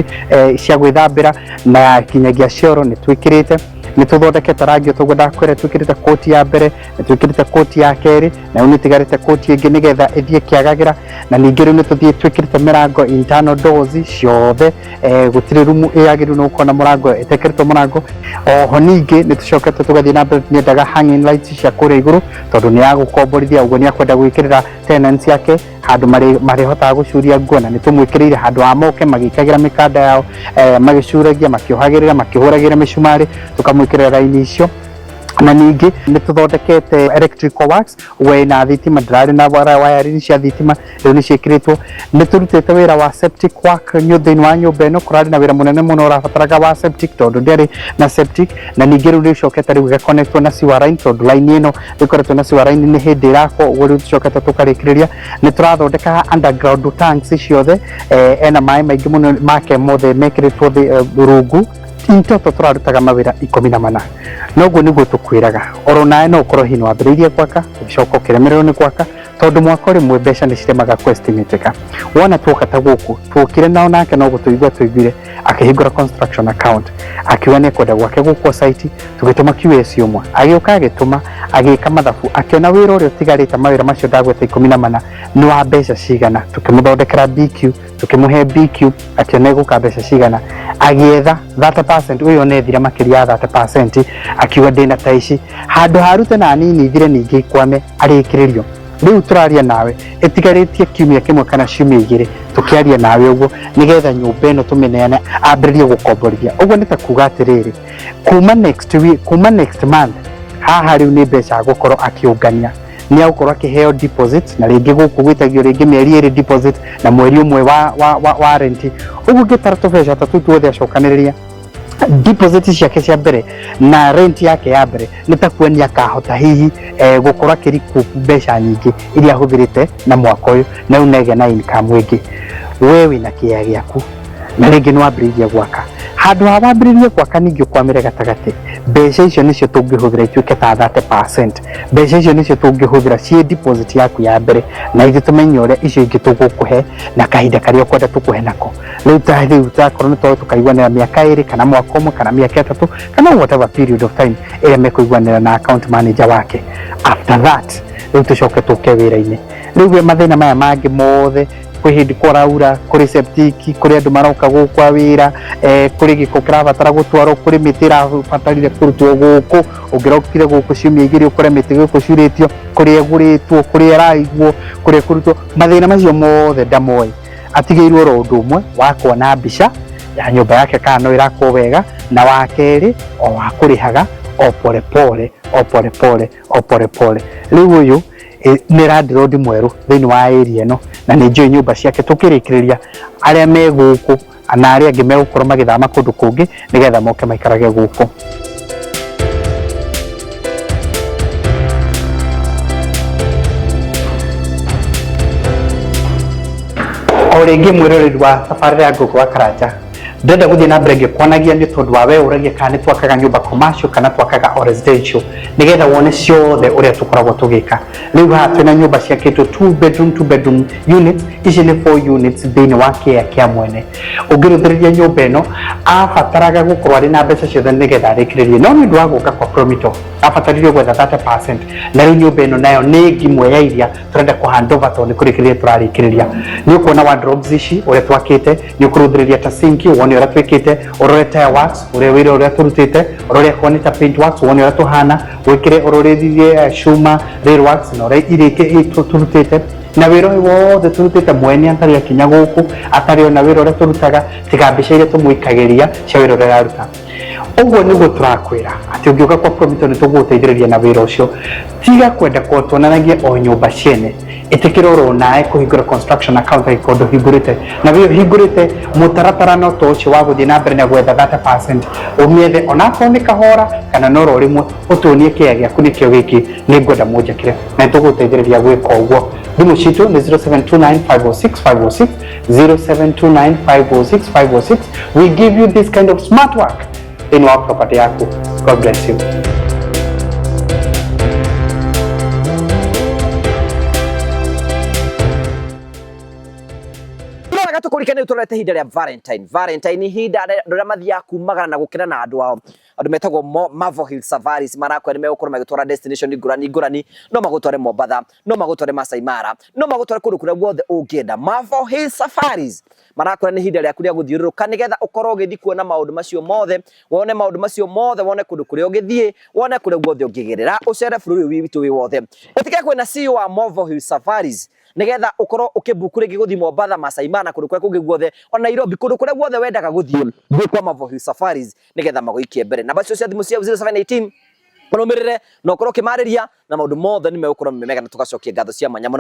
cia gwĩthambĩra na nginyagia cioro nĩ twĩkĩrĩte. Nĩ tũthondekete rangi ũguo ndakwĩra, twĩkĩrĩte koti ya mbere, nĩ twĩkĩrĩte koti ya kerĩ, na rĩu nĩ ĩtigarĩte koti ĩngĩ nĩgetha ĩthiĩ kĩagagĩra. Na ningĩ rĩu nĩ tũthiĩ twĩkĩrĩte mĩrango internal doors ciothe, gũtirĩ rumu ĩyagĩrĩirwo nĩ gũkorwo na mũrango ĩtekĩrĩtwo mũrango. Oho ningĩ nĩ tũcokete tũgathiĩ na mbere, nĩendaga hanging lights cia kũrĩa igũrũ tondũ nĩ ya gũkomborithia, ũguo nĩ akwenda gwĩkĩrĩra tenants yake handũ marĩhotaga gũcuria nguo, na nĩ tũmwĩkĩrĩire handũ ha moke magĩkagĩra mĩkanda yao, magĩcuragia, makĩohagĩrĩra, makĩhũragĩra mĩcumarĩ, tũkamwĩkĩrĩra raini icio. Na ningĩ nĩ tũthondekete electrical works, ũguo ĩna thitima, ndĩrarĩ na wiring cia thitima, rĩu nĩ ciĩkĩrĩtwo. Nĩ tũrutĩte wĩra wa septic work thĩinĩ wa nyũmba ĩno, kũrarĩ na wĩra mũnene mũno ũrabataraga wa septic tondũ ndĩarĩ na septic. Na ningĩ rĩu nĩ ĩcokete rĩu ĩgaconnectwo na sewer line, tondũ line ĩno ĩkoretwo na sewer line nĩ hĩndĩ ĩrakwo, ũguo rĩu tũcokete tũkarĩkĩrĩria. Nĩ tũrathondeka underground tanks ciothe, ena maĩ maingĩ mũno make mothe mekĩrĩtwo thĩ rungu. In total tũrarutaga mawĩra 14. Noguo nĩguo tũkwĩraga, oro nawe no ũkorwo hihi nĩwambĩrĩirie gwaka ũgĩcoka ũkĩremererwo nĩ gwaka, tondũ mwaka rĩmwe mbeca nĩ ciremaga kũ-estimatĩka. Wona tuoka ta gũkũ tuokire nao nake no gũtũigua tũiguire, akĩhingũra construction account, akiuga nĩ ekwenda gwake gũkũ site, tũgĩtũma QS ũmwe, agĩũka agĩtũma, agĩka mathabu, akĩona wĩra ũrĩa ũtigarĩte mawĩra macio ndagweta 14 nĩ wa mbeca cigana, tũkĩmũthondekera BQ, tũkĩmũhe BQ, akĩona ĩgũka mbeca cigana, agĩetha 30%, ũyũ ona ethire makĩria ya 30%, akiuga ndĩna ta ici, handũ harute na nini ithire ningĩ ikwame, arĩkĩrĩrio. Rĩu tũraria nawe ĩtigarĩtie kiumia kĩmwe kana ciumia igĩrĩ tũkĩaria nawe ũguo, nĩgetha nyũmba ĩno tũmĩneane ambĩrĩrie gũkomborithia. Ũguo nĩ ta kuga atĩrĩrĩ, kuma next week, kuma next month haha rĩu nĩ mbeca agũkorwo akĩũngania, nĩ agũkorwo akĩheo deposit, na rĩngĩ gũkũ gwĩtagio rĩngĩ mĩeri ĩrĩ deposit na mweri ũmwe wa rent. Ũguo ngĩtara tũbeca ta tũu tuothe acokanĩrĩria deposit ciake cia mbere na rent yake ya mbere, nĩ ta kuonia akahota hihi gũkorwo akĩrecoup mbeca nyingĩ iria ahũthĩrĩte na mwaka ũyũ, na rĩu negĩa na income ĩngĩ. We wĩna kĩea gĩaku na rĩngĩ nĩ wambĩrĩirie gwaka, handũ ha wambĩrĩrie gwaka ningĩ ũkwamĩre gatagatĩ, mbeca icio nĩcio tũngĩhũthĩra ituĩke ta 30%. Mbeca icio nĩcio tũngĩhũthĩra ciĩ deposit yaku ya mbere, na ithuĩ tũmenye ũrĩa icio ingĩ tũgũkũhe na kahinda karĩa ũkwenda tũkũhe nako. Rĩu ta rĩu takorwo nĩ tondũ tũkaiguanĩra mĩaka 2 kana mwaka 1 kana mĩaka 3 kana whatever period of time ĩrĩa mekũiguanĩra na account manager wake. After that rĩu tũcoke tũke wĩra-inĩ. Rĩu we mathĩna maya mangĩ mothe, kwĩ hĩndĩ kũraura, kũrĩ septic, kũrĩ andũ maroka gũkũ a wĩra, kũrĩ gĩko kĩrabatara gũtwarwo, kũrĩ mĩtĩ ĩrabatarire kũrutwo gũkũ, ũngĩrokire gũkũ ciumia 2 ũkore mĩtĩ gũkũ ciurĩtio, kũrĩa ĩgũrĩtwo, kũrĩa ĩraigwo, kũrĩa ĩkũrutwo, mathĩna macio mothe ndamoĩ. Atigĩirwo oro ũndũ ũmwe wa kuona mbica ya nyũmba yake kana no ĩrakwo wega, na wa kerĩ o wa kũrĩhaga o pole pole o pole pole o pole pole. Rĩu ũyũ nĩ landlord mwerũ thĩinĩ wa area ĩno, na nĩ njũĩ nyũmba ciake. Tũkĩrĩkĩrĩria arĩa me gũkũ na arĩa angĩ megũkorwo magĩthama kũndũ kũngĩ nĩgetha moke maikarage gũkũ. O rĩngĩ mwĩroreri wa tabarĩra ya Ngũgũ wa Karanja, ndĩrenda gũthiĩ na mbere ngĩkuonagia nĩ tondũ wa we ũragia kana nĩ twakaga nyũmba commercial kana twakaga o residential, nĩgetha wone ciothe ũrĩa tũkoragwo tũgĩka. Rĩu haha twĩna nyũmba ciakĩtwo 2 bedroom 2 bedroom units, ici nĩ 4 units thĩinĩ wa kĩea kĩa mwene. Ũngĩrũthĩrĩria nyũmba ĩno abataraga gũkorwo arĩ na mbeca ciothe nĩgetha arĩkĩrĩrie, no nĩ ũndũ wa gũka kwa Promito abataririo gwetha 30%, na rĩu nyũmba ĩno nayo nĩ ngimwe ya iria tũrenda kũ hand over tondũ nĩ kũrĩkĩrĩria tũrarĩkĩrĩria. Nĩ ũkuona wardrobes ici ũrĩa twakĩte, nĩ ũkũrũthĩrĩria ta sink wone ũrĩa twĩkĩte, ũrore tile works ũrĩa wĩra ũrĩa tũrutĩte, ũrore akorwo nĩ ta paint works wone ũrĩa tũhana, wĩkĩre ũrorĩrie cuma rail works na ũrĩa irĩkĩ tũrutĩte, na wĩra ũyũ wothe tũrutĩte mwene atarĩ akinya gũkũ, atarĩ ona wĩra ũrĩa tũrutaga, tiga mbica iria tũmũikagĩria cia wĩra ũrĩa araruta. Ũguo nĩguo tũrakwĩra atĩ ũngĩũka kwa Promito nĩ tũgũgũteithĩrĩria na wĩra ũcio. Tiga kwenda tuonanagie o nyũmba ciene, ĩtĩkĩra oro nawe kũhingũra construction account angĩkorwo ndũhingũrĩte, na wĩ ũhingũrĩte mũtaratara no ta ũcio wa gũthiĩ na mbere na gwetha 30%, ũmĩethe onakorwo nĩ kahora kana no ro rĩmwe, ũtuonie kĩea gĩaku nĩkĩo gĩkĩ, nĩ ngwenda mũnjakĩre, na nĩtũgũteithĩrĩria gwĩka ũguo. Thimũ citũ nĩ 0729506506, 0729506506. We give you this kind of smart work thĩinĩ wa property yaku. God bless you. Tũkũrikane tũrete ihinda rĩa Valentine. Valentine ihinda andũ arĩa mathiaga kumagara na gũkena na andũ ao, andũ metagwo Marvel Hill Safaris marakwĩra nĩ megũkorwo magĩtwara destination ngũrani ngũrani, no magũtware Mombatha, no magũtware Masai Mara, no magũtware kũndũ kũrĩa guothe ũngĩenda. Marvel Hill Safaris marakwĩra nĩ ihinda rĩaku rĩa gũthiũrũrũka nĩgetha ũkorwo ũgĩthiĩ kuona maũndũ macio mothe, wone maũndũ macio mothe, wone kũndũ kũrĩa ũngĩthiĩ, wone kũrĩa guothe ũngĩgerera, ũcere bũrũri ũyũ witũ wĩ wothe. Ĩtĩkĩra kwĩna CEO wa Marvel Hill Safaris nĩgetha ũkorwo ũkĩbuku rĩngĩ gũthiĩ Mombatha, Masai Mara na kũndũ kũrĩa kũngĩ guothe, ona Nairobi, kũndũ kũrĩa guothe wendaga gũthiĩ, thiĩ kwa Marvel Hill Safaris nĩgetha magũikie mbere. Namba icio cia thimũ cia 0718 ũrũmĩrĩre na ũkorwo ũkĩmarĩria na maũndũ mothe nĩ megũkorwo me mega, na tũgacokia ngatho cia mwanya mũno.